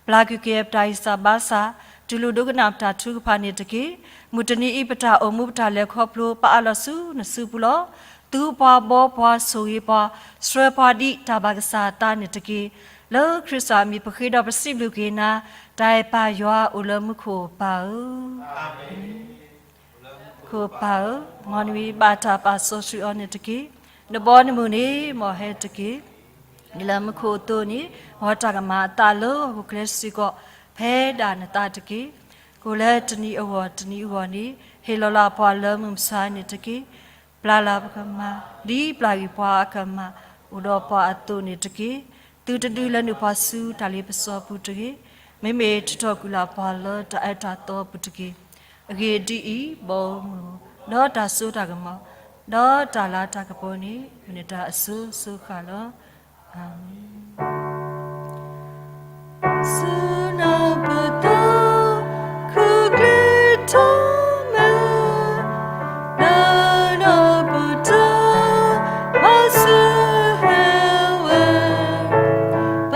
ပျၢ်ကွံာ်က့ၤပတၢ်ဂံၢ်စၢ်ဘါစၢ်, တူၢ်လိာ်ဒိကနၣ်ပတၢ်ထုကဖၣ်န့ၣ်တက့ၢ်. မုၢ်တနံၤအံၤပတၢ်အိၣ်မူပတၢ်လဲၤခီဖျိ ပအးလီၤဆူနစုပူၤလီၤ. သူပှၤဘီပှၤဆိၣ်ဂ့ၤပှၤ, ဆှၢပှၤဒ်တၢ်ဘၣ်ကစၢ်အသးန့ၣ်တက့ၢ်. လၢခရံာ်စၢ်အမံၤပဃ့ဒီးပစံးဘျုးက့ၤနၤ, တၢ်အဲၣ်ပၢ်ယွၤအိၣ်လၢမူခိၣ်ပၢ်ဧၢ ခိၣ်ပၢ်ဧၢ, မ်နမံၤဘၣ်တၢ်ပာ်စီဆှံအီၤန့ၣ်တက့ၢ်. နဘီနမုၢ်န့ၣ် မ်ဟဲတက့ၢ်. ဒ်လၢမူခိၣ်အသိးန့ၣ်, မ်တၢ်ကမၤအသးလၢဟီၣ်ခိၣ်ချၢစ့ၢ်ကီး ဖဲဒၣ်နသးတက့ၢ်. ကိၣ်လၢတနံၤအဂီၢ်တနံၤအဂီၢ်န့ၣ်, ဟ့ၣ်လီၤလၢပှၤလၢမုၢ်မဆါန့ၣ်တက့ၢ်. ပျၢ်လၢပကမၤ ဒ်ပျၢ်ကွံာ်ပှၤအကမၤ အိၣ်ဒီးပှၤအသိးန့ၣ်တက့ၢ်. သုတဒုးလဲၤနုာ်ပှၤဆူတၢ်လ့ပစီပူၤတဂ့ၤ. မ့မ့ၢ်ထုးထီၣ်ကွံာ်လၢ်ပှၤလၢ တၢ်အဲၣ်တၢ်သီပူၤတက့ၢ်. အဂ့ၢ်ဒ်အံၤ, ဘီမုၢ်, ဒီးတၢ်စိတၢ်ကမီၤ, ဒီးတၢ်လၤတၢ်ကပီၤန့ၣ် မ့ၢ်နတၢ်အစိၤစိၤဃၣ်လီၤ. အၤမ့ၣ်. စူနပတ ခုကလ့ထီမဲ နနပတ မၤစၢၤဟဲဝဲ ပ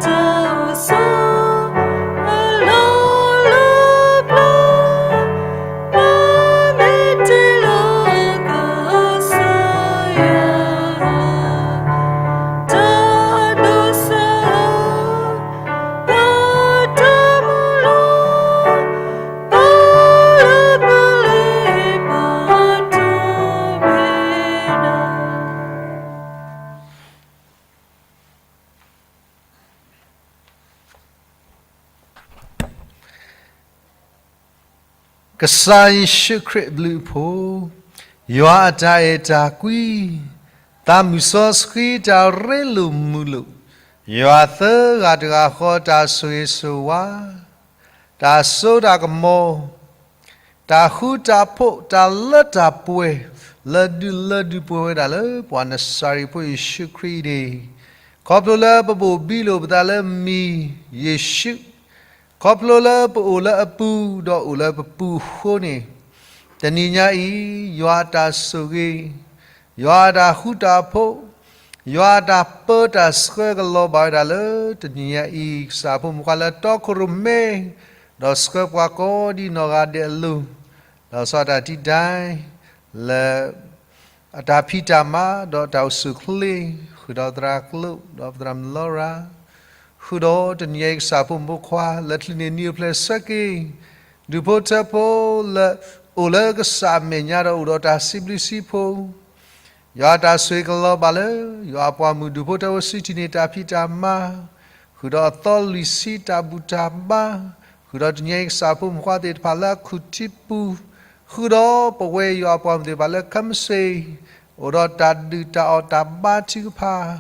တၢ်အိၣ်ဆိး အလီၢ်လၢပျၢၤ ပမ့ၢ်တ့လီၤကစၢ်ယွၤ တၢ်ဒိးစဲး ပတၢ်မူလီၤ ပလၢပလ့ၤ ပတၢ်မ့ၢ်နၤ ကစၢ်ယ့ၣ်ၡူးခရံာ်အဘျုးအဖှိၣ်, ယွၤအတၢ်အဲၣ်တၢ်ကွံ, သးမုၢ်စီဆှံတၢ်ရ့လိာ်မုာ်လိာ်, ယွၤသၢဂၤတဂၤဃီတၢ်ဆိၣ်ဂ့ၤဆိၣ်ဝါ, တၢ်စိတၢ်ကမီၤ, တၢ်ဃူတၢ်ဖိး တၢ်လၢတၢ်ပှဲၤ လၢဒုးလၢဒုးပှဲၤဝဲဒၣ်လၢ ပှၤနစၤရ့းဖိယ့ၣ်ၡူးခရံာ်အံၤန့ၣ်, ခီဖျိလၢပဘိၣ်ဘံလိာ်ပသးလၢမံၤယ့ၣ်ၡူး, ခီဖျိလၢပအိၣ်လၢအပူၤ ဒီးအိၣ်လၢပပူၤအဃိန့ၣ်, တနံၤညါအံၤ ယွၤအတၢ်ဆိၣ်ဂ့ၤ, ယွၤအတၢ်ဃူတၢ်ဖိး, ယွၤအတၢ်ပၢတၢ်ဆှၢကလီၤဘၣ်ဝဲဒၣ်လၢတနံၤညါအံၤ ကစၢ်ဖိမုၣ်ခွါလၢတီခိၣ်ရိၣ်မဲ ဒီးဆှၢပှၤကိးဒံနီၢ်ဂၤဒဲးအလိၤ, ဒီးစီၤတၢ်တံဒၢ် လၢ အတၢ်ဖံးတၢ်မၤ ဒီးတၢ်အိၣ်ဆူၣ်အိၣ်ချ့ ဃုာ်ဒီးသရၣ်ကျိ ဒီးပသရၣ်မုၣ်လီရၤ, ဃုာ်ဒီးတနံၤညါအံၤကစၢ်ဖိမုၣ်ဖိခွါ လၢချုးန့ၢ်နံၤအိၣ်ဖျဲၣ်ဆၢက့ၤ ဒူၣ်ဖိထၢဖိလၢ အိၣ်လၢကစၢ်အမဲာ်ညါဒီးအိၣ်ဒီးတၢ်စံးဘျုးစံးဖှိၣ် ယွၤအတၢ်ဆိၣ်ဂ့ၤကလီၤဘၣ်လၢ ယွၤအပှၤမုၣ်ဒူၣ်ဖိထၢဖိစုထံၣ်န့ၢ်တၢ်ဖံးတၢ်မၤ, ဃုာ်ဒီးအသီလွံၢ်ဆံတၢ်ဘူၣ်တၢ်ဘါ, ဃုာ်ဒီးတနံၤညါအံၤကစၢ်ဖိမုၣ်ဖိခွါသ့ၣ်တဖၣ်လၢအခူၣ်ထံပူၤ, ဃုာ်ဒီးပဝဲယွၤအပှၤမုၣ်သ့ၣ်တဖၣ်လၢခဲမုၢ်ဆ့ၣ်, အိၣ်ဒီးတၢ်ဒုၣ်တၢ်အီၣ်တၢ်ဘါထုကဖၣ်,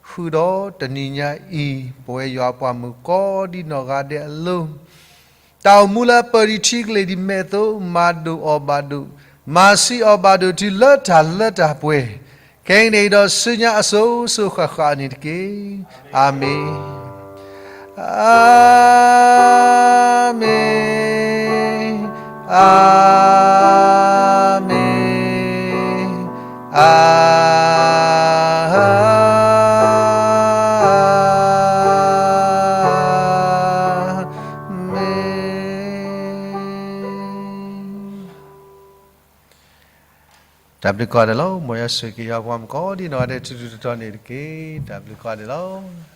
ဃုာ်ဒီးတနံၤညါအံၤ ပဝဲယွၤအပှၤမုၣ်ကိးဒံနီၢ်ဂၤဒဲးအလိၤ တၢ်အိၣ်မူလၢအပၢၢ်ဒံးထံကလ့ၢ်ဒံးမဲာ်အသိး မၤဒိၣ်အီၣ်ဘၣ်ဒိၣ်, မၤဆံးအီၣ်ဘၣ်ဒိၣ်တုၤလၢတၢ်လၢတၢ်ပှဲၤ, ခဲအံၤန့ၣ်ဒီးဆူညါအစိၤစိၤဃၣ်ဃၣ်န့ၣ်တက့ၢ်. အၤမ့ၣ်, အၤမ့ၣ်, အၤမ့ၣ်, အၤ မ့ၣ်. တၢ်ဘျုးကိးဂၤဒဲးလီၤ. မ်ယွၤဆိၣ်ဂ့ၤက့ၤယွၤပှၤမုၣ်ကိးဒံနီၢ်ဂၤဒဲး ထူထူတီတီန့ၣ်တက့ၢ်. တၢ်ဘျုးကိးဂၤဒဲးလီၤ.